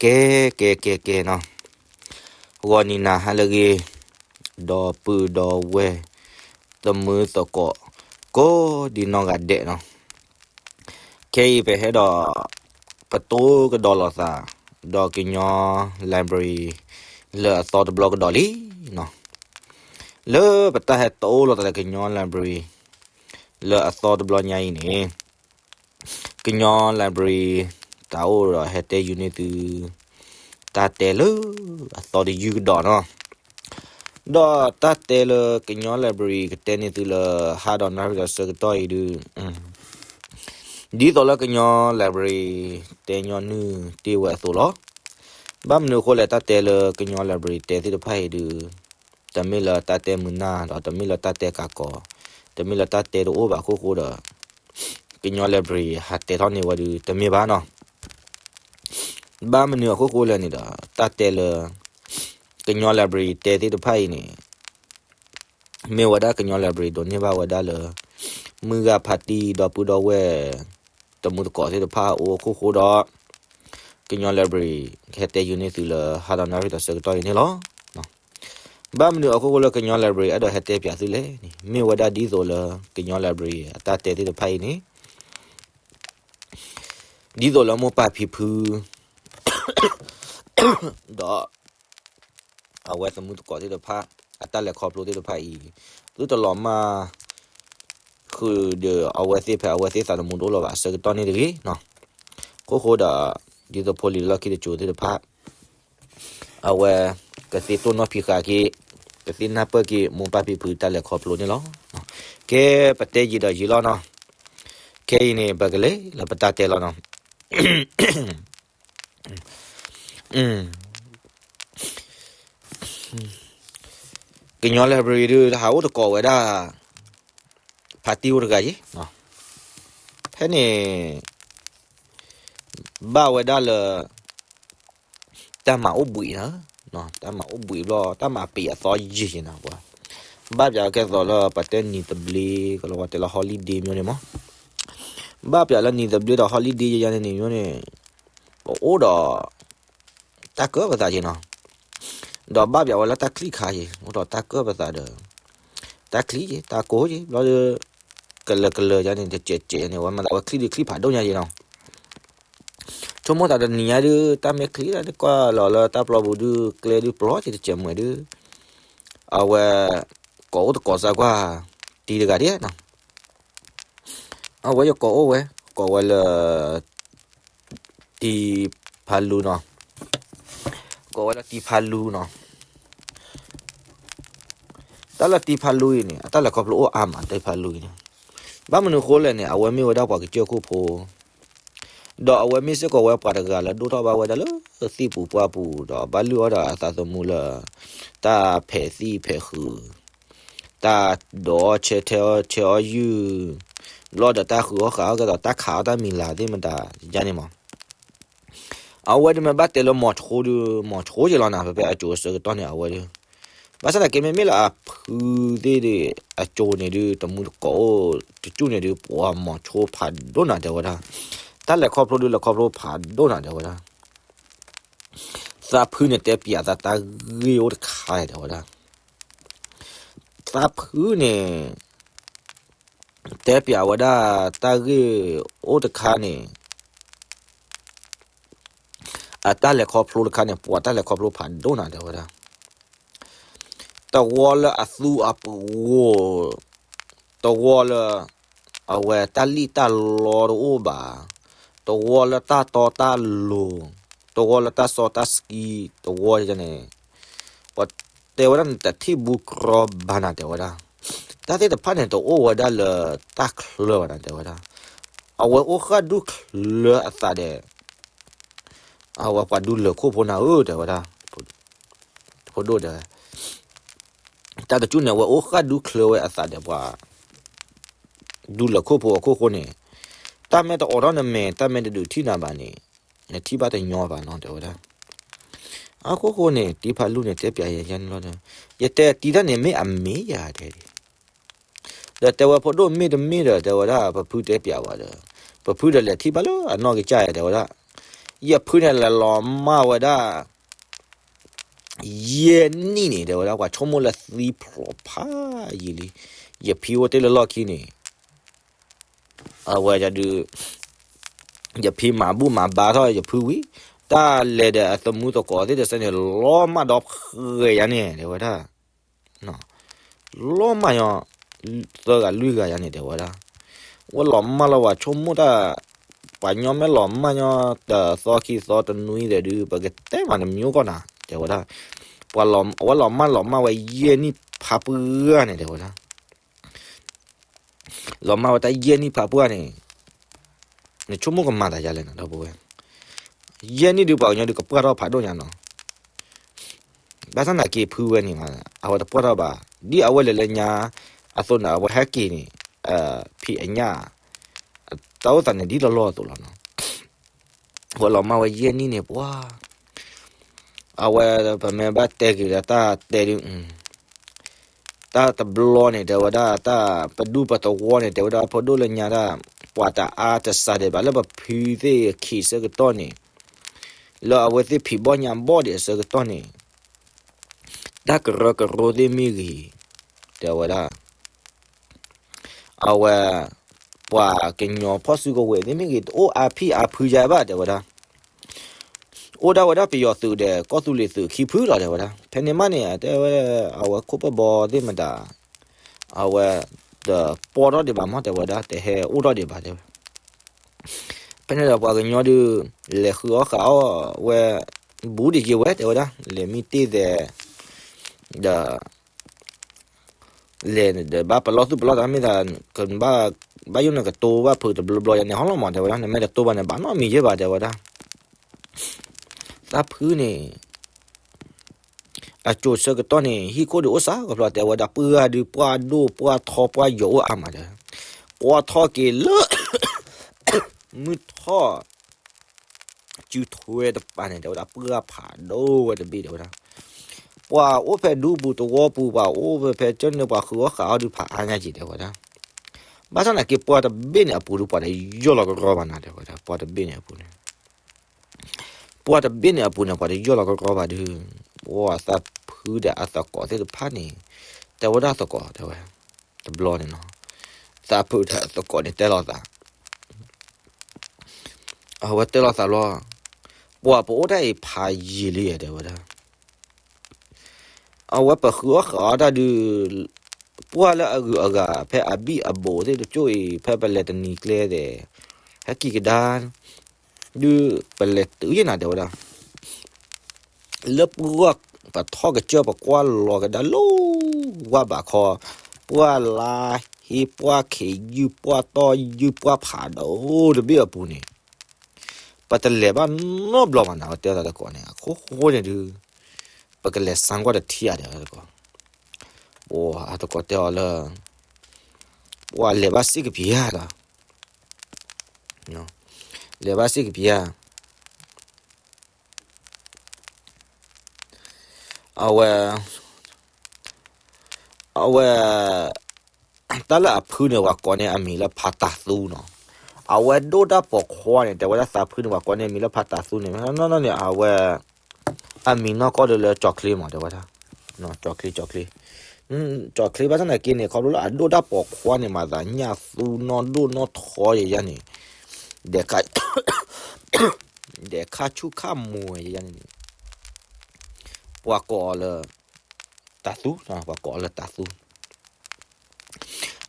ကဲ ကဲ ကဲ ကဲနီၤ, ဂီၤနံၤနၤဟါလၢအဂ့ၤ, ဒီပုၢ်ဒီဝဲၢ်, သမုသကိး, ကိးဒံနီၢ်ဂၤဒဲးနီၤ, ခဲအံၤပဟဲဒီး ပတိကဒီးလိာ်သး ဒီးကညီ library လၢအသီတဘျီကဒီးလံနီၤ, လၢပတၢ်ဟဲတိလိာ်သးဒီးကညီ library လၢအသီတဘျီညါအံၤန့ၣ် ကညီ library တၢ်အိၣ်ဒီးဟဲတဲဃုာ်န့ၢ်သု တၢ်တဲလၢအသီတယုၢ်ကဒီးနီၤ, ဒီးတၢ်တဲလၢကညီ library ကတဲန့ၢ်သုလၢ ဟါဒီးနၣ်ရံၣ်ဒီးဆၢကတီၢ်အံၤဒုး ဒ်သိးလၢကညီ library တဲညီနုၢ်တ့ၢ်ဝဲအသိးလီၤ. ဘၣ်မနုၤအဃိလဲၣ် တၢ်တဲလၢကညီ library တဲသ့ၣ်တဖၣ်အံၤဒုး တမ့ၢ်လၢတၢ်တဲမုာ်နၢ် ဒီးတမ့ၢ်လၢတၢ်တဲကးကီး, တမ့ၢ်လၢတၢ်တဲတအိၣ်ဘၣ်အခိၣ်ဃိဒီး ကညီ library ဟးတဲထီၣ်န့ၢ်ဝဲဒုး တမ့ၢ်ဘၣ်နီၤ. ဘၣ်မနုၤအခိၣ်ဃိလဲၣ်န့ၣ်ဒီး တၢ်တဲလၢ ကညီ library တဲသ့ၣ်တဖၣ်အံၤန့ၣ် မ့ၢ်ဝဲဒၣ်ကညီ library ဒိးန့ၢ်ဘၣ်ဝဲဒၣ်လၢ မုၢ်ဂၢ်ဖါတံၢ်ဒီပုၢ်ဒီဝဲၢ် တမုသကိးသ့ၣ်တဖၣ်အအိၣ်အခိၣ်ဃိဒီး ကညီ library ကဟဲတဲဃုာ်န့ၢ်သုလၢ ဟါဒီးနၣ်ရံၣ်ဒီးဆၢကတီၢ်အံၤန့ၣ်လီၤ. ဘၣ်မနုၤအခိၣ်ဃိလၢကညီ library အဲၣ်ဒိးဟဲတဲပၠးသုလဲၣ်န့ၣ် မ့ၢ်ဝဲဒၣ်ဒ်သိးလၢကညီ library အတၢ်တဲသ့ၣ်တဖၣ်အံၤန့ၣ် ဒ်သိးလၢမိၢ်ပၢ်ဖံဖု ဒီး အဝဲသမုသကိးသ့ၣ်တဖၣ် အတၢ်လဲၤခီဖျိသ့ၣ်တဖၣ်အံၤ သုတလီၤမၢ် ဃုာ်ဒီးအဝဲသ့ၣ်ဖဲအဝဲသ့ၣ်သးသမူတအိၣ်လၢၤဘၣ်အဆၢကတီၢ်န့ၣ်တဂ့ၤနီၤ. ခိၣ်ဃိဒီး ဒ်သိးဖိလံၤလၢလီၢ်ခံတစိၤသ့ၣ်တဖၣ် အဝဲကသ့တိၢ်နီၣ်ဖံးဃာ်က့ၤ ကသ့နၢ်ပၢၢ်က့ၤ မိၢ်ပၢ်ဖံဖုတၢ်လဲၤခီဖျိန့ၣ်လီၤ. ကဲ ပတဲယံာ်ဒီးယံာ်လီၤနီၤ. ခဲအံၤန့ၣ် ပကလဲၤလၢပတၢ်တဲလီၤနီၤ. ကညီ library ဒုး ဟးအိၣ်သကိးဝဲဒၣ် ဖါတံၢ်အိၣ်တဂၤယ့ၤ, ဖဲန့ၣ် ဘၣ်ဝဲဒၣ်လၢ တၢ်မၤအိၣ်ဘှံးနီၤ, တၢ်မၤအိၣ်ဘှံးဘျီ တၢ်မၤပံာ်အသီယံာ်ယံာ်နီၤပှၤ, ဘၣ်ပၠးကဲသိးလၢပှၤတဲနံၤသဘျ့ ကလီၤဝဲတဲလၢ holiday မ့ၢ်န့ၣ်မး, ဘၣ်ပၠးလၢနံၤသဘျ့ဒီး holiday ယယၤန့ၣ်န့ၣ်မ့ၢ်န့ၣ် ပအိၣ်ဒီး တၢ်ကၢၢ်ပသးယ့ၤနီၤ, ဒီးဘၣ်ပၠးဝဲလၢတၢ်ချံၣ်ခါယ့ၤ အိၣ်ဒီးတၢ်ကၢၢ်ပသးဒီး တၢ်ချံၣ်ယ့ၤ တၢ်ကိၢ်ယ့ၤ ဘျီဒီး ကလၢၤကလၢၤယၤန့ၣ် တစဲးစဲးန့ၣ် ဝဲမၤသးဝဲချံၣ်ဒုးချံၣ်ဖးဒိၣ်ညါယ့ၤနီၤ, ဆိကမိၣ်သးတနံၤညါဒုး တၢ်မ့ၢ်ချံၣ်ဒုးကွၢ်လီၤလၢတၢ်ပျီပူၤဒုး ကျဲဒုးပျီက့ၤတစဲးမွဲဒုး အဝဲ ကိးအိၣ်သကိးစၢ်ကွၢ် တံၤတဂၤဒဲးနီၤ, အဝဲယကိးအိၣ်ဝဲ ကိးဝဲလၢ တံၤဖးလူနီၤ, ကိးဝဲလၢတံၤဖးလူနီၤ, တၢ်လၢတံၤဖးလူအံၤန့ၣ် အတၢ်လဲၤခီဖျိအိၣ်အါမး တံၤဖးလူအံၤန့ၣ်, ဘၣ်မနုၤအဃိလဲၣ်န့ၣ် အဝဲမ့ၢ်ဝဲဒၣ်ပှၤကစၢၢ်ခိၣ်ဖိ ဒီးအဝဲမ့ၢ်စ့ၢ်ကီးဝဲပှၤတဂၤလၢဒိၣ်ထီၣ်ဘၣ်ဝဲဒၣ်လၢသ့ၣ်ပူၤပှၢ်ပူၤ ဒီးဘၣ်လုၢ်အီၣ်ဒီးအသးသမူလၢ တၢ်ဖဲးသံၣ်ဖဲးဃုာ် တၢ်ဒိးအီၣ်ဆဲးထဲအီၣ်ဆဲးအီၣ်ယုၢ် ဘျီဒီးတၢ်ဃုအီၣ်ဃုအီၣ်ကဲသိးတၢ်ခးအီၣ်တၢ်မံၤလၤသ့ၣ်မတၤယါန့ၣ်မး, အဝဲဒုးမ့ၢ်ဘၣ်တဲလၢမိၤဆိဒုး မိၤဆိယ့ၤလီၤနၤ ဖဲဖဲအစိၤအဆၢကတီၢ်န့ၣ် အဝဲဒုး ဘၣ်ဆၣ်သနာ်က့မ့မ့ၢ်လၢအဖုသ့ၣ်ဒုး အစိၤန့ၣ်ဒုး တမူတကိးအိၣ်တကၠူၣ်န့ၣ်ဒုး ပှၤမိၤဆိဖးဒိၣ်နၤတဲဝဲဒၣ်, တၢ်လဲၤခီဖျိဒုးလဲၤခီဖျိဖးဒိၣ်နၤတဲဝဲဒၣ်, သးဖုန့ၣ်တဲပၠးသးတၢ်ဂ့ၢ်အိၣ်တခါတဲဝဲဒၣ်, သးဖုန့ၣ် တဲပၠးဝဲဒၣ်တၢ်ဂ့ၢ်အိၣ်တခါန့ၣ် အတၢ်လဲၤခီဖျိတခါန့ၣ် ပှၤတၢ်လဲၤခီဖျိဖးဒိၣ်နၤတဲဝဲဒၣ်, တဝီလၢအသူအပဂီၢ်, တဝီလၢ အဝဲတၢ်လံၣ်တၢ်လီတအိၣ်ဘၣ်, တဝီလၢတၢ်တီတၢ်လိၤ, တဝီလၢတၢ်စီတၢ်ဆှံ, တဝီန့ၣ် ပှၤတဲဝဲဒၣ်န့ၣ် တထံၣ်ဘူးကြီဘၣ်နၤတဲဝဲဒၣ်, တၢ်သ့ၣ်တဖၣ်န့ၣ် တအိၣ်ဝဲဒၣ်လၢတၢ်ချၢဘၣ်နၤတဲဝဲဒၣ်, အဝဲအိၣ်ဃၣ်ဒူချၢအသးဒီး အဝဲပှၤဒူလၢာ်ခိၣ်ဖိနၤဧၢ တဲဝဲဒၣ်, ဖိဒိၣ်တဲဝဲ, တၢ်တကၠူၣ်န့ၣ် အဝဲအိၣ်ဃၣ်ဒူချၢဝဲအသးဒီးပှၤ ဒူလၢာ်ခိၣ်ဖိအခိၣ်ဃိန့ၣ်, တၢ်မ့ၢ်တအိးထီၣ်နမဲာ် တၢ်မ့ၢ်တဒုးထံၣ်နၤဘၣ်န့ၣ် နထံၣ်ဘၣ်တညီဘၣ်နီၤ တဲဝဲဒၣ်. အခိၣ်ဃိန့ၣ် တံၤဖးလူန့ၣ် တဲပၠးယဲန့ၣ်လီၤ, ယတဲတံၤတၢ်န့ၣ်မ့ၢ်အမ့ၢ်ယၤတဲဒၣ် ဒီးတဲဝဲဖိဒိၣ်မ့ၢ်တမ့ၢ်ဒီး တဲဝဲဒၣ် ပဖုတဲပၠးဝဲဒီး ပဖုဒီးလဲၤထံၣ်ဘၣ်လၢအနီၢ်ကစၢ်ယၤ တဲဝဲဒၣ်. ယဖုန့ၣ်လဲၤလီၤမၢ်ဝဲဒၣ် ယဲၢ်နံၣ်န့ၣ် တဲဝဲဒၣ် ပှၤဆိကမိၣ်လၢသံဖျိးဖးယံာ်လံ. ယဖံအိၣ်တ့ၢ်လၢလီၢ်ခံန့ၣ် အဝဲဒုး ယဖံမၤဘူၣ်မၤဘါထီၣ်ယဖုဝံၤ တၢ်လဲၤဒီးအသမူသကိးသ့ၣ်တစဲးန့ၣ် လီၤမၢ်ဒီးဃဲၤယၤန့ၣ် တဲဝဲဒၣ် လီၤမၢ်ညီ သၢဂၤလွံၢ်ဂၤယၤန့ၣ် တဲဝဲဒၣ်. ဝဲလီၤမၢ်လီၤ ပှၤဆိကမိၣ်တၢ် ပှၤညီမ့ၢ်လီၤမၢ်ညီ တသီခံသီတနွံဒီးဒုး ပကတဲမးတမံၤကီၢ်နၤ တဲဝဲဒၣ်. ပှၤလီၤ အဝဲလီၤမၢ်လီၤမၢ်ဝဲယဲၢ်နံၣ်ဖးပှၢ်န့ၣ် တဲဝဲဒၣ်. လီၤမၢ်ဝဲတၢ်ယဲၢ်နံၣ်ဖးပှၢ်န့ၣ် နဆိကမိၣ်ကမၤသးယါလဲၣ်နီၤ ဒီပုၢ်ဝဲၢ်. ယဲၢ်နံၣ်ဒုး ပှၤကညီဒုးကပှၢ်ထီၣ်ဖးဒိၣ်ညါနီၤ. ဘၣ်ဆၣ်သနာ်က့ဖုဝဲန့ၣ် အဝဲတပှၢ်ထီၣ်ဘၣ်. ဒ်အဝဲလဲၤလၢညါအသိးန့ၣ် အဝဲဟဲက့ၤန့ၣ် ဖံးအညၣ် တၢ်အိၣ်သးန့ၣ်ဒ်လီၢ်လီၢ်အသိးလီၤနီၤ. ဝဲလီၤမၢ်ဝဲယဲၢ်နံၣ်န့ၣ် ပှၤ အဝဲပမ့ၢ်ဘၣ်တဲက့ၤလၢတၢ်တဲဒုး တၢ်တဘျီန့ၣ် တဲဝဲဒၣ် တၢ်ပဒူၣ်ပသဝီန့ၣ် တဲဝဲဒၣ် ဖိဒိၣ်လၢညါတၢ် ပှၤတအါတစှၤဒံးဘၣ် လၢပဖုသ့ၣ်ခံဆၢကတီၢ်န့ၣ် လၢအဝဲသ့ၣ်ဖံးဘီၣ်ညါဘီၣ်ဒံးအဆၢကတီၢ်န့ၣ် တၢ်ကရၢကရိသ့ၣ်မ့ၢ်ဂ့ၤ တဲဝဲဒၣ် အဝဲ ပှၤကညီဖီၣ်စုကဝဲၤသ့ၣ်မ့ၢ်ဂ့ၤ တအိၣ်အါဖံးအါဖုယါဘၣ် တဲဝဲဒၣ်. အိၣ်ဒၣ်ဝဲဒၣ်ပယီၤသုးဒီး ကီၢ်သူလ့ၤသုးခံဖုလီၤ တဲဝဲဒၣ်. ဖဲန့ၣ်မးန့ၣ် တဲဝဲ အဝဲခိၣ်ပၢၢ်ဘီသ့ၣ်မတၤ အဝဲ တပီထီၣ်ဒံးဘၣ်မး တဲဝဲဒၣ် တဟဲအိၣ်ထီၣ်ဒံးဘၣ် တဲဝဲ. ဖဲန့ၣ်ဒီးပှၤကညီဒုး လဲၤဃုအီၣ်ဃုအီၣ်ဝဲ ဘူးဒံးက့ၤဝဲ တဲဝဲဒၣ် လဲၤမံတ့ၢ်သဲး ဒီး လဲၤဒီးဘၣ်ပလီၢ်သူၣ်ပလီၢ်သးမ့ၢ်သး ကဘၣ် ဘၣ်ယိၣ်နကတိၤဘၣ်ဖုးတဘျီဘျီယါန့ၣ် ဟီလီၤမး တဲဝဲဒၣ် နမ့ၢ်တတိၤဘၣ်န့ၣ် ဘၣ်နီတမံၤယဲၢ်ဘၣ် တဲဝဲဒၣ်. သးဖုန့ၣ် အစိၤဆၢကတီၢ်န့ၣ် ဟံၣ်ခိၣ်ဒုးအိၣ်စးကဖျီ တဲဝဲဒၣ် ပှၢ်ဒုးပှၢ်ဒိၣ်ပှၢ်ထီပှၢ်ယိာ်အိၣ်အါမး တဲဝဲ. ပှၢ်ထီက့ၤလၢ မုၢ်ထီၣ် စုထွဲတပၤန့ၣ် တဲဝဲဒၣ် ပှၢ်ဖးဒိၣ်ဝဲတဘ့ၣ် တဲဝဲဒၣ်. ပှၤအိၣ်ဖဲဒူပူၤသဝီပူၤ ပှၤအိၣ်ဖဲဖဲကၢၢ်န့ၣ် ပှၤဃုအီၣ်ဃုအီၣ်ဒုးဖးအါညါက့ၤ တဲဝဲဒၣ်. ဘၣ်ဆၣ်သနာ်က့ ပှၢ်တဘ့ၣ်န့ၣ်အပူၤဒုး ပှၤတယီၢ်လီၤကရီဘၣ်နၤ တဲဝဲဒၣ် ပှၢ်တဘ့ၣ်န့ၣ်အပူၤန့ၣ် ပှၢ်တဘ့ၣ်န့ၣ်အပူၤန့ၣ် ပှၤတယီၢ်လီၤကရီဘၣ်ဒုး ပှၤသးဖုဒီးအသကိးသ့ၣ်တဖၣ်န့ၣ် တဲဝဲဒၣ်သကိး တဲဝဲ တဘျီန့ၣ်နီၤ သးဖုဒီးအသကိးန့ၣ်တဲလိာ်သး အဝဲတဲလိာ်သးလီၤ ပှၤပအိၣ်တၢ်အံၤဖးယံာ်လံ တဲဝဲဒၣ်. အဝဲပဃုအီၣ်ဃုအီၣ်တၢ်ဒုး ပှၢ်လၢအဂုၤအဂၤ ဖဲအဘံၣ်အဘိးသ့ၣ်တကၠိၢ်အံၤ ဖဲပလဲၤတနံၤကျဲသဲး ဟဲက့ၤကဒါ ဒုး ပလဲၤတုၤယဲၢ်နၤ တဲဝဲဒၣ်. လၢပှၢ်ပထီၣ်ကစၢၢ် ပကွၢ်လီၤကဒါလၢ ဝၢ်ဘးခီ ပှၢ်လါဟ့ပှၢ်ခ့ယုၢ်ပှၢ်တီယုၢ်ပှၢ်ဖးဒိၣ်တဘ့ၣ်အပူၤန့ၣ် ပတလဲၤဘၣ်နီတဘျီဘၣ်နၤ တဲသကိးန့ၣ် အခိၣ်ဃိန့ၣ်ဒုး ပကလဲၤဆါကွၢ်တထံၣ်ဧါ တဲသကိး. ပှၤအသကိးတဲအီၤလၢ ပှၤလဲၤဘၣ်စ့ၢ်ကပၤဧါဒီး လဲၤဘၣ်စ့ၢ်ကပၤဧါ အဝဲ အဝဲ တၢ်လၢအဖုန့ၣ် ပှၤကိးန့ၢ်အမံၤလၢဖးတၤသူနီၤ. အဝဲဒိၣ်တၢ်ပိာ်ခွါန့ၣ် တဲဝဲဒၣ်သးဖုန့ၣ် ပှၤကိးန့ၢ်အမံၤလၢဖးတၤသူန့ၣ် နီၢ်နီၢ်န့ၣ် အဝဲ အမံၤနီၢ်ကီၢ်ဒီးလၢကၠီၤချ့မး တဲဝဲဒၣ်. ကၠီၤချ့ ကၠီၤချ့ ကၠီၤချ့ဘၣ်ဆၣ်သနာ်က့န့ၣ် ခီဖျိလၢအဒိၣ်တၢ်ပိာ်ခွါန့ၣ် မၤသးညၣ်သူနီၢ်ဒိၣ်နီၢ်ထီယဲယဲန့ၣ် ဒဲးခါ ဒဲးခါဆူၣ်ခါမူၤယဲယဲန့ၣ် ပှၤကိးအီၤလၢ တၤသူ ပှၤကိးအီၤလၢတၤသူ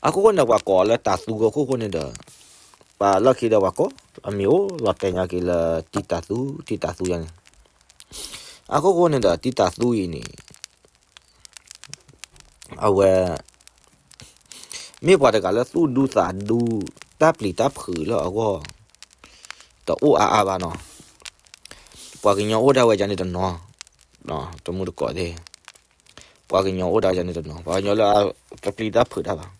အခိၣ်ဃိန့ၣ် ပှၤကိးအီၤလၢတၤသူအခိၣ်ဃိန့ၣ်ဒီး ပှၤလီၢ်ခံဒီးပှၤကိး အမံၤအိၣ်လီၤတဲာ်ညါက့ၤလၢတံၤတၤသူ တံၤတၤသူယဲန့ၣ် အခိၣ်ဃိန့ၣ်ဒီးတံၤတၤသူအံၤန့ၣ် အဝဲ မ့ၢ်ပှၤတဂၤလၢသူၣ်ဒူသးဒူ တၢ်ပျံၤတၢ်ဖုးလၢအဂီၢ် တအိၣ်အါအါဘၣ်နီၤ. ပှၤကညီအိၣ်ဒၣ်ဝဲယါန့ၣ်တနီၤ တမူတကိးသ့ၣ် ပှၤကညီအိၣ်ဒၣ်ယါန့ၣ်တနီၤ ပှၤကညီလၢအတပျံၤတၢ်ဖုးတၢ်ဘၣ်.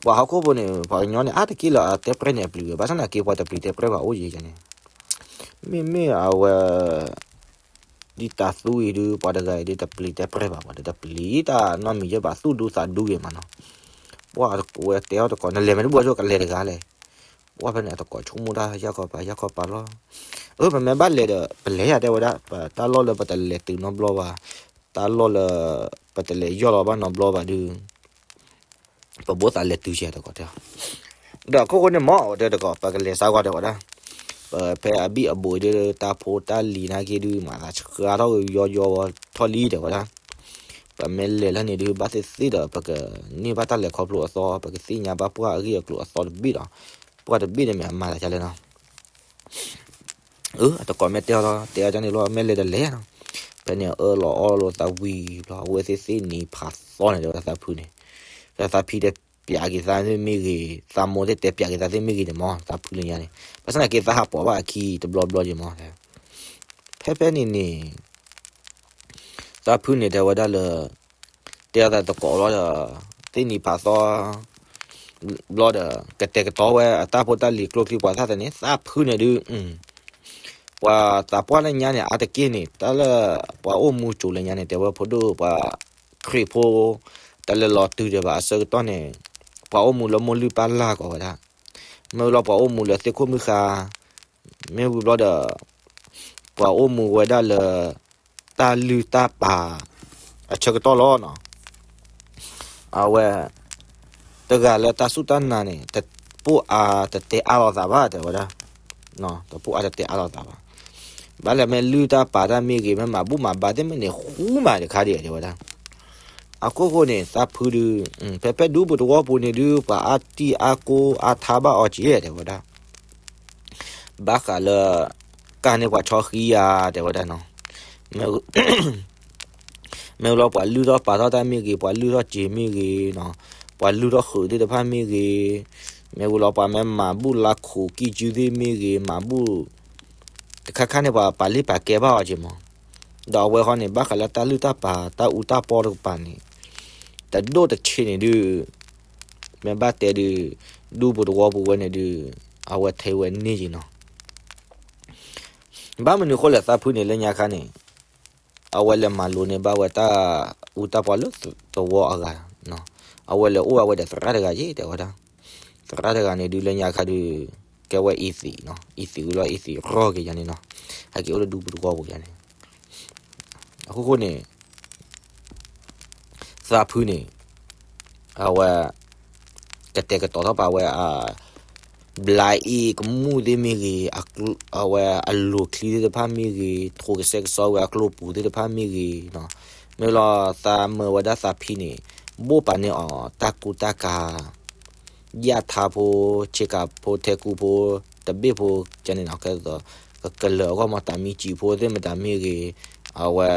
ပှၤဟီၣ်ခိၣ်ဖိန့ၣ် ပှၤကညီန့ၣ် အါတက့ၢ်လၢအတဲပြဲန့ၣ်အပျံၤဝဲ ဘၣ်ဆၣ်သနာ်က့ ပှၤတပျံၤတဲပြဲဘၣ်အိၣ်ယဲယဲန့ၣ် မ့မ့ၢ်အဝဲ ဒ်တၤသူအံၤဒုး ပှၤတဂၤအံၤဒုး တပျံၤတဲပြဲဘၣ် ပှၤတပျံၤတၢ်နီတမံၤယဲၢ်ဘၣ် သူၣ်ဒူသးဒူဂ့ၤမးနီၤ. ပှၤဝဲတဲအီၤတကိး နလဲၤမ့ၢ်တဘူၣ်အဆိ ကလဲၤတဂၤလဲၣ်. ဝဲဖဲန့ၣ် အတကိးဆိကမိၣ်တၢ် ယၢ်ခီပၤ ယၢ်ခီပၤလီၤ. အၢ ပမ့ၢ်ဘၣ်လဲၤဒီး ပလဲၤယၤ တဲဝဲဒၣ်, ပတၢ်လီၢ်လၢပတလဲၤတုၤနီတဘျီဘၣ်, တၢ်လီၢ်လၢ ပတလဲၤယီၢ်လီၤဘၣ်နီတဘျီဘၣ်ဒုး ပဘိသးလဲၤတုၤစဲး တကိးတဲ. ဒီးအခိၣ်ဃိန့ၣ်မ့ၢ် တဲတကိး ပကလဲၤစါကွၢ် တဲဝဲဒၣ်. ပဖဲအဘံၣ်အဘိးဒုး တၢ်ဖိတၢ်လံၤနာ်က့ဒုး မၤသးဆှါထီၣ်က့ၤယီယီဝဲထီၣ်လံ တဲဝဲဒၣ်. ပမ့ၢ်လဲၤလၢန့ၣ်ဒုး ဘၣ်သ့ၣ်သ့ၣ်ဒီး ပကန့ၢ်ဘၣ်တၢ်လဲၤခီဖျိအသီ, ပကသ့ၣ်ညါဘၣ်ပှၢ်အဂ့ၢ်အကျိၤအသီတဘ့ၣ်ဒီး ပှၢ်တဘ့ၣ်န့ၣ်မ့ၢ်အမၤသးဒ်လဲၣ်နီၤ. အၢ အတကိးမ့ၢ်တဲအီၤလီၤ, တဲအီၤဒ်န့ၣ်လီၤ, မ့ၢ်လဲၤဒီးလဲၤနီၤ. ဖဲန့ၣ်အၢၣ်လီၤအီလီၤသးဝံၤဘျီ အဝဲသ့ၣ်သ့ၣ်နံၤဖးသီန့ၣ် တဲဝဲဒၣ်သးဖုန့ၣ်, ဒီးသးဖံတဲပၠးက့ၤသးသ့ၣ်မ့ၢ်ဂ့ၤ, သးမိၢ်သ့ၣ်တဲပၠးက့ၤသးသ့ၣ်မ့ၢ်ဂ့ၤန့ၣ်မ့ၢ် သးဖုလၢညါန့ၣ် ဘၣ်ဆၣ်သနာ်က့သးဟးပိာ်ဘၣ်အခံတဘျီဘျီက့ၤမ့ၢ်. ဖဲဖဲန့ၣ်န့ၣ် သးဖုန့ၣ်တဲဝဲဒၣ်လၢ တဲအသးတကိးလီၤဒီး သ့ၣ်နံၤဖးသီ ဘျီဒီး ကတဲာ်ကတီၤဝဲအတၢ်ဖိတၢ်လံၤကျိချံ ပှၤသၣ်သန့ၣ် သးဖုန့ၣ်ဒုး ပှၤသးပှၢ်လၢညါန့ၣ် အါတက့ၢ်န့ၣ် တၢ်လၢ ပှၤအိၣ်မူကၠိလၢညါန့ၣ် တဲဝဲဖိဒိၣ်ပှၤခရံာ်ဖိ တလဲၤလီၤတုၤဒံးဘၣ်အဆၢကတီၢ်န့ၣ် ပှၤအိၣ်မူလၢမိၢ်လုၢ်ပၢ်လၢ်ကိးဝဲဒၣ်, မ့ၢ်ဝံၤလီၤပှၤအိၣ်မူလၢသ့ၣ်ခိၣ်မုၢ်ဃါ, မ့ၢ်ဝံၤဘျီဒီး ပှၤအိၣ်မူဝဲဒၣ်လၢ တၢ်လုၢ်တၢ်ပာ် အဆၢကတီၢ်လီၤနီၤ. အဝဲ တဂၤလၢတၢ်စူၢ်တၢ်နာ်န့ၣ် တပိၢ်အါတတဲအါလိာ်သးဘၣ် တဲဝဲဒၣ်, တပိၢ်အါတတဲအါလိာ်သးဘၣ်. ဘၣ်လဲၣ်မ့ၢ်လုၢ်တၢ်ပာ်တၢ်မ့ၢ်ဂ့ၤ မ့ၢ်မၤဘူၣ်မၤဘါသ့ၣ်မ့ၢ်န့ၣ် ဃူမးတခါဒံး တဲဝဲဒၣ်. အခိၣ်ဃိန့ၣ် သးဖုဒုး ဖဲဖဲဒူပူၤသဝီပူၤန့ၣ်ဒုး ပှၤအါတံၢ်အါကိၢ်အါထါဘၣ်အီၤက့ၤ တဲဝဲဒၣ်. ဘၣ်ဃးလၢ ကၢ်န့ၢ်ပှၤဆီဃံယၤ တဲဝဲဒၣ်နီၤ. မ့ၢ်ဝံၤလီၤပှၤလုၢ်ထီၣ်ပာ်ထီၣ်တၢ်မ့ၢ်ဂ့ၤ, ပှၤလုၢ်ထီၣ်စ့မ့ၢ်ဂ့ၤနီၤ, ပှၤလုၢ်ထီၣ်ဃုာ်သ့ၣ်တဖၣ်မ့ၢ်ဂ့ၤ, မ့ၢ်ဝံၤလီၤပှၤမ့ၢ်မၤဘူၣ်လၢခိၣ်ကံၢ်စုသ့ၣ်မ့ၢ်ဂ့ၤ, မၤဘူၣ် တခါခါန့ၣ် ပှၤပာ်လ့ပာ်ကဲဘၣ်အီၤက့ၤမး. ဒီးအဝဲဃီန့ၣ် ဘၣ်ဃးလၢတၢ်လုၢ်တၢ်ပာ် တၢ်အူတၢ်ပီတကပၤန့ၣ် တဒိၣ်တဆံးန့ၣ်ဒုး မ့ၢ်ဘၣ်တဲဒုး ဒူပူၤသဝီပူၤဝဲန့ၣ်ဒုး အဝဲထဲဝဲန့ၢ်က့ၤနီၤ. ဘၣ်မနုၤအဃိလဲၣ် သးဖုန့ၣ်လၢညါခါန့ၣ် အဝဲလဲၤမၤလိန့ၢ်ဘၣ်ဝဲတၢ်အူတၢ်ပီလၢသဝီအဂၤ, အဝဲလဲၤအိၣ်ဝဲဒီးသရၣ်တဂၤယ့ၢ် တဲဝဲဒၣ်. သရၣ်တဂၤန့ၣ်ဒုးလၢညါခါဒုး ကဲဝဲအံသံး, အံသံးဝံၤလီၤအံသံးရီၢ်က့ၤယၤန့ၣ်နီၤ, ဟဲက့ၤအိၣ်လၢဒူပူၤသဝီပူၤယၤန့ၣ်. အခိၣ်ဃိန့ၣ် သးဖုန့ၣ် အဝဲ ကတဲာ်ကတီၤထီၣ်ပာ်ဝဲ ဘျါအ့ၣ်ကမူၣ်သ့ၣ်မ့ၢ်ဂ့ၤ, အဝဲအလိၤချံသ့ၣ်တဖၣ်မ့ၢ်ဂ့ၤ, ထိးကဆှဲကဆှီဝဲအကျိပူၤသ့ၣ်တဖၣ်မ့ၢ်ဂ့ၤ, မ့ၢ်လီၤသးမၢဝဲဒၣ်သးဖံန့ၣ် ဘိၣ်ပာ်န့ၢ်အီၤတၢ်ကူတၢ်ကၤ ယၣ်ထါဖိ, ဆ့ကၤဖိ, ထဲကူဖိ, တဘ့ၣ်ဖိ ကန့ၣ်နီၤ, ကဲသိး ကကလၢၤအဂီၢ်မး တၢ်မံစံးဖိသ့ၣ်မတၤမ့ၢ်ဂ့ၤ, အဝဲ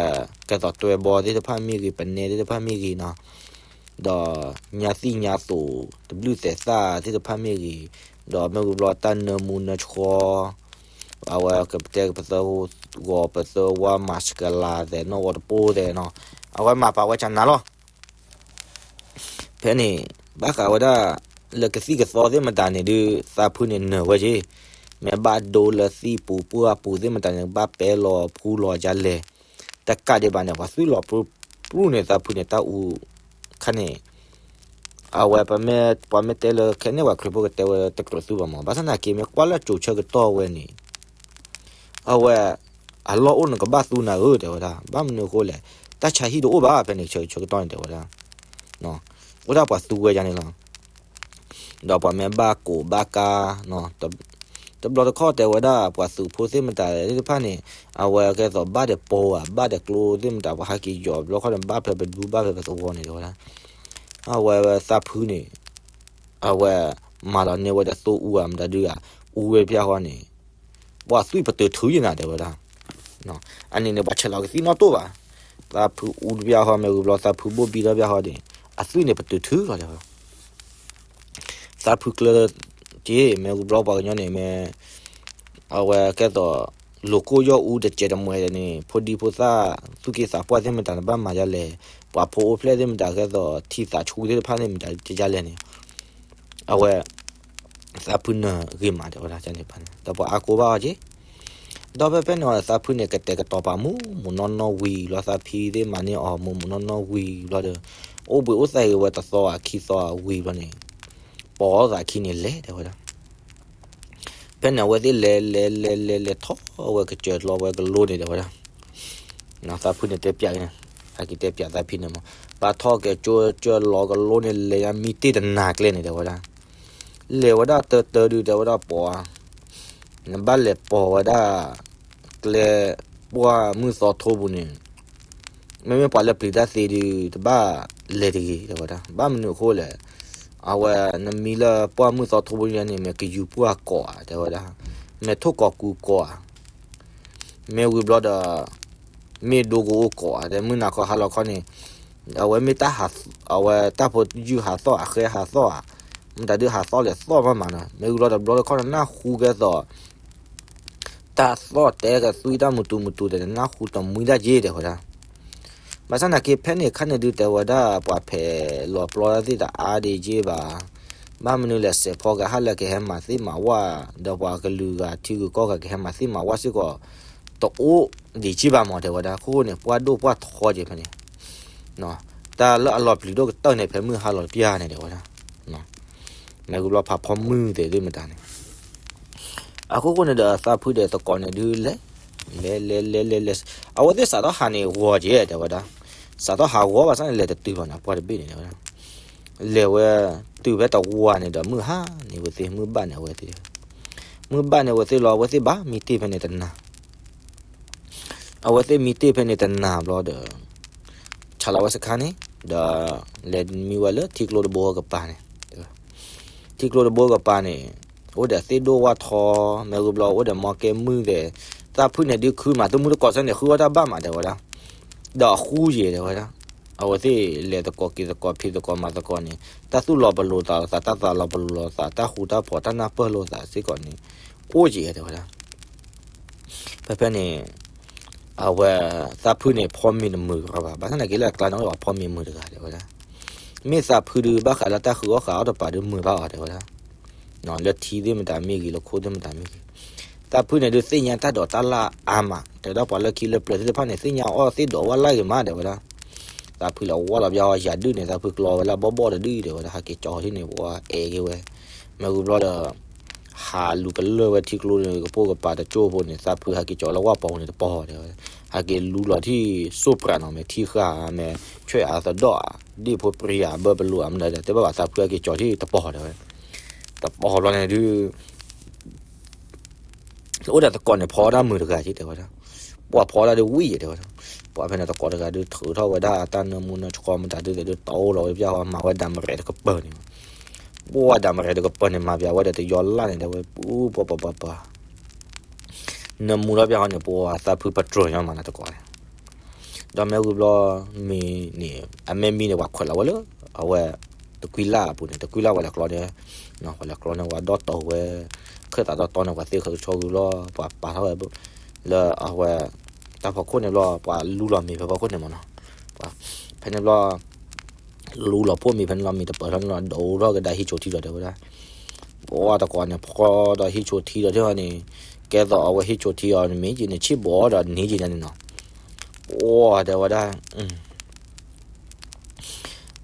ကဲသိးတွဲဘီသ့ၣ်တဖၣ်မ့ၢ်ဂ့ၤ, ပနဲသ့ၣ်တဖၣ်မ့ၢ်ဂ့ၤနီၤ, ဒီးညါသံၣ်ညါသိး တဘျုးသဲးသၣ်သ့ၣ်တဖၣ်မ့ၢ်ဂ့ၤ, ဒီးမ့ၢ်ဝံၤဘျီတၢ်နၢမူနၢဆှီ အဝဲကပတဲပသၢဂီၤ ပသၢဝါ မၤစကလၤသဲးနီၣ်ဂီၤတပိၢ်သဲးနီၤ, အဝဲမၤပာ်ဝဲကနၤလီၤ. ဖဲန့ၣ် ဘၣ်ဃးဝဲဒၣ် လၢကသံၣ်ကသီသ့ၣ်မတၤန့ၣ်ဒုး သးဖုန့ၣ်နၢၤဝဲက့ၤ, မ့ၢ်ဘၣ်ဒိလၢသံၣ်ပူၤပှၢ်ပူၤသ့ၣ်မတၤန့ၣ် ဘၣ်ပဲလီၤဖူလီၤယါလဲၣ်, တကးဒံးဘၣ်န့ၣ် ပှၤသွံၣ်လီၤပြူၢ်ပြူၢ်န့ၣ် သးဖုန့ၣ် တၢ်အူ ခါန့ၣ် အဝဲ ပှၤမ့ၢ်တဲလၢခဲန့ၣ် ပှၤခရံာ်ဖိကတဲဝဲတကြၢးသူဘၣ်မး, ဘၣ်ဆၣ်သနာ်က့ မ့ၢ်ကွၢ်လၢကၠိၤဆၢကတီၢ်ဝဲန့ၣ် အဝဲ အလီၢ်အိၣ်နကဘၣ်သူနၤဧၢ တဲဝဲဒၣ်, ဘၣ်မနုၤအဃိလဲၣ်, တၢ်ဆါဟံၣ်တအိၣ်ဘၣ် ဖဲန့ၣ်ဆၢကတီၢ်န့ၣ် တဲဝဲဒၣ်, အိၣ်ဒၣ်ပှၤသူဝဲယါန့ၣ်လီၤ. ဒီးပှၤမ့ၢ်ဘၣ်ကိးဘၣ်ကါ တဘျီတခီၣ်တဲဝဲဒၣ် ပှၤသုးဖိသ့ၣ်မတၤသ့ၣ်တဖၣ်န့ၣ် အဝဲကဲသိးဘၣ်ဒီးပိၤဧါ ဘၣ်ဒီးကျိသ့ၣ်မတၤ ပှၤဟဲက့ၤယီၤဘျီခီန့ၣ် ဘၣ်ဖဲပဒူဘၣ်ဖဲပသဝီန့ၣ် တဲဝဲဒၣ်, အဝဲသးဖုန့ၣ် အဝဲမၤလီၤန့ၢ်ဝဲဒီးသိအူဧါ မတၤဒုဧါ အူဝဲတပျၢ်ဃီန့ၣ် ပှၤသွံၣ်ပတုာ်ထုးယံၤနၤ တဲဝဲဒၣ်, အန့ၣ်န့ၣ် ပှၤဆဲးလီၤကသံၣ်နီၣ်တိၢ်ဘၣ်, သးဖုအူတပျၢ်ဃီ မ့ၢ်ဝံၤဘျီ သးဖုဘိၣ်ဘံထီၣ်တပျၢ်ဃီန့ၣ် အသွံၣ်န့ၣ်ပတုာ်ထုးလီၤ တဲဝဲ သးဖုကျၢၤက့ၤ မ့ၢ်ဝံၤဘျီပှၤကညီန့ၣ်မ့ၢ် အဝဲကဲသိး လိာ်ကိၢ်ယီၢ်အူတစဲးတမှဲၤန့ၣ် ဖိဒံဖိသၣ် သူၣ်က့သးပှၢ်သ့ၣ်မတၤန့ၣ် ဘၣ်မၤဒ်လဲၣ်, ပှၤဖိအိၣ်ဖျဲၣ်သ့ၣ်မတၤကဲသိး ထံသးဆူၣ်သ့ၣ်တဖၣ်န့ၣ် မတၤဒ်လဲၣ်န့ၣ် အဝဲ သးဖုနၢၤဂ့ၤမး တဲဝဲဒၣ်န့ၣ် ဒီးပှၤအါကိၢ်ဘၣ်အီၤက့ၤ ဒီးဖဲဖဲန့ၣ် သးဖုန့ၣ် ကတဲာ်ကတီၤပာ်မူးမူးနီၢ်နီၢ်ဝံၤလီၤ သးဖံသ့ၣ်မၤန့ၢ်အီၤမူးမူးနီၢ်နီၢ်ဝံၤလီၤဒီး အိၣ်ဘှံးအိၣ်သါဂ့ၤဝဲတသီခံသီဝံၤဘျီန့ၣ် ပိာ်သးခံန့ၣ်လဲၤ တဲဝဲဒၣ်, ဖဲန့ၣ် အဝဲသ့ၣ်လဲၤလဲၤလဲၤလဲၤလဲၤထီၣ်ဝဲကစၢၢ်လီၤဝဲကလိန့ၣ် တဲဝဲဒၣ်, သးဖုန့ၣ်တဲပၠး, ဟဲက့ၤတဲပၠးသးဖုန့ၣ်မး, ပှၤထီၣ်ကစၢၢ်လီၤကလိန့ၣ် လဲၤယါမံတ့ၢ်တနၤကျဲန့ၣ် တဲဝဲဒၣ်, လဲၤဝဲဒၣ်တၢတၢဒုး တဲဝဲဒၣ်ပှၤ, နဘၣ်လဲၤပိာ်ဝဲဒၣ် ကျဲ ပှၢ်မုၢ်သီထိပူၤန့ၣ်, မ့မ့ၢ်ပှၤလၢပျံၤတၢ်သ့ဒုး တဘၣ်လဲၤတဂ့ၤ တဲဝဲဒၣ်, ဘၣ်မနုၤအဃိလဲၣ်, အဝဲနမံလၢပှၢ်မုၢ်သီထိပူၤန့ၣ် မ့ၢ်ကယူၤပှၢ်ကိးဧါ တဲဝဲဒၣ်, မ့ၢ်ထိၣ်ကီၤကူကိးဧါ, မ့ၢ်ဝံၤဘျီဒီး မ့ၢ်ဒိကအိၣ်ကိးဧါ တဲမုၢ်နၤခီဟါလီၤခီန့ၣ်, အဝဲမ့ၢ်တၢ်ဟး, အဝဲတၢ်ဖိယုၢ်ဟးသီၣ် အဃဲဟးသီၣ်ဧါ, မတၤဒုးဟးသီၣ်လဲၣ်သီၣ်မးမးနီၤ, မ့ၢ်ဝံၤဘျီဒီးဘျီတခီန့ၣ် နၢ်ဟူကဲသိး တၢ်သီၣ်တဲကသွံတၢ်မုၢ်တူမုၢ်တူတဲန့ၣ် နၢ်ဟူတမှံတၢ်က့ တဲဝဲဒၣ်, ဘၣ်ဆၣ်သနာ်က့ ဖဲန့ၣ်ခါန့ၣ်ဒုး တဲဝဲဒၣ် ပှၤဖဲးလီၤပျီတၢ်သ့ၣ်တအါဒံးက့ဘၣ်, ဘၣ်မနုၤလဲၣ် စဲးဖီကဟၣ်လၢကဟဲမၤသ့ၣ်မၤဝၣ်, ဒီးပှၤကလုာ်ဂၤထံဂုၤကီၢ်ဂၤကဟဲမၤသ့ၣ်မၤဝၣ်စ့ၢ်ကီး တအိၣ်ဒံးက့ဘၣ်မး တဲဝဲဒၣ်, အခိၣ်ဃိန့ၣ် ပှၢ်ဒိၣ်ပှၢ်ထီက့ဖဲန့ၣ်, တၢ်လၢအလီၤပျံၤဒိၣ်ကတၢၢ်န့ၣ် ဖဲမုၢ်ဟါလီၤတပျၢ်န့ၣ် တဲဝဲဒၣ်, မ့ၢ်ဂုၤဘျီဖးဖီမုၢ်သ့ၣ်သ့ၣ်မတၤန့ၣ် အခိၣ်ဃိန့ၣ်ဒီး သးဖုဒီးသကိးန့ၣ်ဒုးလဲၤ, လဲၤလဲၤလဲၤလဲၤလဲၤ, အဝဲသ့ၣ်စးထီၣ်ဟးန့ၣ်ဂီၤက့ တဲဝဲဒၣ်, စးထီၣ်ဟးဂီၤဘၣ်ဆၣ်န့ၣ် လဲၤတတုၤဘၣ်န့ၣ် အပှၢ်တဘ့ၣ်န့ၣ် တဲဝဲဒၣ်, လဲၤဝဲတုၤဖဲတဝၤန့ၣ်ဒီး မုၢ်ဟါန့ၣ်ဝဲသ့ၣ် မုၢ်ဘၣ်န့ၣ်အဝဲသ့ၣ်, မုၢ်ဘၣ်န့ၣ်အဝဲသ့ၣ်လီၤ အဝဲသ့ၣ်ဘၣ်မံတ့ၢ်ဖဲန့ၣ်တနၤ အဝဲသ့ၣ်မံတ့ၢ်ဖဲန့ၣ်တနၤဘျီဒီး ဆးလီၤဝဲစခါန့ၣ်, ဒီးလဲၤမံဝဲလၢထံကျိတဘိကပၤန့ၣ်, ထံကျိတဘိကပၤန့ၣ်, အိၣ်ဒီးသ့ၣ်ဒိၣ်ဝၣ်ထီ, မ့ၢ်ဂုၤဘျီအိၣ်ဒီးမီကဲမုၢ်သ့ၣ်, သးဖုန့ၣ်ဒုးခုမး တမူတကိးစၢ်န့ၣ် ဃုအီၣ်တၢ်ဘၣ်မး တဲဝဲဒၣ်, ဒီးအဃူယဲၢ် တဲဝဲဒၣ်, အဝဲသ့ၣ်လဲၤသကိးက့ၤသကိးဖံးသကိးမၤသကိးန့ၣ် တၢ်သူၣ်လီၤပလိာ်သးလိာ်သး တၢ်သးလီၤပလိာ်လိာ်သး တၢ်ဃူတၢ်ဖိးတၢ်နၢ်ပၢၢ်လိာ်သးစ့ၢ်ကီးန့ၣ်, အိၣ်က့ၤ တဲဝဲဒၣ် ဖဲဖဲန့ၣ်, အဝဲသးဖုန့ၣ် ဖီမ့ၤတမုာ်တဂၤဘၣ်, ဘၣ်ဆၣ်သနာ်က့လၢအကျါန့ၣ် အိၣ်ဒီးဖီမ့ၤမုာ်တဂၤ တဲဝဲဒၣ်, မ့ၢ်သးဖုဒုး ဘၣ်ဃးလၢတၢ်ဃုအီၣ်ဃုအီတပၤဒုးမုာ်ဘၣ်အီၤ တဲဝဲဒၣ်, လၢထံသ့ၣ်မတၤမ့ၢ်ဂ့ၤ လၢခိသ့ၣ်မတၤမ့ၢ်ဂ့ၤ, သးဖုန့ၣ်ဒုးသ့ၣ်ညါတၢ်ဒိးတၢ်လၢ်အါမး တဲဝဲဒၣ်ပှၤလၢခံလၢပျၢၤသ့ၣ်တဖၣ်န့ၣ် သ့ၣ်ညါအီၣ်သ့ၣ်ဒိးဝဲလၢ်ဂ့ၤမး တဲဝဲဒၣ်, သးဖုလဲၤဝဲလီၤပျီယၤဒုၣ်န့ၣ် သးဖုကျီဝဲလၢဘီၣ်ဘီၣ်တဒုၣ် တဲဝဲဒၣ် ဟဲက့ၤကၠီထံၣ်န့ၣ် ပှၤအဲၣ်က့ၤဝဲ, မ့ၢ်ဂုၤဘျီဒီး ဟးလူၤကလၢၢ်ဝဲထံကျိန့ၣ် ကပိာ်ကပၤတကၠိဖိန့ၣ် သးဖုဟဲက့ၤကၠီလၢဝၣ်ပီၤန့ၣ်တပီၤ တဲဝဲ, ဟဲက့ၤလူလီၤထံၣ်စိၣ်ပြးနီၤ မ့ၢ်ထံဃာ် မ့ၢ်ဆွဲၣ်အသဒီၣ် ဒ့ၣ်ဖိပြံယၤဘၢပလူၤအမနုၤဒီး တဲဘၣ်ဘၣ်သးဖုဟဲက့ၤကၠီထံၣ်တပီၤ တဲဝဲ, တပီၤဘျီန့ၣ်ဒုး အိၣ်ဒီးသကိးန့ၣ် ဖီဒၣ်မုာ်တဂၤက့ တဲဝဲဒၣ်, ပှၤဖီဒၣ်ဒုးဝံၣ်ယဲ တဲဝဲဒၣ်, ပှၤဖဲန့ၣ်သကိးတဂၤဒုးထုးထီၣ်ဝဲဒၣ်တၢ်နၢမူနၢဆှီမတၤဒုးသ့ၣ်ဒုးတီအိၣ်လီၤဝဲပျၢ်ဝဲ မၤဝဲဒၣ်မရဲၣ်တကပၤန့ၣ်, ပှၤဒၣ်မရဲၣ်တကပၤန့ၣ် မၤပျးဝဲဒီးတယီလၢ်န့ၣ် တဲဝဲ ပူၤပှၤပှၤပှၤပှၤ နၢမူလီၤပျၢ်ဃီန့ၣ် ပှၤသးဖုပတြၢၤညီမးနၤသကိးန့ၣ်, ဒီးမ့ၢ်ဂုၤဘျီ မ့ၢ်န့ၣ် အမ့ၢ်မံန့ၣ် ပှၤခွဲးလီၤဝဲလၢ အဝဲ တကွံလၢ်အပူၤန့ၣ် တကွံလၢ်ဝဲလဲၤကျီန့ၣ်, ပှၤလဲၤကျီန့ၣ် ပှၤဒီၣ်တီၤဝဲ, ခၢၣ်သးဒီၣ်တီၤန့ၣ် ပှၤသ့ၣ်ခၢၣ်ဆီဂုၤလီၤ ပှၤပာ်ထီၣ်ဝဲ လၢအဝဲ တၢ်ဖီခိၣ်န့ၣ်ဘျီ ပှၤလူလီၤမ့ၤဖဲဖီခိၣ်န့ၣ်မးနီၤ, ဖဲန့ၣ်ဘျီ လူလီၤဖှိၣ်မ့ၤဖဲန့ၣ်လီၤ မ့ၤတပၢၤထီၣ်န့ၣ်လီၤ ဒိးထီၣ်ကဒါဟံၣ်ဆိထံဒီးတဲဝဲဒၣ်, ပှၤသကိးန့ၣ် ဖီဒီးဟံၣ်ဆိထံဒီးတဲဝဲန့ၣ်, ကဲသိးအဝဲဟံၣ်ဆိထံအီၤန့ၣ် မ့ၢ်က့ၤန့ၣ် ဆ့ၣ်ဘီဒီးန့ၢ်က့ၤန့ၣ်နီၤ, ပှၤတဲဝဲဒၣ်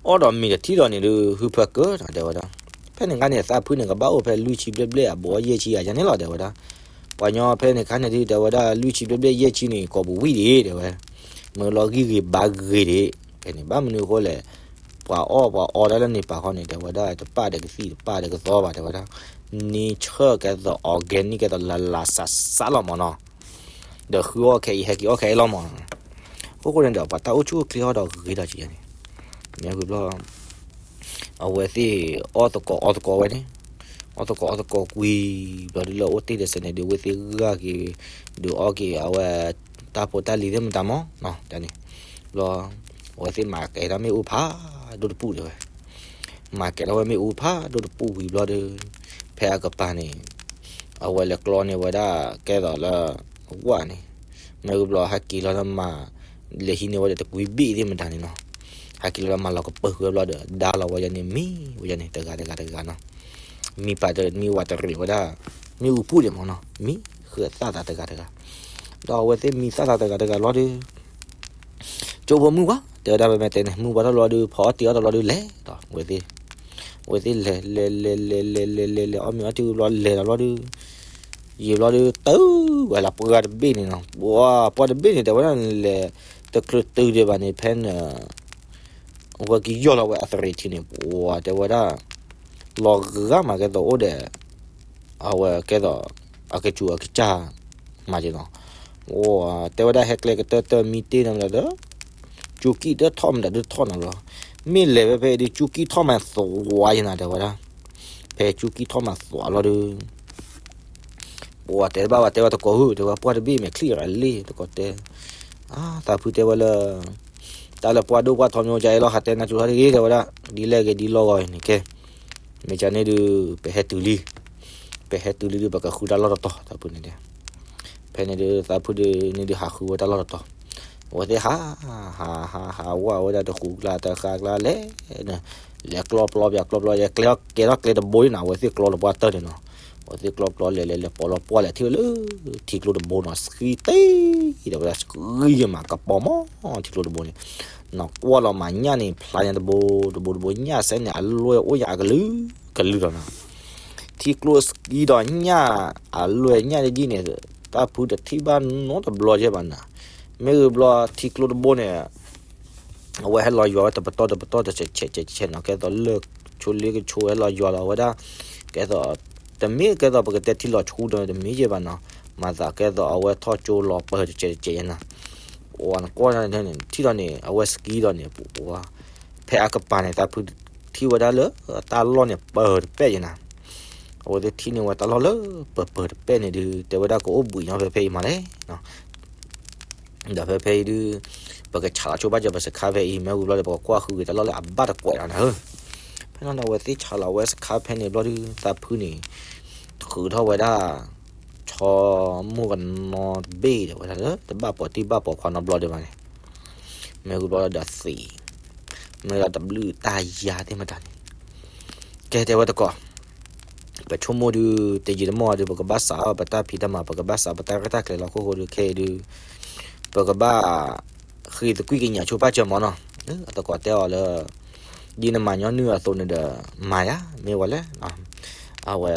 အီၣ်ဒီးမ့ၤတထံၣ်ဒီးန့ၣ်ဒုး ဟုဖၢကၢၤနီၤ တဲဝဲဒၣ်, ဖဲန့ၣ်ခါန့ၣ် သးဖုန့ၣ် ကဘၣ်အိၣ်ဖဲလွံၢ်ဆံဘျဲၣ်ဘျဲၣ်အဘိယဲၢ်ဆံအယါန့ၣ်လီၤ တဲဝဲဒၣ်, ပှၤညီဖဲန့ၣ်ခါန့ၣ်ဒုး တဲဝဲဒၣ် လွံၢ်ဆံဘျဲၣ်ဘျဲၣ်ယဲၢ်ဆံန့ၣ် ကိးပူၤဝံၣ်ဒံး တဲဝဲ, မ့ၢ်လီၤဂံၢ်ဂ့ၤဘါဂ့ၤဒံး, ဖဲန့ၣ် ဘၣ်မနုၤအဃိလဲၣ်, ပှၤအီၣ်ပှၤအီတၢ်လၢန့ၣ်ပာ်ဃီန့ၣ် တဲဝဲဒၣ် တပာ်ဒီးကသံၣ်တပာ်ဒီးကသီဘၣ် တဲဝဲဒၣ်, န့ၢ်ဆၢၣ်ကဲသိး organic ကဲသိးလၢလၢစးစးလီၤမးနီၤ ဒီးဃုအီၣ်ခဲအံၤ ဟဲက့ၤအီၣ်ခဲအံၤလီၤမး, အဃိဃိန့ၣ်ဒီး ပှၤတၢ်အိၣ်ဆူၣ်အိၣ်ချ့အီၣ်ဒီးဂ့ၤဒီးကယဲၢ်န့ၣ်, မ့ၢ်ဂုၤဘျီ အဝဲသ့ၣ်အီၣ်သကိးအီသကိးဝဲန့ၣ်, အီၣ်သကိးအီသကိးကွံာ်ဘျီဒုး လၢအိၣ်တ့ၢ်ဒီးစဲးန့ၣ်ဒုး အဝဲသ့ၣ်ဂၢ်က့ၤ ဒုးအီၣ်က့ၤအဝဲ တၢ်ဖိတၢ်လံၤသ့ၣ်မတၤမး တၢ်န့ၣ်, ဘျီ အဝဲသ့ၣ်မၤကဲၤတၢ်မ့ၣ်အူဖးဒိၣ်တပူၤ တဲဝဲ, မၤကဲၤထီၣ်ဝဲမ့ၣ်အူဖးဒိၣ်တပူၤဝံၤဘျီဒီး ဖဲအကပၤန့ၣ် အဝဲလဲၤကျီန့ၢ်ဝဲဒၣ် ကဲသိးလၢ ဝၣ်န့ၣ်, မ့ၢ်ဂုၤဘျီဟဲက့ၤလီၤလၢမၤ လဲၤဟံးန့ၢ်ဝဲဒီးတကွံဘ့ၣ်သ့ၣ်မတၤန့ၣ်နီၤ, ဟဲက့ၤလီၤလၢမၤလီၤကပၢၤဃုာ်ဝဲဘျီဒီး ဒါလီၤဝဲယဲန့ၣ် မံဝဲယဲန့ၣ် တဂၤတဂၤတဂၤနီၤ, မံပာ်တမံဝၤတရံးဝဲဒၣ် မ့ၣ်အူပူၤန့ၣ်မးနီၤ မံဃုာ်သၣ်သးတဂၤတဂၤ, ဒီးအဝဲသ့ၣ်မံသၣ်သးတဂၤတဂၤလီၤဒီး ကၠိဖိမုၢ်ဝါ တဲဝဲဒၣ် ပမ့ၢ်တဲန့ၣ် မုၢ်ဝါထီၣ်လီၤဒီး ဖီအီၣ်တ့ၢ်အီၣ်တၢ်လီၤဒီး လဲၤဒီး အဝဲသ့ၣ်, အဝဲသ့ၣ်လဲၤလဲၤလဲၤလဲၤလဲၤလဲၤလဲၤလဲၤ အီၣ်မ့ၤအီၣ်တ့ၢ်ဝံၤဘျီ လဲၤဒီးလီၤဒီး, ယံာ်ဘျီဒုး တုၤဝဲလၢပှၢ်တဘ့ၣ်န့ၣ်နီၤ, ပှၢ်တဘ့ၣ်န့ၣ် တဲဝဲဒၣ်လဲၤ တချုးတုၤဒံးဘၣ်န့ၣ် ဖဲန့ၣ် အဝဲကယီၢ်လီၤဝဲအသရ့ၤထံန့ၣ် ပှၤတဲဝဲဒၣ် လီၤဂာ်မးကဲသိးအိၣ်ဒီး အဝဲကဲသိး အကစူၤအကစၢ်မးက့နီၤ, တဲဝဲဒၣ်ဟဲကျဲကတၢၢ်တၢၢ်မံတ့ၢ်နီၤဒီး ကၠူကံၢ်တထီၣ်မတၤဒုးထီၣ်နီၤလီၤ, မ့ၢ်လဲၤဖဲဖဲအံၤဒုး ကၠူကံၢ်ထီၣ်မးသွးယဲနၤ တဲဝဲဒၣ်, ဖဲကၠူကံၢ်ထီၣ်မးသွးလီၤဒုး ပှၤတဲတဘၣ်ဘၣ် တဲဝဲတကိးဧၢ တဲဝဲပှၢ်တဘ့ၣ်မဲာ်ချံၣ်ရၤလ့ၣ် တကိးတဲ, သးဖုတဲဝဲလၢ တၢ်လၢပှၢ်ဒိၣ်ပှၢ်ထီမ့ၢ်အိၣ်ကဲအံၤလီၤ ဟးတဲနၤကၠိထီၣ်တဂ့ၤ တဲဝဲဒၣ်, ဒ်လဲၣ်ဂ့ၤဒ်လီၢ်ဂီၤအံၤန့ၣ်ကဲ, မ့ၢ်ကန့ၣ်ဒုး ပဟဲတုၤလံ, ပဟဲတုၤလံဒုး ပကဃုတၢ်လီၢ်တတီၤ သးဖုန့ၣ်တဲ ဖဲန့ၣ်ဒုး သးဖုဒုးန့ၣ်ဒုးဟးဃုဝဲတၢ်လီၢ်တတီၤ, အဝဲသ့ၣ်ဟး ဟး ဟး ဟးဝဲဝဲဒၣ်တဃုကျါတဃါကျါလဲၣ်, လဲၤကျီပျီပျီကျီပျီ ကဲထီၣ်ကျဲတဘိလံနီၤ အဝဲသ့ၣ်ကျီလီၤပှၢ်တၢၢ်န့ၣ်နီၤ, အဝဲသ့ၣ်ကျီပျီလဲၤလဲၤလဲၤပိာ်လီၤပှၢ်လဲၤထံၣ်ဝဲလၢ ထံကျိတဘိနီၤ ဆှံတ့ၢ် ဒီးဝဲဒၣ်ဆှံယမးကပီၤမး ထံကျိတဘိန့ၣ်, နီၢ်ကွၢ်လီၤမးညၣ်န့ၣ် ဖျါညါတဘိ တဘိတဘိ ညၣ်စဲန့ၣ် အလွဲၢ်အိၣ်ညါအကလုာ်ကလုာ်လီၤနီၤ, ထံကျိဆှံဒီးညၣ် အလွဲၢ်ညၣ်တဒ်န့ၣ် သးဖုတထံၣ်ဘၣ်နီတဘျီယဲၢ်ဘၣ်နီၤ, မ့ၢ်ဂ့ၤဘျီထံကျိတဘိန့ၣ် အဝဲဟဲလီၤယွၤဝဲတပတီၢ်တပတီၢ်တဆဲးဆဲးဆဲးဆဲးနီၤ ကဲသိးလၢဆိလ့ကဆိဝဲဟဲလီၤယွၤလီၤဝဲဒၣ်, ကဲသိး တမ့ၢ်ကဲသိးပကတဲထံလီၤဆှူဒီးတမ့ၢ်ယဲၢ်ဘၣ်နီၤ, မၤသးကဲသိးအဝဲထီၣ်ကၠိလီၤပၢၤတကဲးတကဲးယဲၢ်နီၤ, ပှၤနကွၢ်န့ၣ် ထံၣ်ဒီးန့ၣ် အဝဲဆှံဒီးန့ၣ် ပှၤ ဖဲအကပၤန့ၣ် သးဖုထံၣ်ဝဲဒၣ်လၢတၢ်လီၢ်န့ၣ်ပၢၤတပဲၣ်ယဲၢ်နီၤ, အဝဲသ့ၣ်ထံၣ်န့ၢ်ဝဲတၢ်လီၢ်လၢပၢၤပၢၤတပဲၣ်န့ၣ်ဒုး တဲဝဲဒၣ်ကအိၣ်ဘှံးညီဖဲဖဲအံၤမးလဲၣ် ဒီးဖဲဖဲအံၤဒုး ပကဆးလီၤဆိဘၣ်စၢၤပစခါဖဲအံၤ မ့ၢ်ဝံၤဘျီဒီး ပကကွၢ်ဃုက့ၤတၢ်လီၢ်လၢအဘၣ်တကွဲးလီၤနၤဧၢ, ဖဲန့ၣ်ဒီးအဝဲသ့ၣ်ဆးလီၤဝဲစခါဖဲန့ၣ်ဘျီဒုး သးဖုန့ၣ် ဃုထီၣ်ဝဲဒၣ် ဆီမိၢ်ကနီတဘ့ၣ်ဒီးဝဲဒၣ်လၢ တဘၣ်ပိာ်တံၢ်ဘၣ်ပိာ်ခွါနီတဘျီဒံးဘၣ်န့ၣ်, မ့ၢ်ဝံၤဘျီဒီးသံး မ့ၢ်ဒီးတဘျုးတၢ်ယါသ့ၣ်မတၤန့ၣ်, ကဲတဲဝဲတကိး ပဆိကမိၣ်ဒုး တယံာ်တမီၢ်ဒုး ပကဘၣ်စးထီၣ်ပတၢ်ဖံးတၢ်မၤ ပကဘၣ်စးပတၢ်ရဲၣ်တၢ်ကျဲၤလီၤ ခိၣ်ဃိဒုး ခဲအံၤဒုး ပကဘၣ် ဃ့သကွံၢ်ကညးဆိပာ်စၢၤမးနီၤ, အသကိးတဲအီၤလၢ ဒ်နမၤညီနုၢ်အသိးန့ၣ်ဒီး မၤယၤ မ့ၢ်ဝဲလဲၣ်, အဝဲ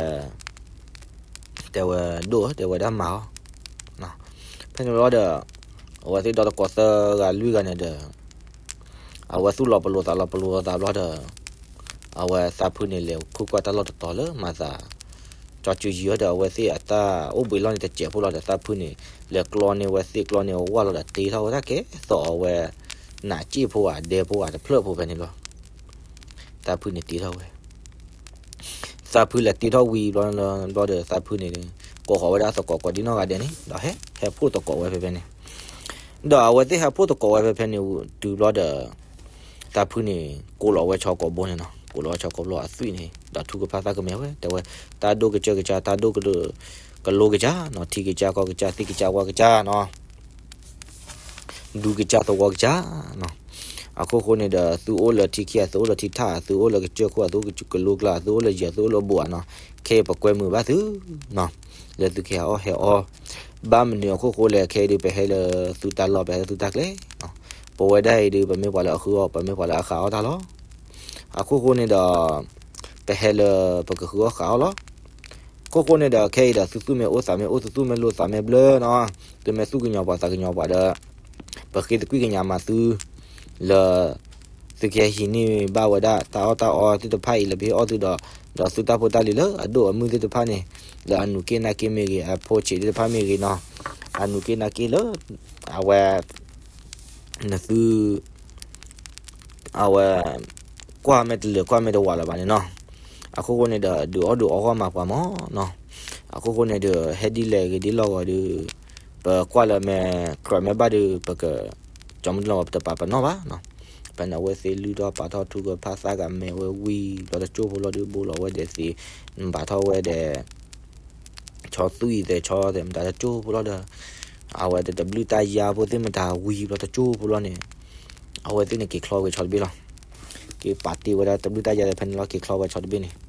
တဲဝဲဒိၣ်ဧၢ တဲဝဲဒၣ်မၤအီၤ, ဖဲန့ၣ်ဘျီဒီး အဝဲသ့ၣ်ဒီသကိးသၢဂၤလွံၢ်ဂၤန့ၣ်ဒီး အဝဲသူၣ်လီၤပလိာ်သးလီၤပလိာ်သးဘျီဒီး အဝဲသးဖုန့ၣ်လဲၤခူၣ်ကွၢ်တၢ်လီၢ်တတီၤလၢမၤသး ကၠီစုယံၤအီၤဒီး အဝဲသ့ၣ်အတၢ်အိၣ်ဘှံးလီၢ်န့ၣ်တစဲးဖိလီၤဒီး သးဖုန့ၣ် လဲၤကျီန့ၢ်ဝဲသ့ၣ်ကျီန့ၢ်ဝဲဝၢ်လီၤဒီး တ့ထီၣ်ဝဲဒၣ်ကဲသိးအဝဲ နးစ့ၣ်ဖိဧါ ဒဲဖိဧါ တဖျၢၣ်ဖိဖဲန့ၣ်လီၤ. သးဖုန့ၣ်တ့ထီၣ်ဝဲ သးဖုလဲၤတ့ထီၣ်ဝံၤဘျီဒီး သးဖုန့ၣ် ကိးဃီၤဝဲဒၣ်သကိးကိးဒံနီၢ်ဂၤဒဲးန့ၣ် ဒီးဟဲ ဟဲဖှိၣ်သကိးဝဲဖဲဖဲန့ၣ်, ဒီးအဝဲသ့ၣ်ဟဲဖှိၣ်သကိးဝဲဖဲဖဲန့ၣ်တုၤဘျီဒီး သးဖုန့ၣ် ကိးလီၤဝဲဆီကိာ်ဘိန့ၣ်နီၤ, ကိးလီၤဝဲဆီကိာ်ဘိအသွံၣ်န့ၣ် ဒီးထုကဖၣ်သးကမဲာ်ဝဲ တဲဝဲ တၢ်ဒိၣ်ကစၢၢ်ကစၢ် တၢ်ဒိၣ်ကလိကစၢ်နီၤ, ထံကစၢ်ကီၢ်ကစၢ် သ့ၣ်ကစၢ်ဝၣ်ကစၢ်နီၤ ဒူကစၢ်သဝီကစၢ်နီၤ, အခိၣ်ဃိန့ၣ်ဒီး သုအိၣ်လၢထံခံ သုအိၣ်လၢထံထၣ် သုအိၣ်လၢကစၢၢ်ခိၣ် သုအိၣ်ကလိကျါ သုအိၣ်လၢယဲၢ် သုအိၣ်လၢဘိၣ်ဧါနီၤ, ခဲအံၤပကွဲမုာ်ဘၣ်သုနီၤ, လၢသုကဟဲအီၣ်ဟဲအီ ဘၣ်မနုၤအခိၣ်ဃိလဲၣ် ခဲအံၤဒုး ပဟဲလၢသုတၢ်လီၢ် ပဟဲလၢသုတၢ်ကျဲနီၤ, ပဝဲဒၣ်အံၤဒုး ပမ့ၢ်ပှၤလၢအဃုအီၣ် ပမ့ၢ်ပှၤလၢအဃးအီၣ်တၢ်လီၤ, အခိၣ်ဃိန့ၣ်ဒီး ပဟဲလၢပကဃုအီၣ်ဃးအီၣ်လီၤ. ခိၣ်ဃိန့ၣ်ဒီး ခဲအံၤဒီး သုသူၣ်မ့ၢ်အိၣ်သးမ့ၢ်အိၣ် သုသူၣ်မ့ၢ်လိာ်သးမ့ၢ်ဘျၢနီၤ, သုမ့ၢ်သူၣ်ကညီၤပှၤသးကညီၤပှၤဒီး ပဃ့သကွံၢ်ကညးမၤသု လၢ သုကဟဲဟံးန့ၢ်ဘၣ်ဝဲဒၣ် တၢ်အီၣ်တၢ်အီသ့ၣ်တဖၣ်အံၤလၢပဟ့ၣ်အီၣ်သုဒီး ဒီးသုတၢ်ဖိတၢ်လံၤလၢအဒိၣ်အမုၢ်သ့ၣ်တဖၣ်န့ၣ် လၢအနုာ်က့ၣ်နၢ်က့ၣ်မ့ၢ်ဂ့ၤ အဖိဆံးသ့ၣ်တဖၣ်မ့ၢ်ဂ့ၤနီၤ, အနုာ်က့ၣ်နၢ်က့ၣ်လၢ အဝဲ နသု အဝဲ ကွၢ်မ့ၢ်တလၢာ်ကွၢ်မ့ၢ်တဝးလၢၤဘၣ်န့ၣ်နီၤ, အခိၣ်ဃိန့ၣ်ဒီး ဒုးအီၣ်ဒုးအီၣ်ဂီၢ်မၤပှၤမးနီၤ, အခိၣ်ဃိန့ၣ်ဒီး ဟဲဒ်လဲၣ်ဂ့ၤဒ်လီၢ်ဂီၤဒီး ပကွၢ်လၢမဲာ် ကြၢးမဲာ်ဘၣ်ဒီး ပက ကၠီမုၢ်လီၤပတပာ်ပနီၣ်ဘၣ်နီၤ, ဖဲန့ၣ်အဝဲသ့ၣ်လုၢ်ထီၣ်ပာ်ထီၣ်ထုကဖၣ်သးကမဲာ်ဝဲဝံၤ ဘျီတကၠိၢ်ဖိလီၤဒုး ဘိးလီၤဝဲဒဲးသ့ ဘၣ်ထီၣ်ဝဲဒဲး ဆီသူၣ်အံၤသဲးဆီသဲးမတၤတကၠိၢ်ဖိလီၤဒီး အဝဲတဘျုးတၢ်ယါဖိသ့ၣ်မတၤဝံၤဘျီတကၠိၢ်ဖိလီၤန့ၣ် အဝဲသ့ၣ်န့ၣ်က့ၤချီဝဲဆီတဘ့ၣ်လီၤ. က့ၤပာ်တ့ၢ်ဝဲဒၣ်တဘျုးတၢ်ယါသဲးဖဲန့ၣ်လီၤ က့ၤချီဝဲဆီတဘ့ၣ်န့ၣ်, က့ၤချီဝဲဆီတဘ့ၣ်န့ၣ်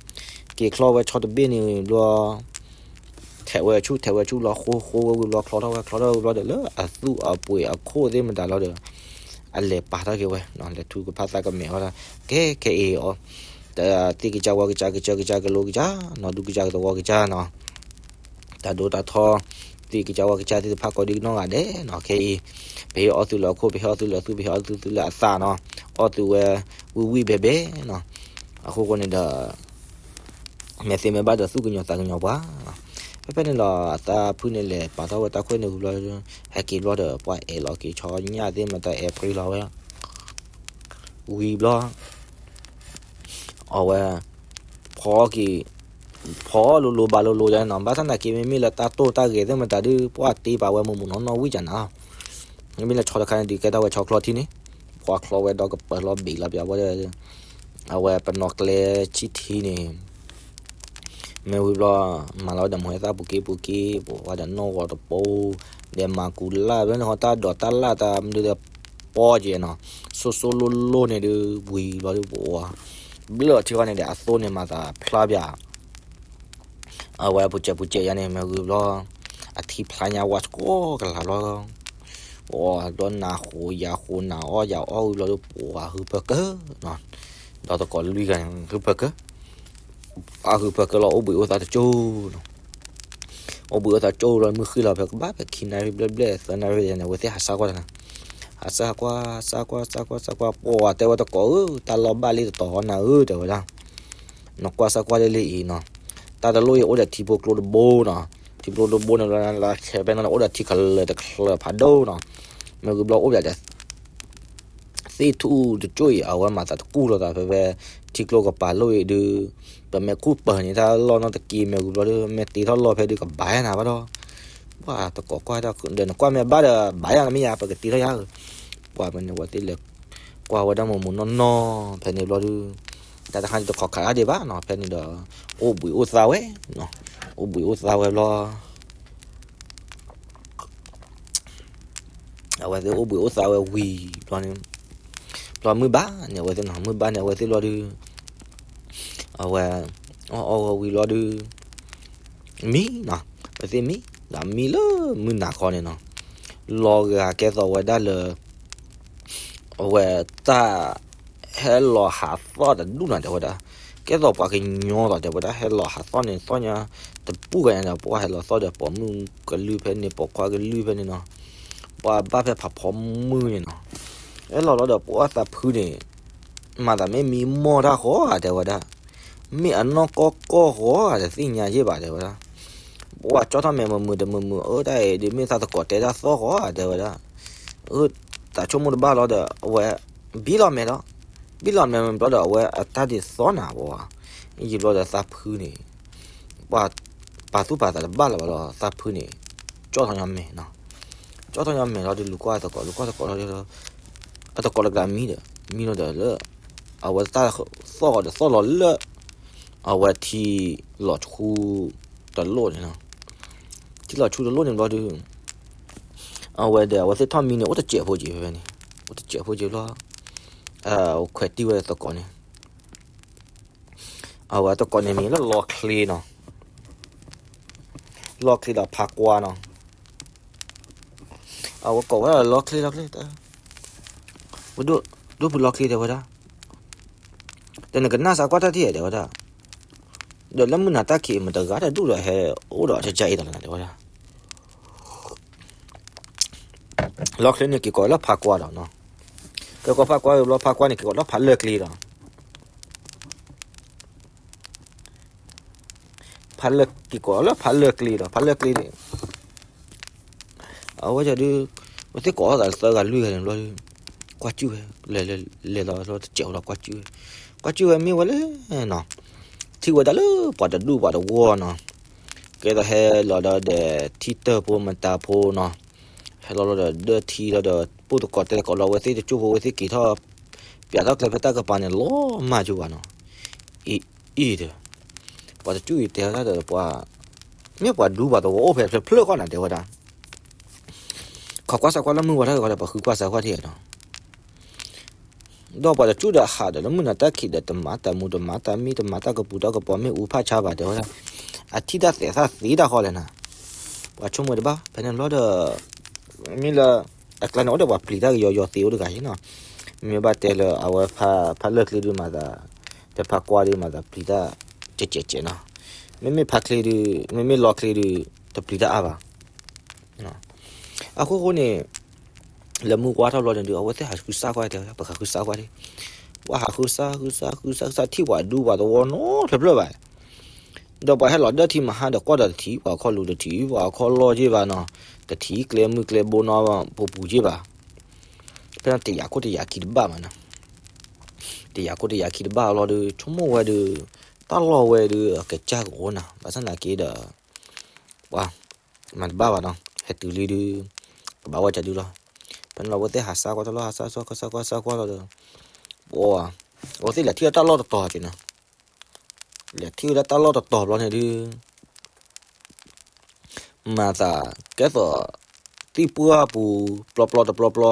ဘျီ ထဲးဝဲဆူၣ်ထဲးဝဲဆူၣ်လီၤ ဃိဃိဝဲဝံၤဘျီချီထီၣ်ဝဲချီထီၣ်ဝဲဘျီဒီး လၢအသူၣ်အပှ့ၤအခိၣ်သ့ၣ်မတၤလီၤဒီး အလဲၤပာ်ထီၣ်က့ၤဝဲ လဲၤထုကဖၣ်သးကမဲာ်ဝဲဒၣ် ကဲခဲအံၤအီၤ တၢ်သ့ၣ်ကစၢ်ဝီကစၢ် ကစၢၢ်ကစၢ် ကလိကစၢ်နီၤ ဒူကစၢ်ကသဝီကစၢ်နီၤ, တၢ် တၢ်ဒိတၢ်ထီ သ့ၣ်ကစၢ်ဝါကစၢ်သ့ၣ်တဖၣ်ကိးဒံနီၢ်ဂၤဒဲးနီၤ. ခဲအံၤ ပဟ့ၣ်အီၣ်သုလၢအခိၣ် ပဟ့ၣ်အီၣ်သုလၢအသူၣ် ပဟ့ၣ်အီၣ်သုလၢအသးနီၤ. အီၣ်သုဝဲ ဝံၣ်ဝံၣ်ဘဲဘဲနီၤ. အဃိဃိန့ၣ်ဒီး မဲာ်သ့မဲာ်ဘၣ်ဒီးသူၣ်ကညီၤသးကညီၤပှၤ. ဖဲဖဲန့ၣ်လီၤ အသးဖုန့ၣ်လဲၤပာ်ထီၣ်ဝဲတၢ်ခွဲးန့ၣ်ဝံၤဘျီ ဟဲက့ၤဘျီဒီး ပှၤအဲၣ်လီၤက့ၤဆီညၣ်သ့ၣ်မတၤ အဲၣ်ပြံလီၤဝဲ ဝံၤဘျီ အဝဲ ဖီက့ၤ ဖီလိၤလိၤဘၣ်လိၤလိၤယါန့ၣ်နီၤ. ဘၣ်ဆၣ်သနာ်က့ မ့မ့ၢ်လၢတၢ်တိၢ်တၢ်ဂဲၤသ့ၣ်မတၤဒုး ပှၤတ့ပာ်ဝဲမုၢ်မုၢ်နီၢ်နီၢ်ဝံၣ်ကၢ်နၤလီၤ. မ့မ့ၢ်လၢဆီတခါန့ၣ်ဒုး ကဲထီၣ်ဝဲဆီချီထံန့ၣ် ဖီချီဝဲဒီးကပၢၤလီၤဘ့ၣ်လီၤပျၢၤဝဲဒီး အဝဲပနီၣ်ကျဲဆံထံန့ၣ် မ့ၢ်ဝံၤဘျီ မၤလီၤဝဲဒီးမ့ၢ်ဝဲသၣ်ပူၤက့ပူၤက့ ပဝဲဒီးနီၣ်ဂီၤတပိ ဒီးမၤကူၤလၢ် ဘျီန့ၣ်ဟီတၢ်ဒိးတၢ်လၣ်တၢ်မနုၤဒီး ပီက့ၤနီၤ စိစိလိၤလိၤန့ၣ်ဒုး ဝံၤဘျီဒုးပဝဲ ဘျၢၣ်ထံဃီန့ၣ်ဒီး အသိန့ၣ်မၤသးဖျါပၠး အဝဲပူၤစဲးပူၤစဲးယါန့ၣ် မ့ၢ်ဝံၤဘျီ အထံဖျါညါဝါစကီကလၤဘျီ ပဝဲဒီးနၤဃိယၤဃိ နၤအီၣ်ယၤအီၣ်ဝံၤဘျီဒုး ပဝဲဟုဖၢကၢနီၤ ဒီးသကိးလွံၢ်ဂၤန့ၣ် ဟုဖၢကၢ အဟုဖၢကၢလီၤ အိၣ်ဘှံးအိၣ်သါတကၠိနီၤ. အိၣ်ဘှံးအိၣ်သါကၠိလီၤ မုၢ်ဃ့ၢ်လီၤဖဲကဘၣ်ဖဲခံနၣ်ရံၣ်ဘျဲၣ်ဘျဲၣ်သၢနၣ်ရံၣ်န့ၣ် အဝဲသ့ၣ်ဟးဆါကွၢ်တၢ်နၤ ဟးဆါကွၢ် ဆါကွၢ် ဆါကွၢ် ဆါကွၢ် ပှၤတဲဝဲသကိးဧၢ တၢ်လီၢ်ဘၣ်လံတတီၤဟီနၤဧၢ တဲဝဲဒၣ် နကွၢ်ဆၢကွၢ်လၢလံအံၤနီၤ တၢ်တလိၣ်အံၤအိၣ်ဒီးထံဖိကျိတဘိနီၤ ထံဖိကျိတဘိန့ၣ်လီၤ လၢဆဲးဖဲန့ၣ်လီၤ အိၣ်ဒီးထံကလၢၤတကလၢၤဖးဒိၣ်နီၤ မ့ၢ်ဂုၤဘျီအိၣ်ပၠးဒီး သ့ၣ်ထူၣ်တကၠိၢ်အံၤ အဝဲမၤသးတကူၣ်လိာ်သးဖဲဖဲ ထံကျိကပၤလိၣ်အံၤဒုး ပမ့ၢ်ခူၣ်ပၢၤန့ၣ် တၢ်လီၢ်နီတက့ မ့ၢ်ဂုၤဘျီဒုး မ့ၢ်တ့ထီၣ်လီၢ်ဖဲဒုးကဘၣ်ယါနၤဘၣ်ဒီး ပှၤသကိးကွၢ်ဒီး နကွၢ်မ့ၢ်ဘၣ်ဒီး ဘၣ်ယါနမ့ၢ်ယါ ပကတ့ထီၣ်ယါဧၢ ပှၤမ့ၢ်န့ၣ် ဝဲသ့ၣ်လဲၤကွၢ်ဝဲဒၣ်မုၢ်မုၢ်နီၢ်နီၢ် ဖဲန့ၣ်ဘျီဒုး တၢ်တခါန့ၣ်တခီခးဒံးဘၣ်နီၤ ဖဲန့ၣ်ဒီး အိၣ်ဘှံးအိၣ်သါဝဲ အိၣ်ဘှံးအိၣ်သါဝဲဘျီ အဝဲသ့ၣ်အိၣ်ဘှံးအိၣ်သါဝဲဝံၤဘျီန့ၣ် ဘျီမုၢ်ဘၣ်န့ၣ် အဝဲသ့ၣ်နီၤ မုၢ်ဘၣ်န့ၣ် အဝဲသ့ၣ်ဘျီဒုး အဝဲ အီၣ်အီၣ်ဝံၤဘျီဒုး မံနီၤ အဝဲသ့ၣ်မံ ဒီးမံလၢမုၢ်နၤခီန့ၣ်နီၤ လီၤဂာ်ကဲသိးဝဲဒၣ်လၢ အဝဲတၢ် ဟဲလီၤဟးသီၣ်တဒူၣ်နီၤ တဲဝဲဒၣ် ကဲသိးပှၤကညီသိး တဲဝဲဒၣ် ဟဲလီၤဟးသီၣ်န့ၣ် သီၣ်ညါ တပူၤဂၤညါဒီး ပှၤဟဲလီၤသီၣ်ဒီး ပိာ်မုၣ်ကလုၢ်ဖဲန့ၣ် ပိာ်ခွါကလုၢ်ဖဲန့ၣ်နီၤ ပှၤဘၣ်ဖဲဖးဖီမုၢ်န့ၣ်နီၤ ဟဲလီၤလီၤဒီး ပှၤသးဖုန့ၣ် မၤသးမ့ၢ်မံမီၢ်တၢ်ဃီဧါ တဲဝဲဒၣ် မ့ၢ်အနီၢ်ကီၢ်ကီၢ်ဃီဧါ တသ့ၣ်ညါယ့ၢ်ဘၣ် တဲဝဲဒၣ် ပှၤကၠီထီၣ်မဲာ်မုာ်မုာ်တမုာ်မုာ် အၢ တၢ်အံၤဒုး မ့ၢ်သးသကိးတဲတၢ်သီၣ်ဃီဧါ တဲဝဲဒၣ် အၢ တၢ်ဆိကမိၣ်တဘၣ်လီၤဒီး အဝဲ ဘံလီၤမဲာ်လီၤ ဘံလီၤမဲာ်မ့ၢ်ဘျီဒီး အဝဲအတၢ်ဒ်သိးနၤဝဲ ယံာ်ဘျီဒီးသးဖုန့ၣ် ပှၤ ပာ်သူၣ်ပာ်သးတဘၣ်လၢၤဘၣ်ဒီး သးဖုန့ၣ် ကၠီထီၣ်ညီမဲာ်နီၤ ကၠီထီၣ်ညီမဲာ်လီၤဒီး လူၤကွၢ်သကိး လူၤကွၢ်သကိးလီၤဒီး အသကိးတဂၤမံဒီး မံလီၤဒီးလၢ အဝဲတၢ်သီၣ်ဂီၤဒီးသီၣ်လီၤလၢ အဝဲထံလီၤဆူတလိၣ်န့ၣ်နီၤ ထံလီၤဆူတလိၣ်န့ၣ်ဘျီဒီး အဝဲဒီး အဝဲသ့ၣ်ထီၣ်မံန့ၣ် အိၣ်တစဲးဖိက့ၤဖဲန့ၣ် အိၣ်တစဲးဖိက့ၤဘျီ ခွဲးတံၢ်ဝဲသကိးန့ၣ် အဝဲသကိးန့ၣ်မံၤလၢလီၤချ့နီၤ လီၤချ့ဒီးဖးကွၢ်နီၤ အဝဲကိးဝဲဒၣ်လီၤချ့လီၤချ့ ပဒိၣ်ဖုလီၤချ့တဲဝဲဒၣ် ဒီးနကနၣ်စးကွၢ်တၢ်ထံၣ်ဧါတဲဝဲဒၣ် ဒီးလၢမုၢ်နၤတၢ်ခံးမတဂၤတဒူၣ်ဒီးဟဲအိၣ်ဒီးတကဲအံၤဒီးတဲဝဲဒၣ် လီၤချ့န့ၣ်က့ၤကိးလၢဖးကွၢ်ဒီးနီၤ က့ၤကိးဖးကွၢ်ဝံၤဘျီ ဖးကွၢ်န့ၣ်က့ၤကိးလၢဖးလၢၢ်ကျ့ဒီး ဖးလၢၢ်က့ၤကိးလၢဖးလၢၢ်ကျ့ဒီး ဖးလၢၢ်ကျ့န့ၣ် အဝဲဒုး ပသ့ၣ်ကိးထီၣ်သးသၢဂၤလွံၢ်ဂၤန့ၣ်ဘျီဒုး ကွၢ်စုၣ်ဝဲ လဲၤလီၤတစဲးဝဲလီၤကွၢ်စုၣ်ဝဲ ကွၢ်စုၣ်ဝဲမ့ၢ်ဝဲလဲၣ်နီၤ ထံၣ်ဝဲဒၣ်လၢပှၤတဒူၣ်ပှၤတဝီၢ်နီၤ ကဲသိးဟဲလီၤဒီးဒီးထံတၢၢ်ဖိမတၤဖိနီၤ ဟဲလီၤလီၤဒီးဒၢထံလီၤဒီး ပိၢ်သကိးတဲသကိးလီၤ အဝဲသ့ၣ်တကၠိၢ်ဖိ အဝဲသ့ၣ်က့ၤထီၣ် ပၠးထီၣ်ကျဲဖဲတၢ်ကပၤန့ၣ် လီၤမၢ်ကၠိဘၣ်နီၤ အံၤအံၤဒီး ပှၤတကၠူၣ်အံၤတဲဝဲဒၣ်ဒီးပှၤ မ့ၢ်ပှၤဒူပှၤသဝီအိၣ်ဖဲဖျၢၣ်ဖျၢၣ်ဃီနၤတဲဝဲဒၣ် ခိးကွၢ်စးကွၢ်လၢမုၢ်ဝါထီၣ်ဂီၤဒီး ပှၤဃုကွၢ်စးကွၢ်ထံၣ်နီၤ ဒီးပှၤတကၠူၣ်ဒီးဟးဒီးလၢမုၢ်နၤတၢ်ခံးဒီး တမၤတၢ်မူ တမၤတၢ်မံ တမၤတၢ်ကပူၤတၢ်ကပီၤ မ့ၣ်အူဖးဆါဘၣ်တဲဝဲဒၣ် အထံၣ်တၢ်သဲးသၣ်သ့တၢ်ဃီလဲၣ်နၤ ပှၤဆိကမိၣ်တဘၣ် ဖဲန့ၣ်ဘျီဒီး မ့ၢ်လၢ အကျါန့ၣ်အိၣ်ဒီးပှၤပျံၤတၢ်ကယီယီသ့အိၣ်တဂၤအံၤနီၤ မ့ၢ်ဘၣ်တဲလၢအဝဲဖးလၢၢ်ကျ့ဒုးမၤသး ဒီးဖးကွၢ်ဒုးမၤသးပျံၤတၢ် ကဲးကဲးကဲးနီၤ မ့မ့ၢ်ဖးချ့ဒုး မ့မ့ၢ်လီၤချ့ဒုး တပျံၤတၢ်အါဘၣ်. အဃိဃိန့ၣ် လဲၤမုၢ်ဝါထီၣ်ဘျီန့ၣ်ဒုး အဝဲသ့ၣ်ဟးဃုစၢ်ကွၢ်တဲ ပဟးဃုစၢ်ကွၢ်ဒံး, ပှၤဟးဃုစၢ် ဃုစၢ် ဃုစၢ် ဃုစၢ် ထံၣ်ပှၤဒူပှၤသဝီနီတဖျၢၣ်ဘၣ်. ဒီးပှၤဟဲလီၤဒၢထံမဟါဒီးကွၢ်ဒီးတထံၣ် ပှၤခီၣ်လူၤတထံၣ် ပှၤခီၣ်လီၢ်က့ဘၣ်နီၤ, တထံၣ်ကျဲမုၢ်ကျဲဘိနီၤ ပူၤပူၤက့ဘၣ်. ဖဲန့ၣ်တယာ်ခိၣ်တယာ်ခံတဘၣ်မးနီၤ, တယာ်ခိၣ်တယာ်ခံတဘၣ်လီၤဒုး ဆိကမိၣ်ဝဲဒုး တၢ်လီၢ်ဝဲဒုး အကစၢ်ကအိၣ်နၤ ဘၣ်ဆၣ်သနာ်က့ဒီး ပှၤ မၤတဘၣ်ဘၣ်နီၤ ဟဲတုၤလံဒုး ကဘၣ်ဝဲကဒုလီၤ. ဖဲန့ၣ်လီၤ အဝဲသ့ၣ်ဟးစၢ်ကွၢ်တၢ်လီၢ် ဟးစၢ်ကွၢ် စၢ်ကွၢ် စၢ်ကွၢ်လီၤဒီး ပှၤ အဝဲသ့ၣ်လဲၤထံၣ်ဝဲတၢ်လီၢ်တတီၤက့နီၤ, လဲၤထံၣ်ဝဲဒၣ်တၢ်လီၢ်တတီၤဘျီန့ၣ်ဒုး မၤသးကဲသိး သံၣ်ပှၢ်ပူၤ ပျီပျီတပျီပျီ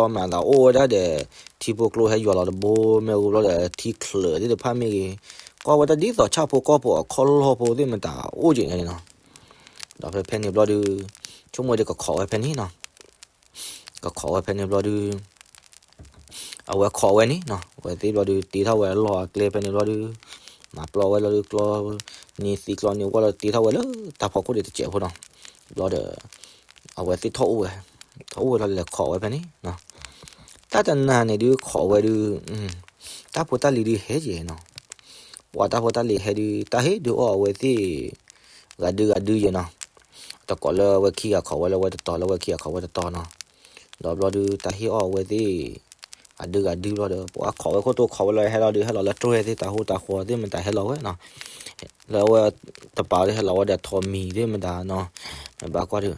မၤသးအိၣ်ဝဲဒၣ်ဒီး ထံဖိကျိဟဲယွၤလီၤတဘိ မ့ၢ်ဂ့ၤဘျီဒီး ထံချၢးသ့ၣ်တဖၣ်မ့ၢ်ဂ့ၤ, ကွၢ်ဝဲတၢ်ဒ်သိးဆၣ်ဖိကီၢ်ဖိအခီၣ်လီၢ်ဖိသ့ၣ်မတၤအိၣ်က့န့ၣ်နီၤ. ဒီးဖဲဖဲန့ၣ်ဘျီဒုး ဆိကမိၣ်ဝဲဒုးကခိးဝဲဖဲန့ၣ်နီၤ, ကခိးဝဲဖဲန့ၣ်ဘျီဒုး အဝဲခိးဝဲန့ၣ်နီၤ အဝဲသ့ၣ်ဘျီဒုး တ့ထီၣ်ဝဲအလီၢ်အကျဲဖဲန့ၣ်ဘျီဒုး မၤပျီဝဲလီၤဒုး ကျီန့ၢ်သံကျီန့ၢ်ဝၣ်လီၤ တ့ထီၣ်ဝဲလၢတၢ်ဖီခိၣ်ဒံးတစဲးဖိနီၤ. ဘျီဒီး အဝဲသ့ၣ်ထီၣ်အိၣ်ဝဲ ထီၣ်အိၣ်ဝဲလီၤ လဲၤခိးဝဲဖဲန့ၣ်နီၤ. တၢ်တနၤန့ၣ်ဒုးခိးဝဲဒုး တၢ်ဖိတၢ်လံၤဒုးဟဲယဲနီၤ. ပှၤတၢ်ဖိတၢ်လံၤဟဲဒုး တၢ်ဟ့ၣ်ဒုးအီၣ်အဝဲသ့ၣ် ဂၤဒုဂၤဒုယဲနီၤ. တကိးလၢဝဲခံဂၤခိးဝဲလၢဝဲတတီၤ လၢဝဲခံဂၤခိးဝဲတတီၤနီၤ. ဒီးဘျီဒုး တၢ်ဟ့ၣ်အီၣ်အဝဲသ့ၣ် အဒုဂၤဒုဘျီဒီး ပှၤခိးဝဲခိၣ်တိၢ်ခိးဝဲလီၤ ဟဲလီၤဒုး ဟဲလီၤလၢတြဲၢ်သ့ၣ်တၢ်ဟူးတၢ်ဃီသ့ၣ်မတၤဟဲလီၤဝဲနီၤ. လၢအဝဲတပၤဒုးဟဲလီၤဝဲဒီးထိးမံၤသ့ၣ်မတၤနီၤ. မ့ၢ်ဘၣ်ကွၢ်ဒုး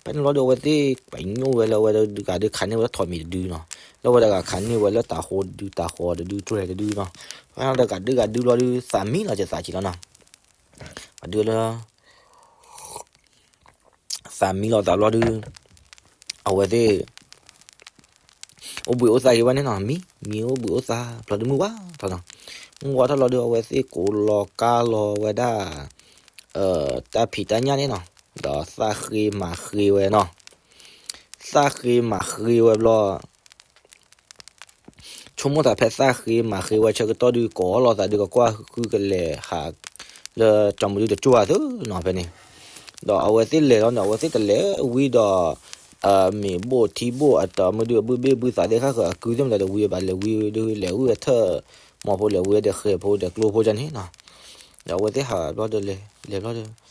ဖဲန့ၣ်လီၤဒုး အဝဲသ့ၣ်ပညိၣ်ဝဲလၢအဝဲဒုး ဂၤဒုးခးန့ၢ်ဝဲလၢထိးမံၤတဒုနီၤ. လၢအဝဲဒၣ်ဂၤခးန့ၢ်ဝဲလၢတၢ်ဟူးဒုးတၢ်ဃီတဒုတြဲၢ်တဒုနီၤ. ဖဲန့ၣ်ဒီးဂၤဒုဂၤဒုဘျီဒုး သးမံလီၤက့ၤသးက့ၤလီၤနီၤ. ပှၤဒုးလၢ သးမံလီၤသးဘျီဒုး အဝဲသ့ၣ် အိၣ်ဘှံးအိၣ်သါက့ၤဝဲန့ၣ်နီၤ မံ မံအိၣ်ဘှံးအိၣ်သါဘျီဒုး မုၢ်ဝါထီၣ်နီၤ. မုၢ်ဝါထီၣ်လီၤဒုး အဝဲသ့ၣ်ကိးလီၤကါလီၤဝဲဒၣ် တၢ်ဖံးတၢ်ညၣ်န့ၣ်နီၤ. ဒီးသၣ်ဃ့မၤဃ့ဝဲနီၤ. သၣ်ဃ့မၤဃ့ဝဲဘျီ ဆိကမိၣ်သးဖဲသၣ်ဃ့မၤဃ့ဝဲဆၢကတီၢ်ဒုး ကိးလီၤသးဒုး ကကွၢ်ဃုကလဲၤဟး လၢကၠီမုၢ်ဒုးတကၠိၢ်သနီၤဖဲန့ၣ်. ဒီးအဝဲသ့ၣ်လဲၤလီၤန့ၣ် အဝဲသ့ၣ်တလဲၤဝံၤဒီး မ့ၢ်ဘိၣ်ထံဘိၣ်အတီၢ်မုၢ်ဒုး အဘုဘ့ၣ်ဘုသးသ့ၣ်ဃၣ်ဃၢၤ အကုသ့ၣ်မတၤတဝံၤဘၣ် လဲၤဝံၤဒုး လဲၤဝံၤဝဲထၢၣ်မီၤဖိ လဲၤဝံၤဝဲဒီးဃဲၤဖိဒီးကျိဖိကန့ၣ်နီၤ. ဒီးအဝဲသ့ၣ်ဟးဘျီဒီးလဲၤ လဲၤဘျီဒီး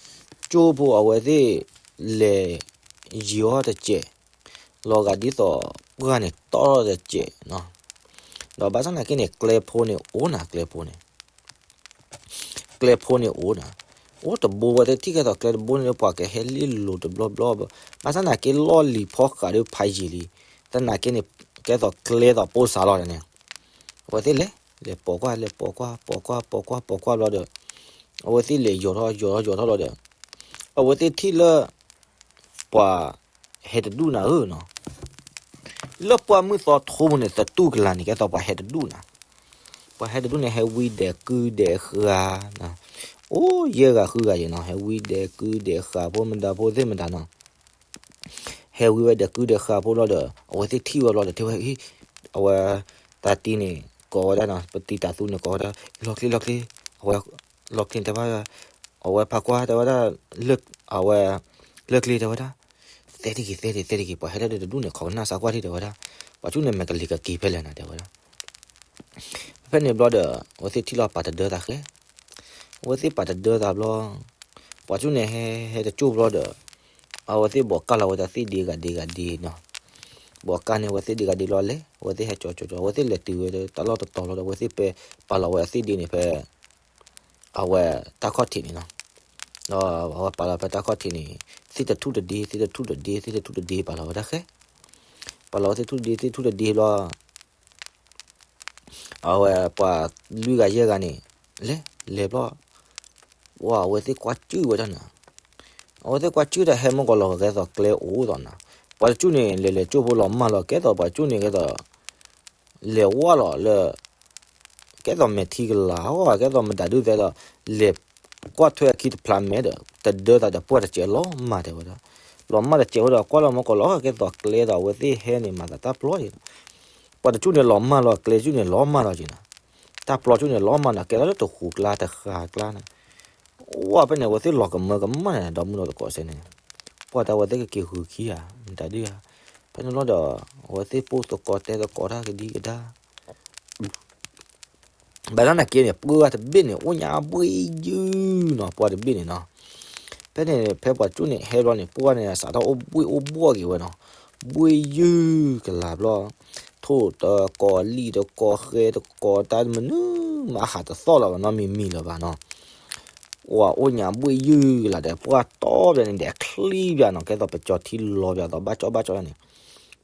ကၠိဖိအဝဲသ့ၣ်လဲၤ ယံာ်အီၤတစဲး လီၤဂာ်ဒ်သိး ပှၢ်န့ၣ်တီၢ်တစဲးနီၤ. ဒီးဘၣ်ဆၣ်သနာ်က့န့ၣ် ကျဲဖိန့ၣ်အိၣ်နၤ ကျဲဖိန့ၣ် ကျဲဖိန့ၣ်အိၣ်နၤ, အိၣ်တဘိဝဲသ့ၣ်ထံၣ်ကဲသိးကျဲတဘိန့ၣ် ပှၤကဟဲလ့လိၤတဘျီဘျီဘျီ, ဘၣ်ဆၣ်သနာ်က့လီၢ်လံၤဖီဃးဒုးဖးယံာ်လံ, သနာ်က့န့ၣ် ကဲသိးကျဲသိးပိၢ်စးလီၤန့ၣ်, အဝဲသ့ၣ်လဲၤ လဲၤပိာ်ကွၢ် လဲၤပိာ်ကွၢ် ပိာ်ကွၢ် ပိာ်ကွၢ် ပိာ်ကွၢ်ဘျီဒီး အဝဲသ့ၣ်လဲၤယီၤထီၣ် ယီၤထီၣ် ယီၤထီၣ်ဘျီဒီး အဝဲသ့ၣ်ထံၣ်လၢ ပှၤဟဲတဒူၣ်နၤဧၢနီၤ, လၢပှၢ်မုၢ်သီထိပူၤန့ၣ် သတူၢ်ကလာ်န့ၣ် ကဲသိးပှၤဟဲတဒူၣ်နၤ, ပှၤဟဲတဒူၣ်န့ၣ် ဟဲဝံဒဲးကုဒဲးဃာ်, အိၣ်ယဲၢ်ဂၤဃုဂၤယဲနီၤ, ဟဲဝံဒဲးကုဒဲးဃာ်ဖိမတၤဖိသ့ၣ်မတၤနီၤ, ဟဲဝံဝဲဒဲးကုဒဲးဃာ်ဖိဘျီဒီး အဝဲသ့ၣ်ထံၣ်ဝဲဘျီဒီး တဲဝဲ အဝဲ တၢ်တံၤန့ၣ် ကိးဝဲဒၣ်နီၤ, ပတံၤတၢ်သူန့ၣ်ကိးဝဲဒၣ်, လီၤချ့ လီၤချ့, အဝဲ လီၤချ့တဲဝဲ, အဝဲဖးကွၢ်တဲဝဲဒၣ်, အဝဲ လၢချ့တဲဝဲဒၣ်, သဲတဂ့ၤ သဲတဂ့ၤ သဲတဂ့ၤ, ပှၤဟဲလၢဒဲးတဒူၣ်န့ၣ် ခိးကနၣ်စးကွၢ်ထံၣ်တဲဝဲဒၣ်, ပှၤဆူၣ်န့ၣ်မဲာ်ကလံၤကက့ၤဖဲလဲၣ်နၤတဲဝဲဒၣ်, ဖဲန့ၣ်ဘျီဒီး အဝဲသ့ၣ်ထံၣ်လီၤပာ်တဒၢသးဃဲ, အဝဲသ့ၣ်ပာ်တဒၢသးဘျီ, ပှၤဆူၣ်န့ၣ်ဟဲ ဟဲတကၠိၢ်ဘျီဒီး အဝဲသ့ၣ်ဘိးကၢ်လီၤဝဲတၢ်သ့ၣ်ဒ့ဂၤဒ့ဂၤဒ့နီၤ, ဘိးကၢ်န့ၢ်အဝဲသ့ၣ်ဒ့ဂၤဒ့လီၤလဲၤ, အဝဲသ့ၣ်ဟဲကၠီၤကၠီၤကၠီၤ အဝဲသ့ၣ်လဲၤတုၤဝဲတၢ်လီၢ်တတီၤလီၤဒီး အဝဲသ့ၣ်ပဲပာ်လီၤဝဲအသ့ၣ်ဒ့န့ၣ်ဖဲ အဝဲတၢ်ခီၣ်ထံးန့ၣ်နီၤ, ဒီးအဝဲပာ်လီၤဖဲတၢ်ခီၣ်ထံးန့ၣ် သ့ၣ်တထူၣ်တဒ့ သ့ၣ်တထူၣ်တဒ့ သ့ၣ်တထူၣ်တဒ့ ပာ်လီၤဝဲဒၣ်ဃဲ, ပာ်လီၤဝဲသ့ၣ်ထူၣ်တဒ့ သ့ၣ်ထူၣ်တဒ့ဘျီ အဝဲပှၤလွံၢ်ဂၤယဲၢ်ဂၤန့ၣ် လဲၤ လဲၤဘျီ, ဝဲအဝဲသ့ၣ်ကွၢ်စုၣ်ဝဲဒၣ်နၤ, အဝဲသ့ၣ်ကွၢ်စုၣ်တၢ်ဟဲမုၢ်ကီးလီၤ ကဲသိးကျဲအိၣ်သိးနၤ, ပှၤတကၠူၣ်န့ၣ် လဲၤလဲၤကၠိၢ်ဖိလီၤမၢ်လီၤ ကဲသိးပှၤတကၠူၣ်န့ၣ် ကဲသိး လဲၤဝဲလီၤလၢ ကဲသိးမဲာ်ထံကလၤ ကဲသိးမတၤဒုးသဲဒီး လဲၤကွၢ်ထွဲအခံတဖျးမဲာ်ဒီး တဒၢသးဒီးပှၢ်တစဲးလီၤမၢ်တဲဝဲဒၣ်, လီၤမၢ်တစဲးဝဲဒီး ကွၢ်လီၤမုၢ်ကီးလီၤ ကဲသိးကျဲသိးအဝဲသ့ၣ်ဟဲန့ၣ် မၤသးတၢ်ပျီယဲ ပှၤတကၠူၣ်န့ၣ်လီၤမၢ်လီၤ ကျဲတကၠူၣ်န့ၣ်လီၤမၢ်လီၤက့ၤနၤ, တၢ်ပျီတကၠူၣ်န့ၣ်လီၤမၢ်နၤ ကဲလီၤလၢတဃူးကျါတဃာ်ကျါနၤ, ဝဲဖဲန့ၣ် အဝဲသ့ၣ်လီၤကမၢကမၣ်န့ၣ် ဒီမုၢ်ဒီတကိးစဲန့ၣ်, ပှၢ်တၢ်ဝဲသ့ၣ်ကက့ၤဂုာ်ခံဧါ, မတၤဒုဧါ, ဖဲန့ၣ်ဘျီဒီး အဝဲသ့ၣ်ပိၢ်သကိးတဲသကိးတၢ်ကဒံကဒါ ဘၣ်ဆၣ်သနာ်က့န့ၣ် ပှၢ်တဘ့ၣ်န့ၣ် အိၣ်ညါဘှ့ၣ်ယုၢ်နီၤ, ပှၢ်တဘ့ၣ်န့ၣ်နီၤ. ဖဲန့ၣ် ဖဲပှၤကၠူၣ်န့ၣ်ဟဲဘျီန့ၣ် ပှၢ်န့ၣ် စးထီၣ်အိၣ်ဘှ့ၣ်အိၣ်ဘှီၣ်က့ၤဝဲနီၤ, ဘှ့ၣ်ယုၢ်ကလာ်ဘျီ, ထိၣ်တကိးလံာ်တကိးဃဲတကိး တၢ်မနုၤမးဟးတသီၣ်လၢၤဘၣ်နီၤ, မံၤမံၤလၢၤဘၣ်နီၤ. ပှၢ်အိၣ်ညါဘှ့ၣ်ယုၢ်ကလာ်ဒီး ပှၢ်တီပျီန့ၣ် ဒဲးချံပျီနီၤ, ကဲသိးပကၠီထံလီၤပျီသိး ဘၣ်ကၠီဘၣ်ကၠီန့ၣ်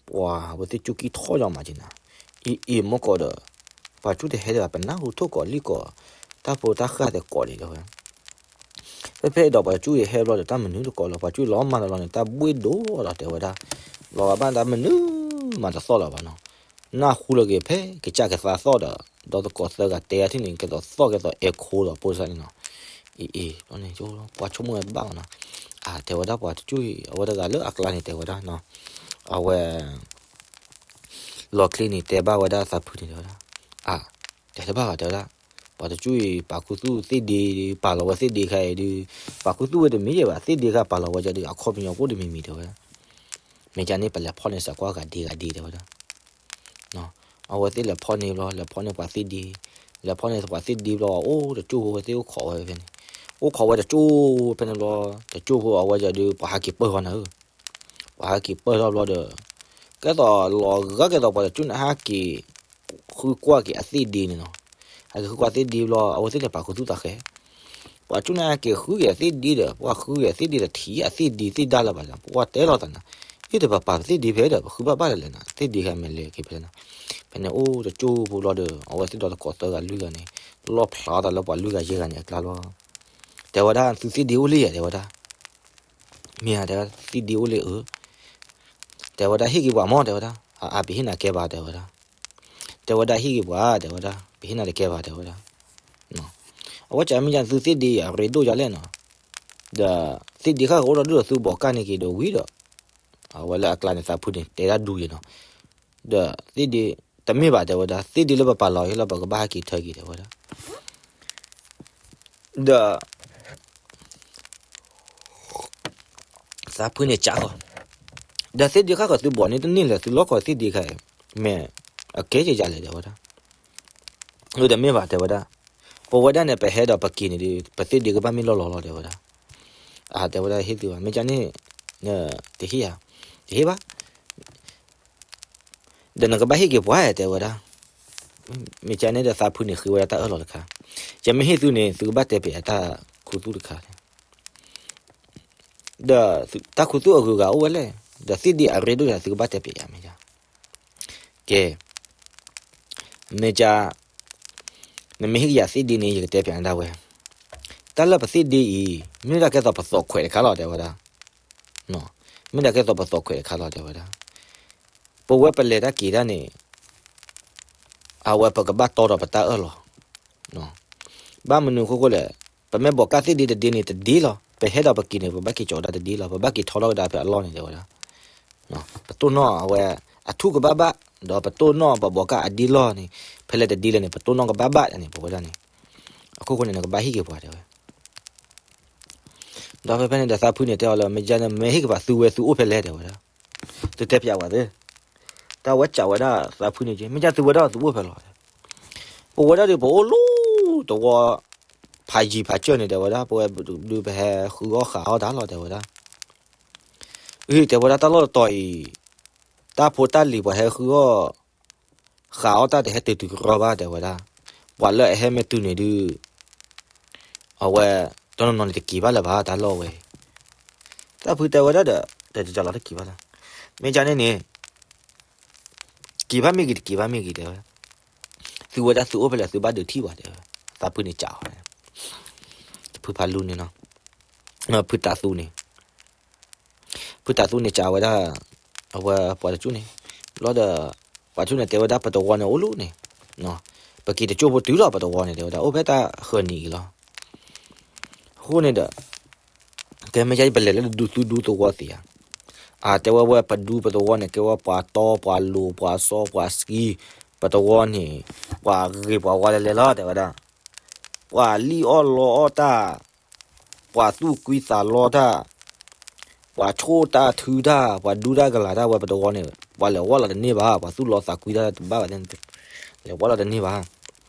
ပှၤအဝဲသ့ၣ်ကၠူၣ်ကံၢ်ထီၣ်ညီမးက့ၤနၤ, အံၤအံၤမ့ၢ်ကီးဒီး ပှၤကၠူၣ်တဟဲဒံးဘၣ် ပနၢ်ဟူထိၣ်ကိးလံာ်ကိး တၢ်ဖိတၢ်ဃၢ်သကိးန့ၣ်တဲဝဲ. ဖဲဖဲအံၤဒီးပှၤကၠူၣ်အံၤဟဲဘျီဒီး တၢ်မနုၤတကိးလၢၤ, ပှၤကၠူၣ်အံၤလီၤမၢ်လီၤလီၤန့ၣ် တၢ်ဘှ့ၣ်ဒိၣ်ဒီးတဲဝဲဒၣ်, လီၤဂာ်ဘၣ်တၢ်မနုၤမးတသီၣ်လၢၤဘၣ်နီၤ. နၢ်ဟူလၢက့ၤဖဲကစၢ်ကသးသီၣ်ဒီး ဒီးသကိးသၢဂၤတဲအထံၣ်န့ၣ် ကဲသိးသီၣ်ကဲသိးအဲၣ်ခိဒီးပိစၢ်န့ၣ်နီၤ. အံၤအံၤ ပှၤဆိကမိၣ်ဝဲဘၣ်မးနီၤ. အတဲဝဲဒၣ်ပှၤတကၠူၣ်အံၤ အဝဲတဂၤလၢအကျါန့ၣ်တဲဝဲဒၣ်နီၤ, အဝဲ လီၤချ့န့ၣ် တဲဘၣ်ဝဲဒၣ်သးဖုန့ၣ်တဲဝဲဒၣ်, အါ, တဲတဘၣ်ဘၣ်တဲဝဲဒၣ်, ပှၤတကၠူၣ်အံၤ ပာ်ခူသူၣ်သ့ၣ်ဒ့ ပာ်လီၤဝဲသ့ၣ်ဒ့ခါအံၤဒုး, ပာ်ခူသူၣ်ဝဲတမံၤယဲၢ်ဘၣ် သ့ၣ်ဒ့ခါပာ်လီၤဝဲဒၣ်ဒီး အခီပညီအိၣ်တမံၤမံၤတဲဝဲဒၣ်. မ့ၢ်ကန့ၣ် ပလဲၤဖီၣ်န့ၢ်စ့ၢ်ကီးအဂၤဒ့ဂၤဒ့တဲဝဲဒၣ်. အဝဲသ့ၣ်လဲၤဖီၣ်န့ၢ်ဘျီ လဲၤဖီၣ်န့ၢ်ပှၤသ့ၣ်ဒ့, လဲၤဖီၣ်န့ၢ်ပှၤသ့ၣ်ဒ့ဘျီ အိၣ်တကၠူၢ်ဖိဝဲသ့ၣ်အိၣ်ခိးဝဲဖဲန့ၣ်, အိၣ်ခိးဝဲတကၠူၢ်ဖိဖဲန့ၣ်ဘျီ, တကၠူၢ်ဖိအဝဲဒၣ်ဒီး ပှၤဟးက့ၤပၢၢ်ဃီနၤဧၢ ပှၤဟးက့ၤပၢၢ်ထီၣ်ဘျီဒီး ကဲသိးလီၤဂာ်ကဲသိးပှၤတကၠူၢ်န့ၣ် ဟဲက့ၤဃုကွၢ်က့ၤအသ့ၣ်ဒ့န့ၣ်နီၤ. ဟဲက့ၤဃုကွၢ်သ့ၣ်ဒ့ဘျီ အဝဲသ့ၣ်န့ၣ်ပာ်ခူသူၣ်သးဃဲ, ပှၤကၠူၢ်န့ၣ်ဟဲက့ၤဃုက့ၤအသ့ၣ်ဒ့ဒီး ပှၤဃုက့ၤအသ့ၣ်ဒ့ဒီးထံၣ်အသ့ၣ်ဒ့သ့ၣ်ဒါလၢၤဘၣ်ဒီး ပှၤတဲလီၤသးနၤ, အ့ၣ် တပာ်ပာ်ပသ့ၣ်ဒ့ဖဲဒီး ပဃုဘၣ်ဘၣ်လၢလဲၣ်နၤ သ့ၣ်ဒ့ဟဲမ့ၢ်လဲၤက့ၤဖဲလဲၣ်နၤ. ဖဲန့ၣ်အိၣ်တကၠူၢ်ဖိဘျီဒီး အဝဲသ့ၣ်ဒီးသကိးသၢဂၤလွံၢ်ဂၤန့ၣ် လီၣ်ဖျါသးလၢပှၤလွံၢ်ဂၤယဲၢ်ဂၤန့ၣ်အကျါလီၤ. တဲဝဲဒၣ် သုသ့ၣ်ဒ့အိၣ်လံဧါ တဲဝဲဒၣ်. မ့ၢ်ဧါ တဲဝဲဒၣ် သ့ၣ်ဒ့အိၣ်လံဧၢ. တဲဝဲဒၣ် ဟ့ၣ်က့ၤပှၤမၢ် တဲဝဲဒၣ်, အါ ပဟ့ၣ်နၤကဲဘၣ် တဲဝဲဒၣ်. တဲဝဲဒၣ် ဟ့ၣ်က့ၤပှၤ တဲဝဲဒၣ်, ပဟ့ၣ်နၤတကဲဘၣ် တဲဝဲဒၣ်. အဝဲကမ့ၢ်ယါ သုသ့ၣ်ဒ့အရ့ဒိၣ်ယါလဲၣ်နီၤ, ဒီးသ့ၣ်ဒ့ဃၣ်ကအိၣ်ဒီးဒိၣ်ဒီးသုဘီးကၢ်န့ၢ်က့ၤဒီးဝံၤဒီး အဝဲလၢအကျါန့ၣ် သးဖုန့ၣ် တဲဒၣ်ဒူယဲၢ်နီၤ, ဒီးသ့ၣ်ဒ့ တမ့ၢ်ဘၣ် တဲဝဲဒၣ်, သ့ၣ်ဒ့လၢပပာ်လီၤဟ့ၣ်လီၤ ပကဘၣ်ဟဲက့ၤထၢက့ၤ တဲဝဲဒၣ်. ဒီး သးဖုန့ၣ်ကးဃီ, ဒီးသ့ၣ်ဒ့ဃၣ်ဃီသုဘီးန့ၢ်တန့ၢ်လၢၤ သုလီၢ်ခီသ့ၣ်ဒ့ခါအံၤ မ့ၢ်အကဲက့ၤယါလဲၣ် တဲဝဲဒၣ်. အၢ တမ့ၢ်ဘၣ် တဲဝဲဒၣ်, ပဝဲဒၣ်န့ၣ် ပဟဲဒီးပက့ၤန့ၣ်ဒီး ပသ့ၣ်ဒ့ကဘၣ်မ့ၢ်လီၢ်လီၤလီၤ တဲဝဲဒၣ်. အါ တဲဝဲဒၣ် ဟ့ၣ်သုဘၣ်, မ့ၢ်ကန့ၣ် တဟ့ၣ်ဧါ, တဟ့ၣ်ဘၣ် ဒီးနကဘၣ်ဟ့ၣ်က့ၤပှၤ တဲဝဲဒၣ်. မ့ၢ်ကန့ၣ်ဒီးသးဖုန့ၣ်ဃ့ဝဲဒၣ်တၢ်အၢၣ်လီၤတခါ, ယမ့ၢ်ဟ့ၣ်သုန့ၣ် သုကဘၣ်တဲပၠးတၢ်ခူသူၣ်တခါ, ဒီးတၢ်ခူသူၣ်အဂုၤအဂၤအိၣ်ဝဲလဲၣ်, ဒီးသ့ၣ်ဒ့အရ့ဒိၣ်ယါ သုကဘၣ်တဲပၠးယၤ မ့ၢ်က, ကဲ မ့ၢ်က, နမ့ၢ်ဟ့ၣ်က့ၤယၤသ့ၣ်ဒ့န့ၣ် ယကတဲပၠးနၤဒၣ်ဝဲ, တၢ်လၢပသ့ၣ်ဒ့အံၤ မ့ၢ်ဒၣ်ကဲသိးပသီၣ်ခွဲးတခါလီၤ တဲဝဲဒၣ်, မ့ၢ်ဒၣ်ကဲသိးပသီၣ်ခွဲးတခါလီၤ တဲဝဲဒၣ်. ပဝဲပလဲၤတၢ်က့ၤတၢ်န့ၣ် အဝဲပကဘၣ်တီဒီးပတၢ်အၢၣ်လီၤ, ဘၣ်မနုၤအဃိလဲၣ်, ပမ့ၢ်ဘီးကၢ်သ့ၣ်ဒ့တဒ့န့ၣ်တဒ့လီၤ, ပဟဲဒီးပက့ၤန့ၣ် ပဘၣ်က့ၤကၠီၤဒၣ်တဒ့လီၤ, ပဘၣ်က့ၤထီထီၣ်ကဒါဖဲအလီၢ်န့ၣ် တဲဝဲဒၣ်. ပတိၢ်နီၣ်အဝဲ အထူၣ်ကဘၣ်ဘၣ်, ဒီးပတိၢ်နီၣ်ပဘီးကၢ်အဒ့လီၢ်န့ၣ်, ဖဲလဲၣ်တဒ့လဲၣ်န့ၣ် ပတိၢ်နီၣ်ကဘၣ်ဘၣ်န့ၣ် ပဝဲဒၣ်န့ၣ်, အခိၣ်ဃိန့ၣ် နကဘၣ်ဟ့ၣ်က့ၤပှၤ တဲဝဲ ဒီးဖဲဖဲန့ၣ်ဒီးသးဖုန့ၣ်တဲအီၤလၢ မ့ၢ်ကန့ၣ် မ့ၢ်ဟ့ၣ်က့ၤပှၤ သုဝဲသုအိၣ်ဖဲလဲၣ် တဲဝဲဒၣ်, သုတဲပၠးဝဲသ့, တၢ်ဝဲစံးဝဲဒၣ်သးဖုန့ၣ်က့ မ့ၢ်ကန့ၣ် သုဝဲဒၣ်သုအိၣ်ဖဲလဲၣ်, ပဝဲဒၣ်ဒီးပအိၣ်လၢတဝီ ဖးယံၤဖးစၢၢ်န့ၣ် တဲဝဲဒၣ်, ပဝဲဒုးပဟဲဃုအီၣ်ဃးအီၣ်တၢ်လီၤ တဲဝဲဒၣ်. အၢ တဲဝဲဒၣ် တၢ်လီၢ်တတီၤအံၤ တၢ်ဖိတၢ်လံၤပှၤဟဲဃုအီၣ် ဃးအီၣ်တၢ်တဟဲတုၤတုၤကရီဘၣ် တဲဝဲဒၣ်, ပှၤလၢအဟဲမ့ၢ်တုၤန့ၣ်ဒုး အဝဲ တနီၤနီၤန့ၣ်တက့ၤဘၣ်လၢၤဘၣ် တၢ်လီၢ်ဝဲအံၤ, သးဖုတဲဝဲဒၣ်ဒီး တကလီၤတက့ၤဘၣ်လၢၤ, မ့ၢ်ကန့ၣ်န့ၣ် က့ၤဘၣ်မ့ၢ်ဂ့ၤတက့ၤဘၣ်မ့ၢ်ဂ့ၤ တဲဝဲ, သုဝဲဒၣ်သုအိၣ်ဖဲလဲၣ် သုဘၣ်ဒုးထံၣ်ဘၣ် တဲဝဲ, သးဖုန့ၣ်ကးအီၤ, ဖုဖးလူန့ၣ်နီၤ, ဖုတးသူန့ၣ် ဖုတးသူန့ၣ်ကးဝဲဒၣ် အဝဲပှၤတကၠူၢ်န့ၣ်, ဘျီဒီး ပှၤတကၠူၢ်န့ၣ်တဲဝဲဒၣ် ပတဝီန့ၣ်အိၣ်လၢန့ၣ်, ပက့ၤတကၠိၢ်ဖိတုၤလီၤ ပတဝီန့ၣ် တဲဝဲဒၣ် အိၣ်ဖဲတၢ်ဃၢၤနံၤအံၤလီၤ. အဃိန့ၣ်ဒီး ကဲမ့ၢ်ယါ ပလဲၤလၢဒူသူဒူသဝီသ့ဧါ, အတဲဝဲဝဲပဒူပသဝီန့ၣ် ကဲဝဲပှၤတီပှၤလိၤပှၤစီပှၤဆှံ, ပတဝီန့ၣ် ပှၤဂ့ၤပှၤဝါလဲၤလဲၤလီၤ တဲဝဲဒၣ်, ပှၤလံၣ်အီၣ်လီအီၣ်တၢ် ပှၤသူၣ်ကွံသးလီတၢ်, ပှၤဆိၣ်တၢ်ထုတၢ် ပှၤဒူတၢ်ကလာ်တၢ်ဝဲပတဝီန့ၣ် ပှၤလဲၤဝီလီၤတန့ၢ်ဘၣ်, ပှၤသူၣ်လီသးကွံတၢ်တဘၣ်ဘၣ်, လဲၤဝီလီၤတန့ၢ်ဘၣ်.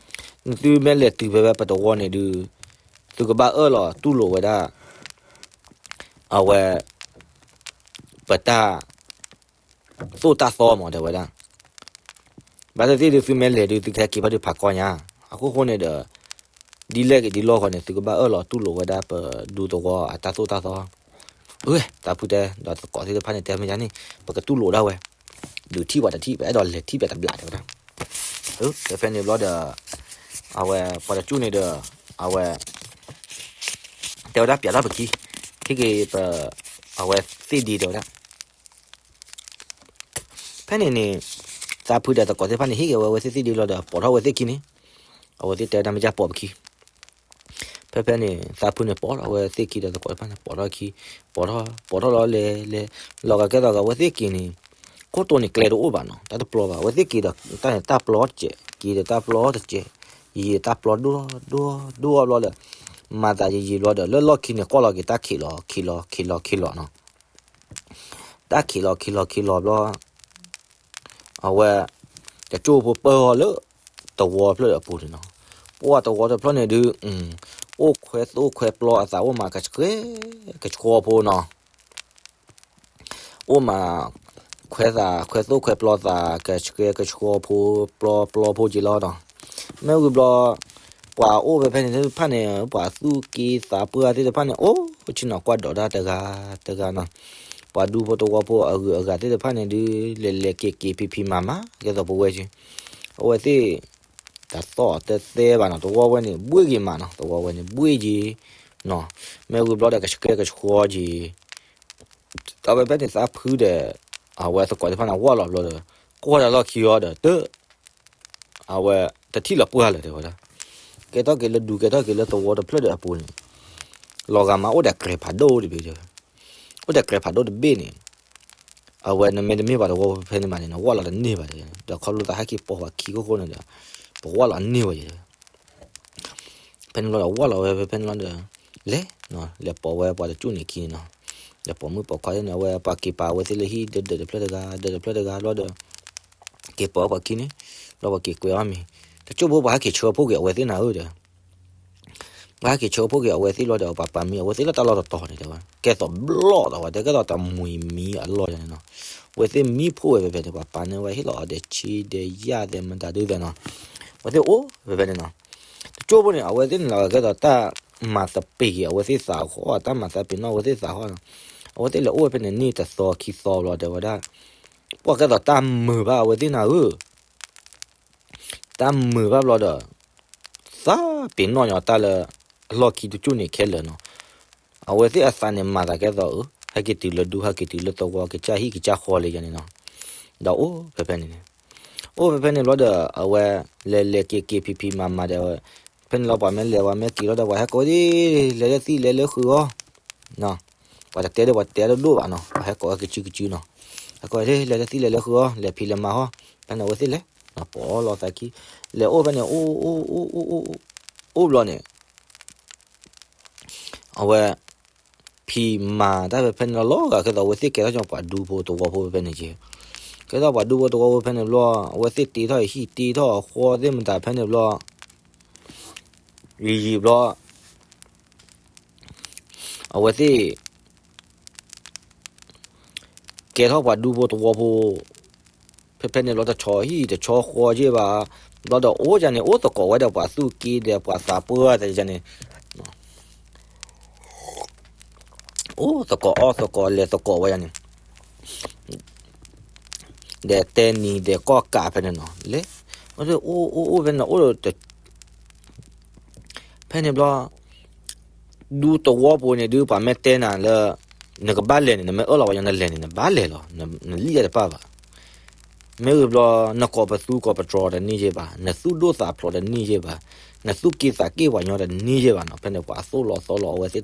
နသုမ့ၢ်လဲၤတုၤဖဲဖဲပတဝီန့ၣ်ဒုး သုကဘၣ်အၢၣ်လီၤတူၢ်လိာ်ဝဲဒၣ် အဝဲ ပတၢ်သိၣ်တၢ်သီမး တဲဝဲဒၣ်. ဘၣ်သ့ၣ်သ့ၣ်ဒုး သုမ့ၢ်လဲၤဒုး သုကဟဲက့ၤဘၣ်ဒုးဖးကီညါ. အခိၣ်ဃိန့ၣ်ဒီး ဒ်လဲၣ်ဂ့ၤဒ်လဲၣ်ဂ့ၤန့ၣ် သုကဘၣ်အၢၣ်လီၤတူၢ်လိာ်ဝဲဒၣ်ပဒူသဝီအတၢ်သိၣ်တၢ်သီ. အဝဲ သးဖုတဲ ဒီးသကိးသ့ၣ်တဖၣ်န့ၣ် တဲမ့ၢ်ယါန့ၣ် ပကတူၢ်လိာ်ဒၣ်ဝဲ, ဒုးထံၣ်ပှၤတထံၣ် ပအဲၣ်ဒိးလဲၤထံၣ်ပျဲတဘျး တဲဝဲဒၣ်. ဖဲဖဲန့ၣ်ဘျီဒီး အဝဲပှၤတကၠူၣ်န့ၣ်ဒီး အဝဲ တဲဝဲဒၣ် ပျးထီၣ်ပခံ, ဟ့ၣ်က့ၤပ အဝဲသ့ၣ်ဒ့ တဲဝဲဒၣ်. ဖဲန့ၣ်န့ၣ် သးဖုဒီးသကိးသ့ၣ်တဖၣ်န့ၣ် ဟ့ၣ်က့ၤဝဲအဝဲသ့ၣ်သ့ၣ်ဒ့လီၤဒီး ပိာ်ထီၣ်ဝဲသ့ၣ်ခံန့ၣ်, အဝဲသ့ၣ်တဲဝဲဒၣ် မ့ၢ်ကပိာ်ပခံ. ဖဲဖဲန့ၣ် သးဖုန့ၣ်ပိာ်ထီၣ်ဝဲသ့ၣ်ခံဒီးသကိးတဖၣ်န့ၣ် ပိာ်ထီၣ်ခံ, ပိာ်ထီၣ် ပိာ်ထီၣ်လီၤလဲၤလဲၤ, လီၤဂာ်ကဲသိးဂာ်ဝဲသ့ၣ်က့ၤန့ၣ် ခိၣ်တိန့ၣ်ကျဲတအိၣ်ဘၣ်နီၤ, တၢ်တပျီဘၣ်, အဝဲသ့ၣ်က့ၤဒီး တၢ်န့ၣ်တၢ်ပျီတစဲး, က့ၤဒီးတၢ်ပျီတစဲး, ယံာ်တၢ်ပျီဒိၣ်ဒိၣ်ဒိၣ်ဘျီဒီး မၤသးယံာ်ယံာ်ဘျီဒီး လၢလီၢ်ခံန့ၣ် ကွၢ်လီၤက့ၤတၢ်ခံးလီၤခံးလီၤခံးလီၤခံးလီၤနီၤ. တၢ်ခံးလီၤခံးလီၤခံးလီၤဘျီ အဝဲ တကၠိဖိပၢအီၤလၢ သဝီတဖျၢၣ်အပူၤန့ၣ်နီၤ. ပှၢ်သဝီတဖျၢၣ်န့ၣ်ဒုး အိၣ်ခွဲသိၣ်ခွဲပျီအသး အိၣ်မးကဆှဲကဆှီဖိနီၤ. အိၣ်မး ခွဲသးခွဲသိၣ်ခွဲပျီသး ကဆှဲကဆှီဖိ ပျီပျီဖိက့ၤလီၤနီၤ. မ့ၢ်ဝံၤဘျီ ပှၤအိၣ်ဖဲဖဲန့ၣ်သ့ၣ်တဖၣ်န့ၣ် ပှၤသူၣ်က့သးပှၢ်သ့ၣ်တဖၣ်န့ၣ် အိၣ်ဆ့ၣ်နီၤကွၢ်ဒီးဒၣ်တဂၤတဂၤနီၤ. ပှၤဒူဖိသဝီဖိအဂုၤအဂၤသ့ၣ်တဖၣ်န့ၣ်ဒုး လဲၤလဲၤက့ၤက့ၤဖံးဖံးမၤမၤ ကဲသိးပဝဲက့ၤ အဝဲသ့ၣ် တၢ်သီၣ်တသဲဘၣ်နီၤ, သဝီဝဲန့ၣ် ဘှ့ၣ်က့ၤမးနီၤ, သဝီဝဲန့ၣ် ဘှ့ၣ်က့ၤနီၤ. မ့ၢ်ဝံၤဘျီဒီး ကဆှဲကဆှီက့ၤ အဝဲဖဲန့ၣ်သးဖုဒီး အဝဲသကိးသ့ၣ်တဖၣ်န့ၣ် ဝီၢ်လီၤဘျီဒီး ကွၢ်တၢ်လီၢ်ခံအီၤဒီး တ အဝဲ တထံၣ်လီၤပှၢ်လၢၤတဲဝဲဒၣ်. ကဲထီၣ်က့ၤလၢဒူ ကဲထီၣ်က့ၤလၢသဝီတဖျၢၣ်ဒီးအပူၤန့ၣ် လီၤဂာ်မးအိၣ်ဒီးကြဲးဖးဒိၣ်တဘ့ၣ်တဲဝဲ, အိၣ်ဒီးကြဲးဖးဒိၣ်တဘ့ၣ်န့ၣ် အဝဲနမ့ၢ်တမ့ၢ်ပှၤသဝီဖဲန့ၣ်မးန့ၣ် နဝီၢ်လီၤတန့ၢ်ဘၣ်တဲဝဲ, ဒီးခီဖျိသးဟဲက့ၤပိာ်ပှၤခံခိၣ်ဃိန့ၣ်ဒီး ပဝီၢ်လီၤန့ၢ်ဝဲယဲ ဖဲန့ၣ်ဘျီဒီး ဝီၢ်လီၤဝဲဖဲဖဲန့ၣ်ဘျီဒီး လဲၤ လဲၤပိာ်ဝဲပှၤတကၠူၣ်န့ၣ်ခံန့ၣ်နီၤ. လဲၤပိာ်မုၣ်ပိာ်ခွါန့ၣ် အဝဲပှၤက့ၤပာ်ဝဲသ့ၣ်လၢဟံၣ်ဒၢးဒၢးတဖျၢၣ်တဂၤ ဒၢးတဖျၢၣ်တဂၤဘျီဒီး က့ၤပိာ်ဝဲပှၤခံန့ၣ် ဘျီပှၤက့ၤကွဲးအီၤမ့ၤ တကၠိၢ်ဖိပှၤဟဲက့ၤဆှၢဖိက့ၤအဝဲသ့ၣ်နၤဧၢဒီး ပှၤဟဲက့ၤဆှၢဖိက့ၤအဝဲသ့ၣ်ဘျီဒီး ပှၤပာ်မံအဝဲသ့ၣ်လၢတၢ်လီၢ်တတီၤန့ၣ်တဲဝဲ ကဲသိးဘျီၣ်ဒီးဝဲ တဲကဲသိးတမှံၤမံအလီၢ်ယၤန့ၣ်နီၤ. အဝဲသ့ၣ်မံဖိဝဲဖဲဖဲန့ၣ် ပှၤပာ်န့ၢ်ဝဲဟ့ၣ်လီၤအီၤဒီးဆံဒီးယၣ်သဲးမတၤဒုသဲးနီၤ. အဝဲသ့ၣ်အိၣ်ဖဲဖဲန့ၣ်နီၤ. တကၠိၢ်ဖိန့ၣ် အဝဲသ့ၣ်န့ၣ်လီၤကဲသိးတၢ်မၤသပ့ၤက့ၤအဝဲသ့ၣ်သးဃီ တၢ်မၤသးပ့ၤနီၣ်အဝဲသ့ၣ်သးဃီနီၤ. အဝဲသ့ၣ်လဲၤအိၣ်ဝဲဖဲန့ၣ် နံၣ်တသီခံသီဘျီတဲဝဲဒၣ် ပှၤကဲသိးတၢ်မုာ်ဘၣ်အဝဲသ့ၣ်နၤဧၢ တၢ်မုာ်ဘၣ်ဘျီဒီး သးပ့ၤနီၣ်ညီတၢ်လၢ အလီၢ်ခံတကၠိၢ်န့ၣ်ခဲလၢာ်နီၤ. အဝဲသ့ၣ်အသးန့ၣ်မၤသးကဲသိး ဟဲက့ၤတုၤလၢဒူ ဟဲက့ၤတုၤလၢသဝီ ကစၢ်ဟံၣ်ကစၢ်ဃီလၢယၤန့ၣ်နီၤ. ဒီးအိၣ်ဖဲဖဲန့ၣ်န့ၣ် အိၣ်ဖဲဖဲန့ၣ်ဘျီဒီး အဝဲလဲၤလဲၤက့ၤက့ၤဖံးဖံးမၤမၤဒီး ဖဲန့ၣ်လီၤပှၤမ့ၢ်လဲၤပှၤမ့ၢ်က့ၤလီၤဒီး ပှၤဟဲကိးဒ် လဲၤလၢသံလဲၤလၢဃုာ်အီၤ ပှၤတတဲဒီးပှၤတဲတဒိၣ်ဘၣ်နီၤ ပှၤဟဲကိးဝဲကစုကစုနီၤ. ဟဲကိးဒ် လဲၤလၢသံလဲၤလၢဃုာ်အီၤ လဲၤဖံးလဲၤမၤဟီ ဖဲန့ၣ်အဝဲသ့ၣ်လဲၤ ပိာ်လီၤသးခံ လဲၤအိၣ်ဖဲန့ၣ် အိၣ် အိၣ် အိၣ် အိၣ် အိၣ် အိၣ် အိၣ်ဘျီန့ၣ် အဝဲ ဖံးမၤတၢ်ဖဲဖဲန့ၣ်လီၤလီၤဂာ် ကဲသိးအဝဲသ့ၣ်ကဲထီၣ်က့ၤပှၤဒူဖိသဝီဖိဖဲဖဲန့ၣ်က့ၤ ကဲထီၣ်ပှၤဒူဖိသဝီဖိဖဲန့ၣ်ဘျီ အဝဲသ့ၣ်တ့ထီၣ်ဟံၣ်တ့ထီၣ်အဃီသ့ၣ်မတၤဖဲန့ၣ်ဘျီ ယံာ်ယံာ်ဘျီ အဝဲသ့ၣ် ကဲထီၣ်ပှၤဒူဖိသဝီဖိ ဖဲဖဲန့ၣ်ဘျီတဆီဟံၣ်တဆီဃီယဲၢ်ဘၣ်, ဘျီဒီးအိၣ်ယၤန့ၣ် အိၣ်သကိးဝဲဒီးပှၤသူၣ်က့ဒီးပှၤသးပှၢ်တယၤန့ၣ် အိၣ်သကိးအီၣ်သကိးလဲၤသကိးဝဲယၤန့ၣ် ဒီးတဲနံၤဒီးကီၢ်ကးဖဲန့ၣ်နီၤ လဲၤ အိၣ်အိၣ်အိၣ်ဖဲန့ၣ်အိၣ်ဒီး ဖဲန့ၣ်ဘျီ ဒူသဝီပူၤန့ၣ်ဒုး ပှၤမ့ၢ်တဲနၤလၢ နကဘၣ်လဲၤန့ၣ် နမ့ၢ်အၢၣ်လီၤဝဲညီနလဲၤန့ၣ် နဘၣ်လဲၤလီၤ, နလံၣ်တၢ်တပၣ်ဘၣ်. မ့ၢ်ဝံၤဘျီ နကိးပသူကိးပတြီၤတန့ၢ်ယဲၢ်ဘၣ်, နသူၣ်ဒိၣ်သးဖျိးတန့ၢ်ယဲၢ်ဘၣ်, နသူၣ်က့သးက့ပှၤညီတန့ၢ်ယဲၢ်ဘၣ်နီၤ. ဖဲန့ၣ် ပှၤသိၣ်လီၤသီလီၤအဝဲသ့ၣ်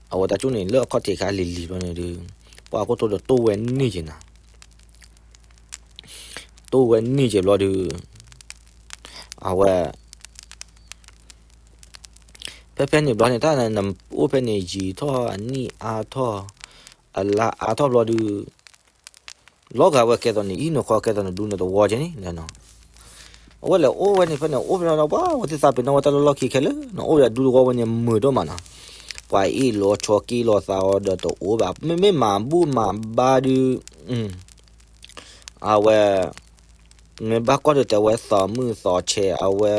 အဝဲတၢ်ကၠိၣ်န့ၣ် လၢအခီၣ်ထံးခါလံၤလံၤဘျီန့ၣ်ဒုး ပှၤကိၢ်ထိဒီးတိၢ်ဝဲန့ၢ်က့ၤနၤ တိၢ်ဝဲန့ၢ်က့ၤဘျီဒုး အဝဲ ဖဲဖဲန့ၣ်ဘျီန့ၣ် တၢ်နအိၣ်ဖဲန့ၣ် ယံာ်ထီၣ်အနံၣ်အါထီၣ် အလါအါထီၣ်ဘျီဒုး လီၤဂာ်ဝဲကဲသိးန့ၣ် အံၤနခီကဲသိးနဒူနသဝီကဲန့ၣ်, အဝဲလဲၤအိၣ်ဝဲန့ၣ် ဖဲန့ၣ်အိၣ်ဖဲဒီး ပှၤဝဲသ့ၣ်သးပ့ၤနီၣ်ဝဲတၢ်လီၢ်လီၢ်ခံ ခဲလၢာ်နီၤ, အိၣ်ဒီးဒူသဝီဝဲန့ၣ် မုာ်ဒိၣ်မးနီၤ, ပှၤအ့ၣ်လိာ်ဆိးက့လိာ်သးအီၤဒီးတအိၣ်ဘၣ်, မ့မ့ၢ်မၤဘူၣ်မၤဘါဒုး အဝဲ မ့ၢ်ဘၣ်ကွၢ်ဒီးတဲဝဲ သီမုၣ်သီဆဲး အဝဲ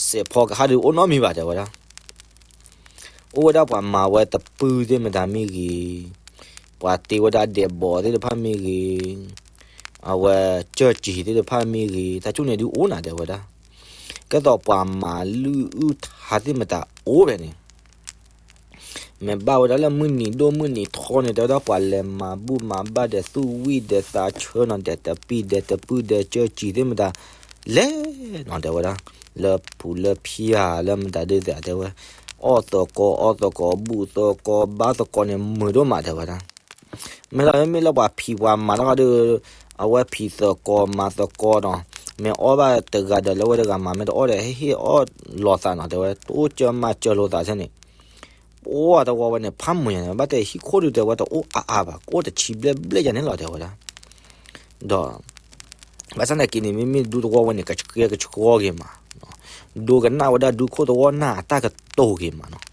စဲးဖီကဟၣ်ဒုး အိၣ်နီတမံၤဘၣ် တဲဝဲဒၣ်. အိၣ်ဝဲဒၣ်ပှၤမၤဝဲတပုၢ်သ့ၣ်မတၤမ့ၢ်ဂ့ၤ, ပှၤတ့ဝဲဒၣ်ဒဲးဘးသ့ၣ်တဖၣ်မ့ၢ်ဂ့ၤ, အဝဲ ကၢၢ်စံၤသ့ၣ်တဖၣ်မ့ၢ်ဂ့ၤ, တၢ်ဆူၣ်န့ၣ်ဒုးအိၣ်နၤ တဲဝဲဒၣ်. ကဲသိးပှၤမၤလုၢ်အုၣ်ထါသ့ၣ်မတၤအိၣ်ဖဲန့ၣ် မ့ၢ်ဘၣ်ဝဲဒၣ်လၢမုၢ်နံၤဒိၣ်မုၢ်နံၤထီန့ၣ် တဲဝဲဒၣ် ပှၤလဲၤမၤဘူၣ်မၤဘါဒီးသူၣ်ဝံၣ်ဒီးသးဆၢနီၤ, ဒီးတပံၢ်ဒီးတပုၢ်ဒီးကၢၢ်စံၤသ့ၣ်မတၤ လဲၤနီၤ တဲဝဲဒၣ်, လၢဖူးလၢဖံဧါ လၢမတၤဒုးသ့ၣ် တဲဝဲ, အီၣ်သကိးအီသကိး ဘူၣ်သကိးဘါသကိးန့ၣ် မုာ်ဒိၣ်မး တဲဝဲဒၣ်. မ့ၢ်လၢ မ့မ့ၢ်လၢပှၤဖံးပှၤမၤတခီဒီး အဝဲဖံးသကိးမၤသကိးနီၤ, မ့ၢ်အီၣ်ဘၣ်တဂၤဒီး လၢဝဲတဂၤမၤ မ့ၢ်တအီၣ်ဒီး ဟ့ၣ်အီၣ်လီၤသးနီၤ တဲဝဲ, တအိၣ်ကၢမၤစၢၤလိာ်သးဆဲန့ၣ်, ပှၤသဝီဝဲန့ၣ် ဖးမုာ်ညါန့ၣ် ဘၣ်တဲဟံၣ်ခိၣ်ဒုး တဲဝဲ တအိၣ်အါအါဘၣ်, ကအိၣ်တဆံဘျဲၣ်ဘျဲၣ်ယါန့ၣ်လီၤ တဲဝဲဒၣ်. ဒီး ဘၣ်ဆၣ်သနာ်က့န့ၣ် မ့မ့ၢ်ဒူသဝီဝဲန့ၣ် ကဆှဲကဆှီက့ၤမး, ဒိကနၣ်ဝဲဒၣ်ဒူခိၣ်သဝီနၢ်အတၢ်ကတိၤက့ၤမးနီၤ.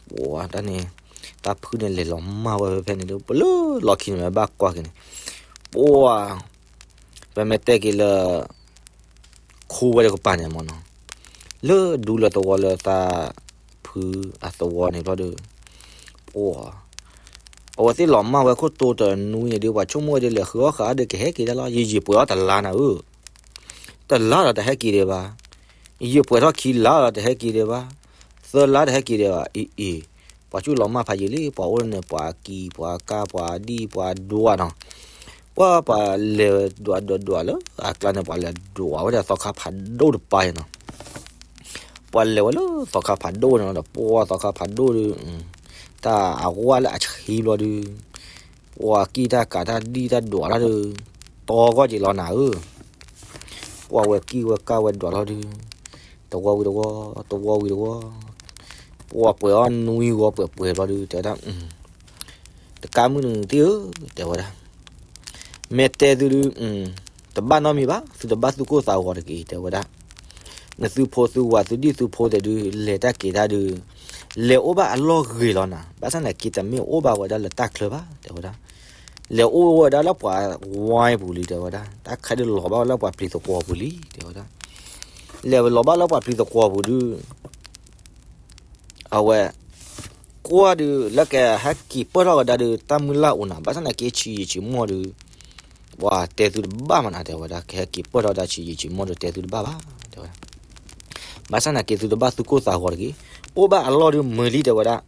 ပှၤတၢ်န့ၣ် တၢ်ဖုန့ၣ်လဲၤလီၤမၢ်ဝဲဖဲန့ၣ်ဒီး ပလၢလီၢ်ခံန့ၣ် မ့ၢ်ဘၣ်ကွၢ်က့ၤန့ၣ်, ပှၤ ပမ့ၢ်တဲက့ၤလၢ ခိဝဲတကပၤန့ၣ်မးနီၤ, လၢဒူလၢသဝီလၢသးဖုအသဝီန့ၣ်ဘျီဒီး ပှၤ အဝဲသ့ၣ်လီၤမၢ်ဝဲခိၣ်တိတနွံန့ၣ်ဒီး ပှၤဆိကမိၣ်ဝဲဒ်လဲၣ် ဃုအီၣ်ဃုအီဒီး ကဟဲက့ၤတၢ်လီၤ, ယံာ်ယံာ်ပှဲၤအီၣ်တလါနၤဧၢ, တလါဒီးတဟဲက့ၤဒံးဘၣ်, ယံာ်ယံာ်ပှဲၤထီၣ်ခံလါဒီးတဟဲက့ၤဒံးဘၣ်, သၢလါတဟဲက့ၤဒံးဘၣ်, အံၤအံၤ ပှၤကူၣ်လီၤမၢ်ဖးယံာ်လံ, ပှၤအိၣ်န့ၣ် ပှၤကံၤ ပှၤကါ ပှၤဒံၣ် ပှၤဒွးနီၤ, ပှၤ ပှၤလဲၤဒွးဒွးဒွးလၢအကျါန့ၣ် ပှၤလဲၤဒွးဝဲဒၣ်သီခါဖးဒိၣ်တပၤနီၤ, ပှၤလဲၤဝဲလၢသီခါဖးဒိၣ်န့ၣ်ဒီး ပှၤသီခါဖးဒိၣ်ဒီး တၢ်အဝါလၢအဆံးဘျီဒီး ပှၤကံၢ်တၢ်ကးတၢ်ဒံၣ်တၢ်ဒွးတၢ်ဒီး တီဂီၢ်က့ၤလီၤနၤဧၢ, ပှၤဝဲကံၢ်ဝဲကါဝဲဒွးလီၤဒီး တဝီဝံၤတဝီ, တဝီဝံၤတဝီ, ပှၤပှဲၤအီၣ်နွံဂီၤပှဲၤပှဲၤဘျီဒီး တဲဝဲဒၣ် တကးမုၢ်နုာ်သ့ၣ်ဧၢ, တဲဝဲဒၣ်, မ့ၢ်တဲသုဒုး တဘၣ်နီတမံၤဘၣ်, သုတဘၣ်သူၣ်ကိၢ်သးဂီၤတဂ့ၤ, တဲဝဲဒၣ်, နသုဖိသုဝၤသုဒံၣ်သုဖိသ့ၣ်ဒုး လဲၤတၢ်က့ၤတၢ်ဒုး လဲၤအိၣ်ဘၣ်အလီၢ်ဂ့ၤလီၤနၤ, ဘၣ်ဆၣ်သနာ်က့တမ့ၢ်အိၣ်ဘၣ်ဝဲဒၣ်လၢတၢ်ချၢဘၣ်, တဲဝဲဒၣ်, လဲၤအိၣ်ဝဲဒၣ်လၢပှၤဝါပူၤလံ, တဲဝဲဒၣ်, တၢ်ခဲဒုးလီၤဘၣ်ဝဲလၢပှၤပျံၤသကွီၤပူၤလံ, တဲဝဲဒၣ်, လဲၤလီၤဘၣ်လၢပှၤပျံၤသကွီၤပူၤဒုး အဝဲ ကွၢ်ဒုးလၢကဟဲက့ၤပၢၢ်ထီၣ်ကဒါဒုး တၢ်မုၢ်လၢ်အိၣ်နၤ, ဘၣ်ဆၣ်သနာ်က့ဆံးယံာ်ဆံးမီၢ်ဒုး ပှၤတဲသုတဘၣ်မးနၤ, တဲဝဲဒၣ်, ကဟဲက့ၤပၢၢ်ထီၣ်ဒၣ်ဆံးယံာ်ဆံးမီၢ်ဒုး တဲသုတဘၣ်ဘၣ်, တဲဝဲဒၣ်, ဘၣ်ဆၣ်သနာ်က့သုတဘၣ်သူၣ်ကိၢ်သးဂီၤတဂ့ၤ, အိၣ်ဘၣ်အလီၢ်ဒုးမုာ်လံ, တဲဝဲဒၣ်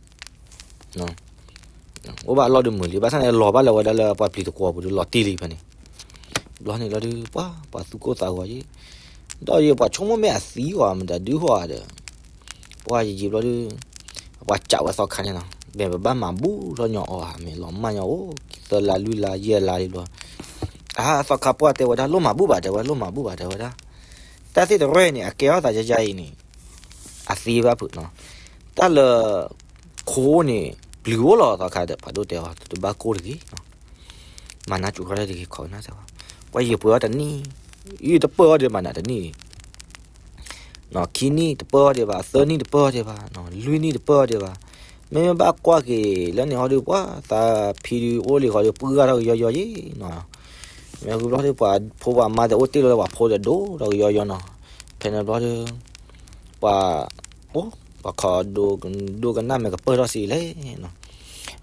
အိၣ်ဘၣ်အလီၢ်ဒုးမုာ်လံ, ဘၣ်ဆၣ်န့ၣ်လီၤဘၣ်လၢဝဲဒၣ်လၢပှၤပျံၤသကွီၤပူၤဒုး လီၤတံၢ်လံဖဲန့ၣ်, ဘျီန့ၣ်လီၤဒုး ပှၤ ပှၤသူၣ်ကိၢ်သးဂီၤယဲ, ဒီးယပှၤဆိကမိၣ်မ့ၢ်အသံဧါ မတၤဒုးဧါဒီး ပှၤယံာ်ယံာ်ဘျီဒုး ပှၤစံးဝဲသီခါန့ၣ်လီၤ, မ့ၢ်ပဘၣ်မၤဘူၣ်ထီၣ်ညီအီၤဧါ, မ့ၢ်လီၤမၢ်ညီအိၣ် သၢလါလွံၢ်လါယဲၢ်လါလံဘျီ, အသီခါပှၢ်တဲဝဲဒၣ် လိၣ်မၤဘူၣ်ဘၣ် တဲဝဲ လိၣ်မၤဘူၣ်ဘၣ် တဲဝဲဒၣ်, တၢ်သ့ၣ်တရဲၣ်န့ၣ် အကဲထီၣ်သးယါယါအံၤန့ၣ် အသ့ဘၣ်ဖုးနီၤ, တၢ်လၢ ခိန့ၣ် ပျံၤအိၣ်လီၤသီခါဒီး ဖးဒိၣ်တဲအီၤ သုတဘၣ်ကိၢ်တဂ့ၤ မၤနၢ်စူၤထီၣ်တၢ်တဂ့ၤ ခိးကနၣ်စၢၤဝဲ, ပှၤယံာ်ပှဲၤအီၤတနံၣ်, ယတပၢၢ်အီၤဒံးဘၣ်နၤတနံၣ်, ခံနံၣ်တပၢၢ်အီၤဒံးဘၣ်, သၢနံၣ်တပၢၢ်အီၤဒံးဘၣ်, လွံၢ်နံၣ်တပၢၢ်အီၤဒံးဘၣ်, မ့မ့ၢ်ဘၣ်ကွၢ်က့ၤလၢန့ၣ်ဟီဒုး ပှၤသးဖံဒုးအိၣ်လံဃီဒုး ပှၢ်ထီၣ်ကယီယီယဲနီၤ, မ့ၢ်ဝံၤဘျီဒုး ပှၤဖိပှၤမါသ့ၣ်အိၣ်တ့ၢ်လီၤလၢပှၤဖိဒီးဒိၣ်ထီၣ်ကယီယီနီၤ, ဖဲန့ၣ်ဘျီဒုး ပှၤ အိၣ် ပှၤခီဒိ ဒိကနၣ်မ့ၢ်ကပၢၢ်ထီၣ်စံးလဲၣ်နီၤ,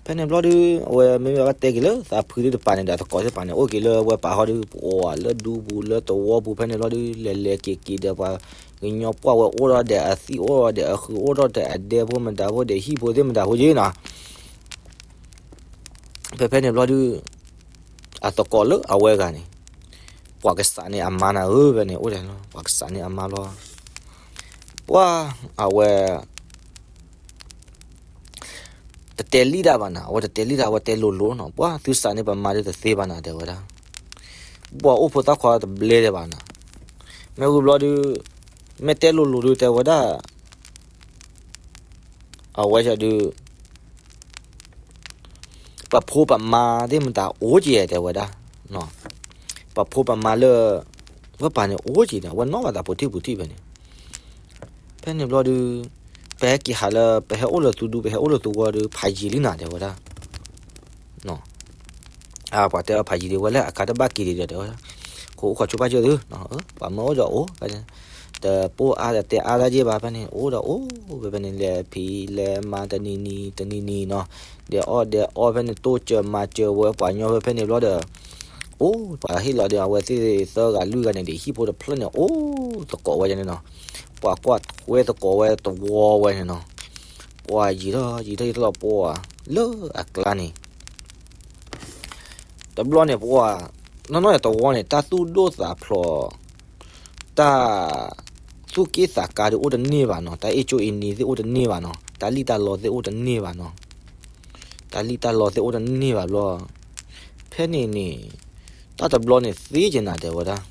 ဖဲန့ၣ်ဘျီဒုး အဝဲမ့မ့ၢ်ဘၣ်တဲက့ၤလၢသးဖုသ့ၣ်တပၤန့ၣ်ဒီး သကိးသ့ၣ်တပၤန့ၣ် အိၣ်က့ၤလၢဝဲပာ်ဟီဒုး ပှၤလၢဒူပူၤလၢသဝီပူၤ ဖဲန့ၣ်ဘျီဒုး လဲၤလဲၤက့ၤက့ၤဒီးပှၤကညီပှၢ်ဝဲအိၣ်ထီၣ်ဒီးအသံၣ်အိၣ်ထီၣ်ဒီးအဃုာ်အိၣ်ထီၣ်ဒီးအဒဲဖိမတၤဖိဒီးဟံၣ်ဖိသ့ၣ်မတၤဖိယဲနီၤ ဖဲဖဲန့ၣ်ဘျီဒုး အသကိးလၢအဝဲဂၤန့ၣ် ပှၤကစးန့ၢ်အမါနၤဧၢ ဖဲန့ၣ်အိၣ်ဒၣ်လီၤ ပှၤကစးန့ၢ်အမါလီၤ ပှၤအဝဲ တတဲလံဒၣ်ဘၣ်နၤ အဝဲတတဲလံဒၣ် အဝဲတဲလိၤလိၤနီၤ ပှၤသုစးန့ၢ်ပမါဒုးတသ့ဘၣ်နၤ တဲဝဲဒၣ် ပှၤအိၣ်ဖိသၣ်ခွါတဘျဲဒံးဘၣ်နၤ မ့ၢ်ဝံၤဘျီဒုး မ့ၢ်တဲလိၤလိၤဒုးတဲဝဲဒၣ် အဝဲဒုး ပဖိပမါသ့ၣ်မတၤအိၣ်က့ၤတဲဝဲဒၣ်, ပဖိပမါလၢ ဝဲပၢ်န့ၣ်အိၣ်က့ၤန့ၣ် အဝဲနီၣ်ဘၣ်သးပူၤထံၣ်ပူၤထံၣ်ဖဲန့ၣ်, ဖဲန့ၣ်ဘျီဒုး ပဟဲက့ၤဟးလၢ ပဟဲအိၣ်လၢသုဒူ ပဟဲအိၣ်လၢသုဝီဒီး ဖးယံာ်လံနၤတဲဝဲဒၣ် ပှၤတဲအီၤဖးယံာ်ဒံးဝဲလၢအကါတဘၣ်က့ၤဒံးဒီးတဲဝဲဒၣ်, ခိၣ်အိၣ်ခိၣ်ဆိဘၣ်ကၢသု, ပှၤမၢအိၣ်ဒီးအိၣ်ဖဲန့ၣ်, တပိၢ်အါဒီးတဲအါဒၣ်က့ၤဘၣ်ဖဲန့ၣ် အိၣ်ဒီးအိၣ်ဖဲဖဲန့ၣ် လဲၤဖံးလဲၤမၤတနံၤနံၤတနံၤနံၤနီၤ, ဒဲးအီၣ်ဒဲးအီဖဲန့ၣ် တိၢ်စၢၤမၤစၢၤဝဲပှၤညီဖဲဖဲန့ၣ်ဘျီဒီး, အိၣ်ပှၤဟ့ၣ်လီၤဒီး အဝဲသ့ၣ်သၢဂၤလွံၢ်ဂၤန့ၣ်ဒီး ဟံၣ်ဖိတဖျၢၣ်န့ၣ် အိၣ်သကိးဝဲန့ၣ်နီၤ, ပှၤကွၢ်ထွဲသကိးဝဲတဝီဝဲန့ၣ်နီၤ, ပှၤယံာ်ထီၣ်ယံာ်ထီၣ်ယံာ်ထီၣ်လီၤပှၤ လၢအကျါန့ၣ် တဘျီန့ၣ်ပှၤ နီၢ်နီၢ်န့ၣ်တဝီန့ၣ် တၢ်သူၣ်ဒိၣ်သးဖျိး, တၢ်သူၣ်က့ၣ်သးကါဒုးအိၣ်တန့ၢ်ဘၣ်နီၤ, တၢ်အ့ၣ်ကၠိအ့ၣ်နံၤသ့ၣ်အိၣ်တန့ၢ်ဘၣ်နီၤ, တၢ်လံၣ်တၢ်လီသ့ၣ်အိၣ်တန့ၢ်ဘၣ်နီၤ, တၢ်လံၣ်တၢ်လီသ့ၣ်အိၣ်တန့ၢ်ဘၣ်ဘျီ, ဖဲန့ၣ်န့ၣ် တၢ်တဘျီန့ၣ်သ့က့ၤနၤတဲဝဲဒၣ်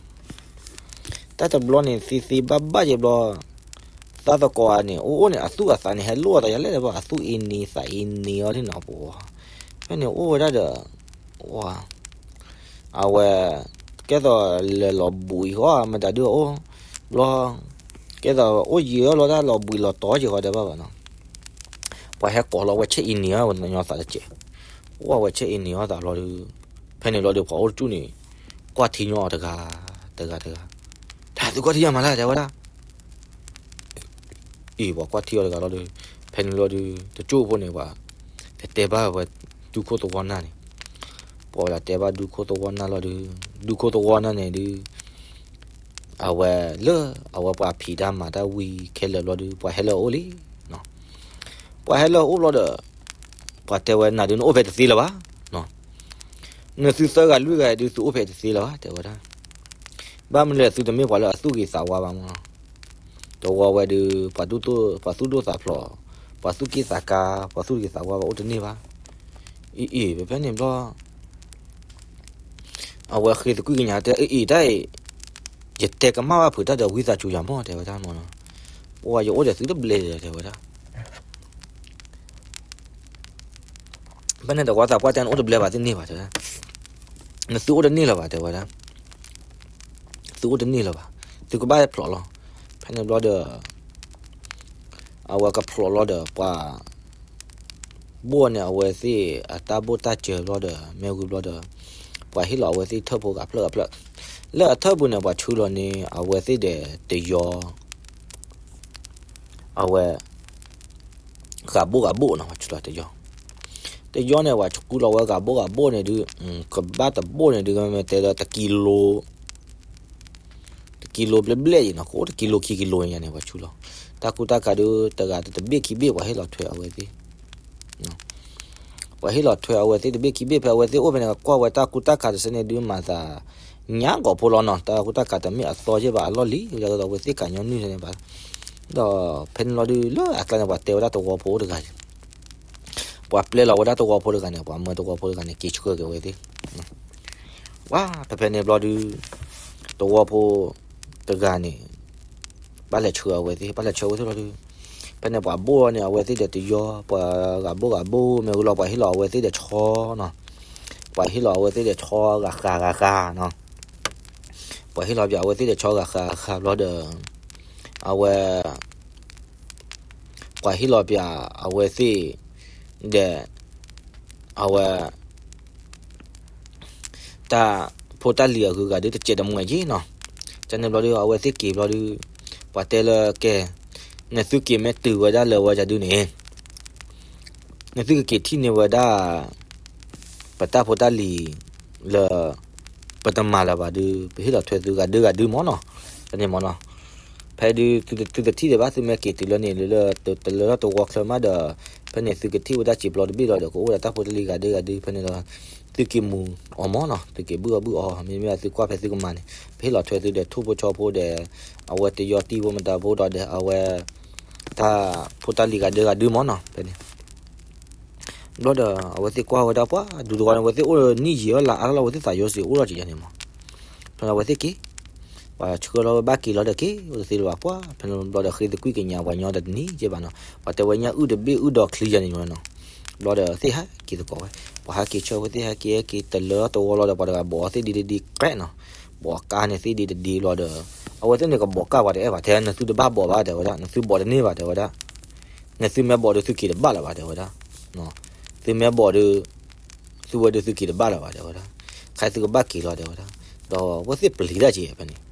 တၢ်တဘျီန့ၣ်သ့သ့ဘၣ်ဘၣ်က့ၤဘျီ, သးသကိးဧါန့ၣ် အိၣ်အိၣ်န့ၣ် အသူၣ်အသးန့ၣ် ဟဲလိၣ်အသးယၤလဲၣ်ဘၣ် အသူၣ်အ့ၣ်နံၤသးအ့ၣ်နံၤအီၤန့ၣ်နီၤပှၤ, ဖဲန့ၣ်အိၣ်ဝဲဒၣ်ဒီး, အဝဲ, ကဲသိးလဲၤလီၤဘှံးဃီမတၤဒုးအိၣ်, ဘျီ, ကဲသိးအိၣ်ယံာ်အီၤလီၤတၢ်လီၤဘှံးလီၤတီၤက့ၤဃီတဲဘၣ်ဘၣ်နီၤ, ပှၤဟဲကိးလီၤဝဲဆဲးအ့ၣ်နံၤအီၤ ဝဲညီသးတစဲး, အိၣ်ဝဲဆဲးအ့ၣ်နံၤအီၤသးဘျီဒုး, ဖဲန့ၣ်ဘျီဒုး ပှၤအိၣ်တကၠူၣ်န့ၣ်, ကွၢ်ထံညီအီၤတဂၤ, တဂၤတဂၤ, တၢ်သုကွၢ်ထံညီမးလၢတဲဝဲဒၣ် အံၤ ပှၤကွၢ်ထံအီၤတဂၤလီၤဒီး, ဖဲန့ၣ်လီၤဒီး တကၠိဖိန့ၣ်ပှၤ, တတဲဘၣ်ဝဲ, ဒူခိၣ်သဝီနၢ်န့ၣ်, ပှၤဝဲဒၣ်တဲဘၣ်ဒူခိၣ်သဝီနၢ်လီၤဒီး, ဒူခိၣ်သဝီနၢ်န့ၣ်ဒုး, အဝဲလၢ အဝဲပှၤဖံးတၢ်မၤတၢ်ဝံၤခဲလၢာ်ဘျီဒီး ပှၤဟဲလၢအအိၣ်လံ, ပှၤဟဲလၢအအိၣ်ဘျီဒီး, ပှၤတဲဝဲနၤဒုး နအိၣ်ဖဲတသ့လၢၤဘၣ်, နသုသၢဂၤလွံၢ်ဂၤဒုး သုအိၣ်ဖဲတသ့လၢၤဘၣ် တဲဝဲဒၣ် ဘၣ်မနုၤလဲၣ် သုတမ့ၢ်ပှၤလၢအသူၣ်ဂ့ၤသးဝါဘၣ်မး, တဝီဝဲဒုး ပှၤသူၣ်ဒိၣ်သးဖျိး, ပှၤသူၣ်က့ၣ်သးကါ, ပှၤသူၣ်ဂ့ၤသးဝါဘၣ်အိၣ်တန့ၢ်ဘၣ်, အံၤအံၤ ဖဲဖဲန့ၣ်ဘျီ, အဝဲဃ့သကွံာ်ကညးတဲ အံၤအံၤတၢ်အံၤ, ယတဲကမၣ်ဘၣ်ဖုးတၢ်ဒီးဝံသးစူၤယၤမး တဲဝဲဒၣ်မးနီၤ, ပှၤယအိၣ်ဒီးသုတဘျဲၣ်ဒံး တဲဝဲဒၣ် ဖဲန့ၣ်တဝီသးပှၢ်တဲနအိၣ်တဘျဲၣ်ဘၣ်သ့ၣ်န့ၢ်ဘၣ်တဲဝဲဒၣ်, နသုအိၣ်တန့ၢ်လၢၤဘၣ်တဲဝဲဒၣ်, သုအိၣ်တန့ၢ်လၢၤဘၣ်, သုကဘၣ်ဖျိးလီၤ, ဖဲန့ၣ်ဘျီဒီး, အဝဲကဖျိးလီၤဒီးပှၤ, ဘိၣ်န့ၣ်အဝဲသ့ၣ်အတၢ်ဘိၣ်တၢ်စၢၤဘျီဒီး မ့ၢ်ဝံၤဘျီဒီး, ပှၤဟ့ၣ်လီၤအဝဲသ့ၣ်ထၢၣ်ဖိဂၤဖျၢၣ်ဂၤဖျၢၣ်, လၢအထၢၣ်ပူၤန့ၣ် ပှၤဆှၢလီၤန့ၣ် အဝဲသ့ၣ်ဒီးတယီ အဝဲ ဂၤဘိၣ်ဂၤဘိၣ်နီၤ ပှၤဆှၢလီၤတယီ, တယီန့ၣ် ပှၤဆှၢလီၤဝဲဂၤဘိၣ်ဂၤဘိၣ်န့ၣ်ဒုး, ကဘၣ်တဘိၣ်န့ၣ်ဒုး မ့ၢ်တဲလၢတကံလိ, တကံလိဘျဲၣ်ဘျဲၣ်အံၤနီၤ ကအိၣ်တကံလိခံကံလိညါန့ၣ် ပှၤဆှၢလီၤ, တၢ်ကူတၢ်ကၤဒုး တဂၤတဘ့ၣ်ခံဘ့ၣ် ပှၤဟ့ၣ်လီၤထွဲအဝဲသ့ၣ် ပှၤဟ့ၣ်လီၤထွဲအဝဲသ့ၣ်တဘ့ၣ်ခံဘ့ၣ် ဖဲအဝဲသ့ၣ်အိၣ်ဖဲန့ၣ် ကွၢ်ဝဲတၢ်ကူတၢ်ကၤတစဲးန့ၣ်ဒုး မၤသး ညါဂီၤဖိလီၤနီၤ တၢ်ကူတၢ်ကၤတမ့ၢ်အသီယဲၢ်ဘၣ်အလီၢ်လံ ဒ်သိးအဝဲသ့ၣ်ကးညီနုၢ်န့ၣ်ဘၣ်, ဒီးဖဲန့ၣ်လီၤဒုး လၢအကျါန့ၣ် ပှၤတဲဝဲဒၣ်တဝီဖိအိၣ်တဂၤ, ပှၤပျဲလီၤဝဲဒၣ်တဝီဖိတဂၤန့ၣ် ပှၤမၢတဝီဖိတဂၤန့ၣ် က့ၤဆှၢက့ၤဝဲသ့ၣ် ဝါ ဖဲဖဲန့ၣ်ဘျီဒုး တဝီဖိတဂၤန့ၣ် ဘၣ်လဲၤဆှၢအဝဲသ့ၣ် ဘၣ်လဲၤဆှၢဝဲသ့ၣ်လီၤဒုး ဖဲန့ၣ်ပှၤဘိၣ်န့ၣ် အဝဲသ့ၣ်ဒီးတယီ ပှၤဂၤဘိၣ်ဂၤဘိၣ် မ့ၢ်ဝံၤလီၤ ပှၤဟ့ၣ်လီၤအဝဲသ့ၣ်ဒီးဆီနီၤ ပှၤဟ့ၣ်လီၤအဝဲသ့ၣ်ဒီးဆီဂၤဃာ်ဂၤဃာ်နီၤ ပှၤဟ့ၣ်လီၤပၠးအဝဲသ့ၣ်ဒီးဆီဂၤဃာ်ဃာ်ဘျီဒီး အဝဲ ပှၤဟ့ၣ်လီၤပၠးအဝဲသ့ၣ်ဒီး အဝဲ တၢ်ဖိတၢ်လံၤအဂုၤအဂၤဒုး တစဲးတမှဲာ်က့နီၤ, ကန့ၣ်ဘျီဒုး အဝဲသ့ၣ်က့ၤဘျီဒုး ပှၤတဲလၢကဲ နသုက့ၤမ့ၢ်တုၤဝဲဒၣ်လၢဝဲဒၣ်ဒုးန့ၣ် နသုကက့ၤထံၣ်န့ၢ်ဝဲဒၣ် ပတၢ်ဖိတၢ်လံၤလၢ ပတမၤလၢၤဘၣ်ဒုး ပဟ့ၣ်လီၤထွဲသုဂၤဒုဂၤဒုမ့ၢ်နီၤ, ကန့ၣ်မ့ၢ်နီၤ, ဖဲဒုး သုတထံၣ်ဒံးဘၣ် သုမ့ၢ်က့ၤတုၤလၢန့ၣ် လၢတလၢထီၣ်တဝီချၢမးဒီး ဖဲန့ၣ်သုကထံၣ်ဝဲဒၣ်စံာ်ပျီတဘ့ၣ်လီၤဒီး ကအိၣ်ဝဲဒၣ်တၢ်ဖိတၢ်လံၤဂၤဒုဂၤဒု ဖဲန့ၣ်ဒီး သုက့ၤမူၤအီၤမ့ၢ်နီၤ, သုက့ၤဘုၣ်အီၤဘုၣ်အီၤ မ့မ့ၢ်သုကွၢ်ဖဲသုကမၤန့ၣ် ပဟ့ၣ်လီၤထွဲသုဒီးထိၣ်ဖိဆီဖိဒီး အဝဲတယီတံၢ်ဖိမတၤဖိဒီး အဝဲ တၢ်ဖိတၢ်လံၤဂၤဒုဂၤဒုမ့ၢ်နီၤ ဖဲန့ၣ် ဘျီဒီး အဝဲသ့ၣ်ကွၢ်ဝဲဒၣ်ပှၤ ဒူသဝီန့ၣ် အဝဲသ့ၣ်အိၣ်နံၣ်ယံာ်အလါအါလီၤ အဝဲသ့ၣ်သးယိစ့ၢ်အိၣ်လီၤကယၤန့ၣ်မး, ဖဲန့ၣ်အဝဲသ့ၣ်က့ၤ, ပှၤဆှၢလီၤဝဲဘၣ်က့ၤလီၤဒီးက့ၤ အိၣ်တသ့လၢၤဘၣ်ပှၤ ဖဲန့ၣ်ဘျီဒီးဃ့သကွံၢ်ကညးပှၤညီတနံၤကဲဘၣ်နီၤ, ပှၤတဲဝဲညၣ်အုၣ်တဘ့ၣ်အုၣ်ဒီးချံယၤန့ၣ်မးနီၤ, ဘျီဒီးသ့ၣ်ဟဲက့ၤသကိးဝဲ, ပှၤဟဲက့ၤဆၢဝဲသ့ၣ်ဟဲက့ၤ ဟဲက့ၤတလၢတဝီလီၤဒီး ပှၤတဂၤဘိးအီၤသ့ၣ်ဒ့တဒ့ကျဲနီၤ, ဘိးကါန့ၣ်သ့ၣ်ဒ့တဒ့လီၤဒီး အဝဲသ့ၣ်န့ၣ်ကဘိးကါပှၤတအဲၣ်ဘၣ် တဲနသုတဘၣ်ဘိးဘၣ် တဲဝဲဒၣ်, နသုဘိးတန့ၢ်ဘၣ် တဲဝဲဒၣ်, နသုမ့ၢ်ဘိးဒီးသုက့ၤတဘၣ်လၢၤဘၣ် တဲဝဲဒၣ်, သုမ့ၢ်ဘိးဒီး သုဝဲဒီးသုက့ၤတဘၣ်လၢၤဘၣ် တဲဝဲဒၣ်, ခါသုကဘၣ်က့ၤလီၤ တဲဝဲဒၣ်, ဒီးအဝဲသ့ၣ်ပျံၤတၢ်က့ၤဖဲန့ၣ်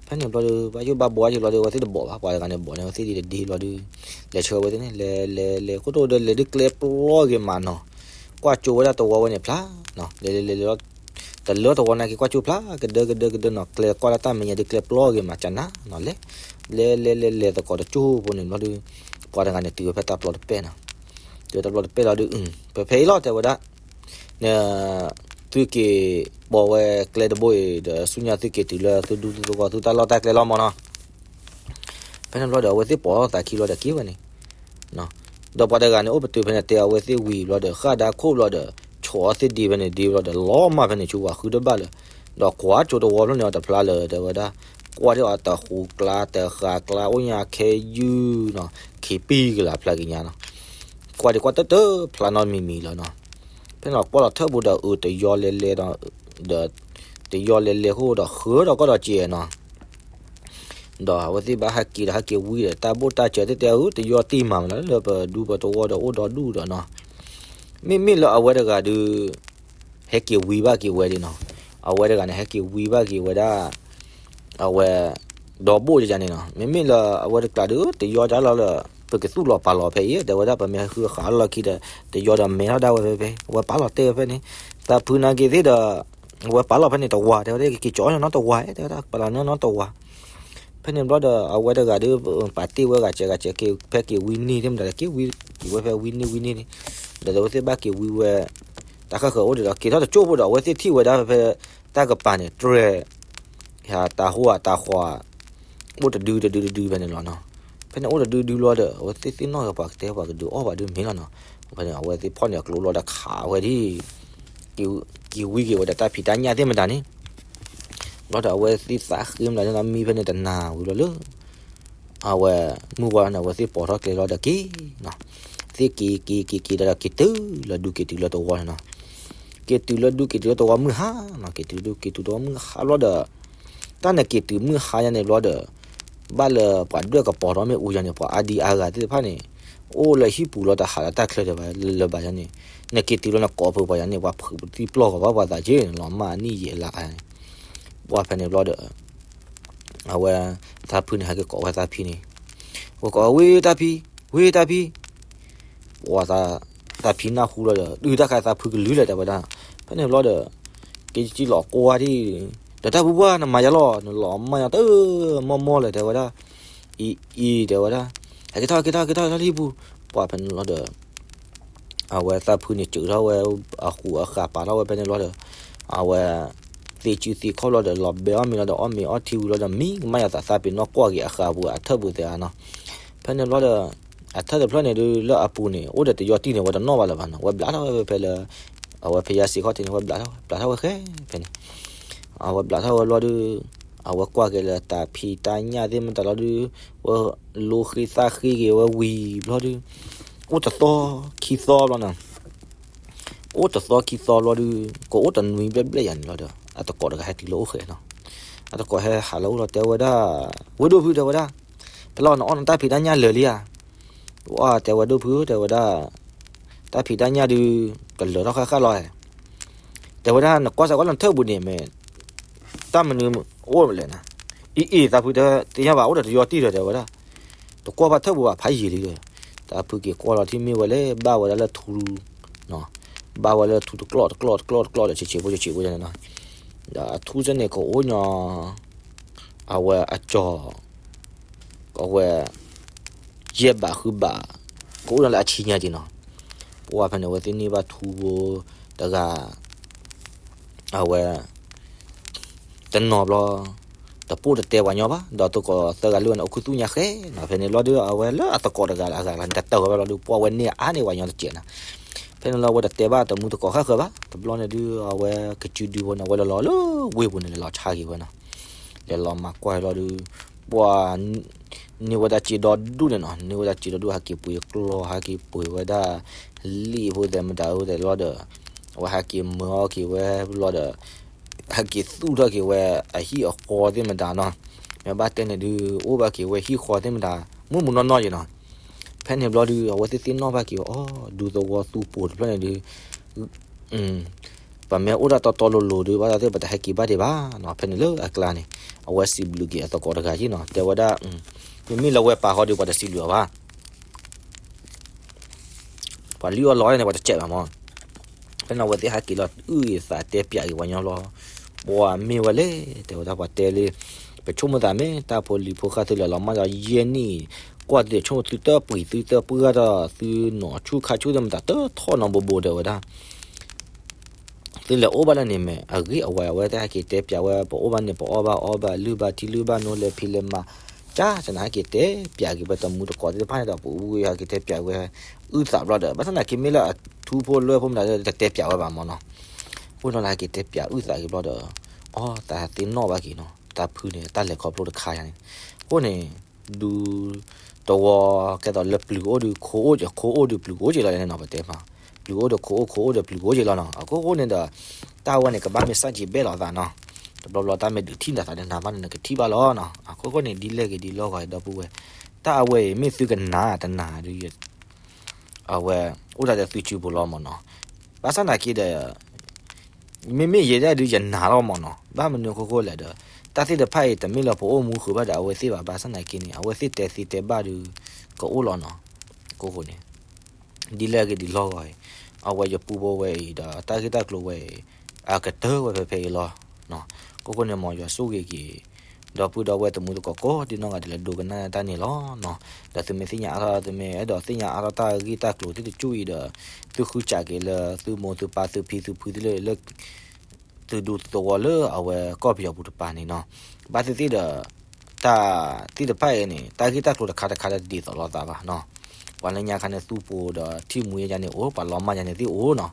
ဖဲန့ၣ်ဘျီဒီး ဘၣ်ယိၣ်ဘၣ်ဘှီယိၣ်လီၤဒီး အဝဲသ့ၣ်တဘိးဘၣ် ပှၤတဂၤန့ၣ်ဘိးန့ၣ် အဝဲသ့ၣ်ဒ့တဒ့လီၤဒီး လဲၤဆၢဝဲသ့ၣ်န့ၣ် လဲၤလဲၤလဲၤခိၣ်တိၣ်ဒီး လဲၤဒုးကျဲပျီဂ့ၤမးနီၤ, ကွၢ်ကၠိဝဲဒၣ်တဝီဝဲန့ၣ်ဖျါ, လဲၤလဲၤလဲၤလဲၤလီၤ, တလၢတဝီနာ်က့ၤ ကွၢ်ကၠိဖျါ ကဒၢကဒၢကဒၢနီၤ, ကျဲကွၢ်လၢတၢ်မဲာ်ညါဒုးကျဲပျီဂ့ၤမး ကနၤနီၤ, လဲၤ လဲၤလဲၤလဲၤလဲၤသကိးတကၠိဖိန့ၣ်ဘျီဒီး ပှၤတဂၤန့ၣ်တုၤဝဲဖဲတၢ်ပျီတပဲၢ်နီၤ, တုၤဝဲတၢ်ပျီတပဲၢ်လီၤဒီး ဖဲဖဲအံၤလီၤ တဲဝဲဒၣ် န သုက့ၤပိာ်ဝဲကျဲတဘိအံၤဒီး ဆူညါသုက့ၤတုၤလၢသုဒူသုသဝီ သုတၢ်လီၢ်တၢ်ကျဲလီၤမၢ်နီၤ, ဖဲန့ၣ်ဘျီဒီး အဝဲသ့ၣ်ပိာ်ထီၣ်သးခံလီၤဒီးက့ၤဝဲန့ၣ်, ဒီးပှၤတဂၤန့ၣ် အိၣ်ပတုာ်ဖဲန့ၣ် တဲအဝဲသ့ၣ်ဝံၤဘျီဒီး ဃၣ်ဒါခိၣ်ဘျီဒီး ဆိးအီၤသ့ၣ်ဒ့ဖဲန့ၣ်ဒ့ဘျီဒီး လီၤမၢ်ဖဲန့ၣ်ဆူ ပှၤဃုတဘၣ်လၢၤ, ဒီးကွၢ်ကၠိတဝီဖျၢၣ်န့ၣ်အီၤတဖျါလၢၤ တဲဝဲဒၣ်, ကွၢ်ဒ်အီၤတဃူကျါ တဃာ်ကျါ အိၣ်ညါခဲယုၢ်နီၤ, ခံပံကလးဖျါက့ၤညါနီၤ, ကွၢ်ဒံးကွၢ်တၢၢ်တၢၢ်ဖျါနီတမံၤမံၤလီၤနီၤ, ဖဲန့ၣ်လီၤကွၢ်လီၤထၢၣ်ဘိဒီး အုးတယီလဲၤလဲၤဒီး ဒီး တယီလဲၤလဲၤဃိဒီး ဃၢဒီးကီၢ်ဒီးစဲးနီၤ, ဒီးအဝဲသ့ၣ်ဘၣ်ဟဲက့ၤဒီး ဟဲက့ၤဝံဒီး တၢ်ဘိၣ်တၢ်စၢၤသ့ၣ်တဲအုး တယီတံၢ်မးမးလၢ ပဒူပတဝီဒီးအိၣ်ဒီဒူၣ်ဒီးနီၤ, မ့မ့ၢ်လၢအဝဲတဂၤဒီး ဟဲက့ၤဝံဘၣ်က့ၤဝဲဒၣ်နီၤ, အဝဲတဂၤန့ၣ် ဟဲက့ၤဝံဘၣ်က့ၤဝဲဒၣ် အဝဲ ဒီဘိၣ်ယန့ၣ်နီၤ, မ့မ့ၢ်လၢအဝဲတကျးဒီး တယီဒၣ်လီၤလၢ ပကသူၣ်လီၤပာ်လီၤဖဲအံၤ တဲဝဲဒၣ် ပမ့ၢ်ဃုဃာ်လီၢ်ခံဒီး တယီဒီးမဲထီၣ်ဒၣ်ဝဲဖဲဖဲ အဝဲပာ်လီၤတဲာ်ဝဲဖဲန့ၣ်, သးဖုနာ်က့ၤသ့ၣ်ဒီး အဝဲပာ်လီၤဖဲန့ၣ်တဝၤ တဲဝဲဒၣ် ကက့ၤကၠီနီတဝၤ တဲဝဲဒၣ် ပာ်လီၤနီတဝၤ, ဖဲန့ၣ်ဘျီဒီး အဝဲတဂၤဒီး ပာ်တ့ၢ်ဝဲဂၤစဲးဂၤစဲး က့ၤဖဲက့ၤဝံန့ၢ်သ့ၣ်မတၤဒီး က့ၤဝံက့ၤဝဲဖဲဝံန့ၢ်ဝံန့ၢ်န့ၣ်, ဒီးအဝဲသ့ၣ်ဘၣ်က့ၤဝံဝဲ တၢ်ဃၣ်ဃၢၤအိၣ်ဒီး က့ၤထီၣ်တကၠိၢ်ဖိဒီး အဝဲသ့ၣ်ထံၣ်ဝဲဒၣ်ဖဲ တၢ်ကပၤန့ၣ် တြဲၤ တၢ်ဟိၣ်အတၢ်ဃီ အိၣ်တဒုတဒုတဒုဖဲန့ၣ်လီၤနီၤ, ဖဲန့ၣ်အိၣ်တဒုဒုလီၤဒီး အဝဲသ့ၣ်သ့ၣ်နီၣ်ပှၤကတဲပှၤကဒုးအီၣ်ပှၤဒုးမ့ၢ်လီၤနီၤ, ဖဲန့ၣ် အဝဲသ့ၣ်ဖီၣ်န့ၢ်အကျိလီၤဒီးခးဝဲဒၣ် က့ၤဝံက့ၤဝဲဒီးတၢ်ဖံးတၢ်ညၣ်သ့ၣ်မတၤန့ၣ်, ဘျီဒီးအဝဲသ့ၣ်သးဃ့မတၤန့ၣ် မံဖဲန့ၣ်တနၤဝံၤလီၤလၢ အဝဲ မုၢ်ဝါန့ၣ် အဝဲသ့ၣ်ပိာ်ထီၣ်ကျဲလီၤဒီးက့ၤနီၤ, သ့ၣ်က့ၤက့ၤက့ၤက့ၤဒီးက့ၤတုၤလၢဒူက့ၤတုၤလၢတဝီန့ၣ်နီၤ, က့ၤတုၤလၢဒူက့ၤတုၤလၢတဝီမုၢ်ဟါနီၤ, က့ၤတုၤလၢဒူက့ၤတုၤတဝီမုၢ်ဟါဘျီဒီး တၢ်န့ၣ်က့ၤတုၤမုၢ်ဟါညါန့ၣ်ဘျီဒီး ဘၣ်လၢပှၤဒွဲၣ်ကပီၤထီၣ်မ့ၣ်အူယါန့ၣ် ပှၤအါဒံအါဂၤသ့ၣ်တဖၣ်န့ၣ် အိၣ်လၢဟံၣ်ပူၤလီၤတဟးလၢတၢ်ချၢဒီးဘၣ်လၢၤဘၣ်ယါန့ၣ်, နက့ၤတုၤလီၤနကိးဖုပှၤယါန့ၣ် ပှၤဖုးသံပျီၢ်ဂီၤဘၣ်ပှၤသးက့ၤန့ၣ် လီၤမၢ်နံၣ်ယံာ်အလါအါန့ၣ်, ပှၤဖဲန့ၣ်ဘျီဒီး အဝဲ သးဖုန့ၣ် ဟဲက့ၤကိးဝဲသးဖံန့ၣ်, ဝဲကိးဝံတၢ်ဖံ, ဝံတၢ်ဖံ, ပှၤ သးဖံနၢ်ဟူလီၤဒီး ဒုးတၢ်ခါသးဖုကလုၢ်လဲၣ် တဲဝဲဒၣ်, ဖဲန့ၣ်ဘျီဒီး က့ၤက့ၤလီၤကွၢ်ဒံး, ဒီးတၢ်ဖုပှၢ် နမၤယါလီၤ နလီၤမၢ်ယါတမီၢ်မီၢ်လဲၣ် တဲဝဲဒၣ်, အံၤအံၤ တဲဝဲဒၣ်, ဟဲက့ၤထီၣ်က့ၤထီၣ်က့ၤထီၣ်လၢဟံၣ်ပူၤ, ပှၤဖဲန့ၣ်ဘျီဒီး အဝဲသးဖုန့ၣ် စၢၤထီၣ်ဝဲ အဃူအဃာ်ပာ်ထီၣ်ဝဲဖဲန့ၣ်ဘျီဒီး အဝဲ သ့စုသ့ခီၣ်ဘျီဒီး လီၤဘဲအီၣ်မ့ၤလီၤဒီး အီၣ်မ့ၤအီထံဝံၤလီၤဒီး မံကမၣ်ယၤသးသးပ့ၤနီၣ်ကွၢ်က့ၤအဃာ်ပူၤ အထၢၣ်ပူၤသ့ၣ်ဧါနီၤ, ဖဲန့ၣ်ဘျီဒီး အထၢၣ်တဖျၢၣ်န့ၣ်ဒုး လၢအပူၤန့ၣ် အိၣ်ဒီးတယီတံၢ်န့ၣ် ဝဲတနီၣ်ဘၣ်လၢၤဘၣ်နီၤ, ဝဲဘျးထီၣ်ဝဲဖဲလၢ အဝဲဖဲယါစ့ခီၣ်ထံးန့ၣ် ဝဲဘျးထီၣ်ဝဲ ဘျးထီၣ်ဝဲဃဲဖဲန့ၣ် အဝဲဘျးထီၣ်ဝဲဘျီဒီး အဝဲကွၢ်က့ၤလၢတၢ်ဖံးတၢ်ညၣ်သ့ၣ်မတၤလီၤဒုး ဝဲလိဃ့သးဃ့က့ၤဝဲဝံၤဘျီဒုး အိၣ်တသီခံသီဘျီနီၤ, အိၣ်တသီခံသီဘျီဒုး ကအိၣ်တနွံဘျဲၣ်ဘျဲၣ်ယၤန့ၣ်လီၤဒီး အသကိးတဂၤဟဲတုၤလၢအိၣ်ဃဲနီၤ, အသကိးဟဲဟးလၢအိၣ်လီၤ တဲဝဲဒၣ် ဝ့ၢ်ဒိၣ်ဖု တဲဝဲဒၣ် ဖဲလီၤနအီၣ်နတၢ်ဖံးတၢ်ညၣ်လၢာ်လံဧါ, ဝဲတဲဝဲဒိၣ်ဖု တဲဝဲဒၣ် တၢ်ဖံးတၢ်ညၣ်ဒုး ကလၢာ်ထီၣ်ဃၣ်ဃၣ်လီၤဧါ, တဲဝဲဒၣ် နကွၢ်စးကွၢ်လၢနထၢၣ်ပူၤန့ၣ်မ့ၢ် တၢ်မနုၤအိၣ်လဲၣ်နၤ, အံၤအံၤ သးဖုတဲ သ့ၣ်ညါဘၣ် အိၣ်ဒီးတယီတံၢ်ဒီး တဲဝဲဒၣ်, တကွၢ်ဘၣ်ထၢၣ်ပူၤဘၣ် ဖးယံာ်လံဒီး, သးဖုက့ၤကွၢ်လီၤထံၣ်မ့ၢ်ဝဲလဲၣ် ဘၣ်ဝဲဒၣ်လၢထူ ဘၣ်ဝဲလၢထူတကျီၢ်တကျီၢ်တကျီၢ်တကျီၢ်ဒီး ဆံးဆံးဖိဆံးဆံးဖိန့ၣ်နီၤ, ဒီးအထူစ့ၢ်န့ၣ် ကအိၣ်ညီ အဝဲအကၠီၤ အဝဲ ယဲၢ်ဘးဃုဘး ကအိၣ်ဒီးလၢအဆံညါက့ၤနီၤ, ပှၤဖဲန့ၣ် အဝဲသ့ၣ်န့ၢ်ဘၣ်ထူဖိတဂၤ အဝဲ တနီၤဘျီ တပိၢ်တတဲပှၤညီဘၣ် ဒီးသကိးသၢဂၤလွံၢ်ဂၤန့ၣ် အိၣ်ခူသူၣ်ညါဃဲနီၤ, ဖဲန့ၣ်ဘျီဒုး အဝဲလၢအသကိးတဂၤလၢအဂၤလၢ တတၢၢ်ဝဲဘၣ်လီၤဒုး ပှၤဝဲန့ၢ်အါန့ၢ်ပှၤညီတစဲးနီၤ, ဖဲန့ၣ်လီၤ အဝဲတတဲဘၣ်တမူသကိးဃၣ်ဃၢၤဘၣ် တဘျီန့ၣ်ဒုး အဝဲကစုဒုဖိန့ၣ် အဝဲလဲၤလီၤလၢဝ့ၢ်ပူၤန့ၣ် လဲၤလီၤဆါက့ၤဝဲနီၤ, လဲၤလီၤမၤကွၢ်လီၤဒုး ပှၤ န့ၢ်ဝဲဒၣ်စ့ဒီဒူၣ်န့ၣ်နီၤ, န့ၢ်ဝဲဒၣ်စ့ဒီဒူၣ် ဟဲက့ၤပှ့ၤကျီၢ် ဟဲက့ၤပှ့ၤဝဲဒၣ် လံာ်ဖိသဲးမတၤဖိသဲးလီၤဒီး အဝဲဟဲက့ၤမၢအီၣ်က့ၤဝဲဘျီဒီး ဟဲက့ၤသူၣ်ထီၣ်က့ၤဝဲအဟံၣ်အဃီသ့ၣ်မတၤနီၤ, မ့ၢ်ဘၣ်တဲန့ၣ်ဒုး အိၣ်ဘၣ်က့ၤဝဲဟံၣ်ဃီသ့ၣ်မတၤ မုၢ်မုၢ်နီၢ်နီၢ်ယဲနီၤ, ဖဲန့ၣ်ဘျီဒုး အဝဲသ့ၣ်သ့ၣ်နီၣ်ဘၣ်က့ၤဝဲ အီ ဒူသဝီသူပှိၤတဖျၢၣ်န့ၣ်ဒုး ပမ့ၢ်အိၣ်ဒၣ်တီတီလိၤလိၤဒုး ဘၣ်သ့ၣ်သ့ၣ် ပတဟဲက့ၤဘၣ်ဒံးဘၣ်နီၤ, ဖဲန့ၣ်လၢအကျါန့ၣ် အဝဲစံးဘျုးက့ၤအသကိးတဂၤယဲနီၤ, တဲဝဲဒၣ် မ့မ့ၢ်လၢဝဲပာ်ဃီဒုး ပှၤတစံးဘျုးအီၤဘၣ် ပှၤလုၢ်အီၣ်လီၤန့ၣ် ပှၤတစဲးဘၣ်မး, ဖဲန့ၣ်အဝဲသ့ၣ်ဟဲက့ၤလီၤ အုၣ်သးတဲပၠးက့ၤပှၤညီလီၤ, ပှၤမ့ၢ်ဝဲလဲၣ် တဲဝဲဒၣ်ပှၤတဲလၢ ပဆိကမိၣ်သးမ့ၢ်တၢ်ဖိလံၤဖိဃၢ်သုလၢလီၤမၢ်ဒီးယဲၢ်နံၣ်, ကွၢ်တ့ၢ်ဆိကမိၣ်သုတပှ့ၤသုတပှ့ၤဂၤဒီး သုနီၢ်ဆူၣ်ခါဆူၣ်သ့ၣ်မတၤတထီၣ်နီၤဘိးဘိးတဲဝဲဒၣ် သုလဲၤအိၣ်ဘၣ်လၢန့ၣ်မ့ၢ်အဂ့ၢ်အဝဲ အဝဲသ့ၣ်ဟဲက့ၤတဲပၠးဝဲ ပအိၣ်ဘၣ်န့ၣ် ပအီၣ်ဘၣ်အီဘၣ် လုၢ်ဘၣ်ထံလုၢ်ဘၣ်နိ လဲၤဖံးလဲၤမၤ ကၢ်ဆနၢ်ဟဲက့ၤတဲပၠးက့ၤ ပတမူတကိးသ့ၣ်တဖၣ်န့ၣ်ဒီး ပအူဟဲက့ၤတဲပၠးဝဲ အုၣ်သးဘျီဒီး ဘၣ်ဆၣ်သနာ်က့မ့ၢ်လၢအထူဖိလၢဖိမတၤလၢတတဲပၠးဝဲဘၣ်မးနီၤ, အဃိန့ၣ်ဟဲက့ၤတဲပၠးအုၣ်သးက့ၤဘျီဒီး အီ သးသ့ၣ်နီၣ်ဘၣ်က့ၤနီၤ တၢ်ဖုန့ၣ် တၢ်လဲၤခီဖျိတခါယါန့ၣ်, အဃိန့ၣ် ဒူသဝီကဲသိးလၢပျုၤအိၣ်ဒုး ခိအိၣ် ခိအိၣ်ဒုးပျုၤကအိၣ်က့ၤလီၤန့ၣ်နီၤ ပတဲမး, ပျုၤအိၣ်ဒီးခိအိၣ် ခိအိၣ်ဒီးပျုၤကအိၣ်က့ၤလီၤနီၤ, အခိၣ်ဃိန့ၣ်ဒီး တၢ်ဝဲန့ၣ် ကဘၣ်မ့ၢ်စၢ်က့ၤဘဲၣ်လီၤသးနီၤ, တဘျီဘျီတၢ်မ့ၢ်ဒုးထံၣ်နၤသးဒီးနၤဘၣ်န့ၣ် နကထံၣ်ဘၣ်လီၤနီၤ, အခိၣ်ဃိန့ၣ် ဒ်လဲၣ်ဂ့ၤဒ်လီၢ်ဂီၤဒီပုၢ်ဝဲၢ်, တၢ်အဝဲအံၤ မ့ၢ်သုကနၣ်တနၣ်ဒုး အဝဲ အိၣ်တၢ်ဒီးသုစုပူၤလီၤမးနီၤ, ဘၣ်ဆၣ်သနာ်က့ဒီး မ့မ့ၢ်ယဲဒၣ်ဒုးယနာ်လီၤမးနီၤ, ဘၣ်မနုၤအခိၣ်ဃိလဲၣ်ဒီး တၢ်သ့ၣ်တဖၣ်အံၤ တမ့ၢ်လၢပအိၣ်မူဃုာ်ဘၣ်ဒီးအဝဲသ့ၣ်ဘၣ်, ဘၣ်ဆၣ်သနာ်က့န့ၣ် အဝဲသ့ၣ်တဲသ့တဲဘၣ်ဒုး ကအိၣ်လီၤနီၤ, အခိၣ်ဃိန့ၣ် ဒ်လဲၣ်ဂ့ၤဒ်လီၢ်ဂီၤအံၤ, အဝဲယပူဖိဝဲအံၤဒီး တၢ်ဂ့ၢ်တၢ်ကျိၤဝဲအံၤ အကတၢၢ်ဝဲဖဲဖဲအံၤလီၤ, အခိၣ်ဃိန့ၣ် မ်ယွၤဆိၣ်ဂ့ၤက့ၤ ဒီပုၢ်ဒီဝဲၢ်တမူတကိးကိးဒ်နီၢ်ဂၤဒဲး လၢဒိကနၣ်တၢ်န့ၣ်လီၤနီၤ, ဒီးသုမ့ၢ်သ့ၣ်ညါအါထီၣ် သုမ့ၢ်အဲၣ်ဒိးသ့ၣ်ညါအါထီၣ်တၢ်ဂ့ၢ်တၢ်ကျိၤသ့ၣ်တကၠူၣ်အံၤဒီး သုဃုစးက့ၤလၢသုမိၢ်သုပၢ်သုဖံသုဖုသုလၢ လၢ သုဒူသဝီလၢအဝဲကီၢ်ပယီၤပူၤတပၤန့ၣ်နီၤ, ဘၣ်သ့ၣ်သ့ၣ်ဒီး တၢ်သ့ၣ်တဖၣ်အံၤန့ၣ် တၢ်ဂ့ၢ်တၢ်ကျိၤတခါတခါဒီးတဒ်သိးလိာ်သးဘၣ်နီၤ, ပှၤလၢညါခါန့ၣ်သူပူၤဒီးထံၣ်မူယါန့ၣ်အိၣ် ပှၤလီၤမၢ်ယါန့ၣ်သ့ၣ်အိၣ်နီၤ,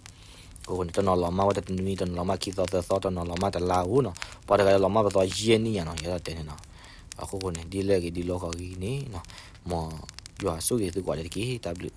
အခိၣ်ဃိန့ၣ် တနီၤလီၤမၢ်ဝဲတနွံ တနီၤလီၤမၢ်ခံသီသၢသီ တနီၤလီၤမၢ်တလါအိၣ်နီၤ, ပှၤတဂၤလီၤမၢ်ပသီယဲၢ်နံၣ်ညါနီၤ, ယဲဒၣ်တဲန့ၣ်နီၤ, အခိၣ်ဃိန့ၣ် ဒ်လဲၣ်ဂ့ၤဒ်လီၢ်ဂီၤဂ့ၤန့ၣ်နီၤ, မ်ယွၤဆိၣ်ဂ့ၤသုကိးဂၤဒဲးတက့ၢ်, တၢ်ဘျုး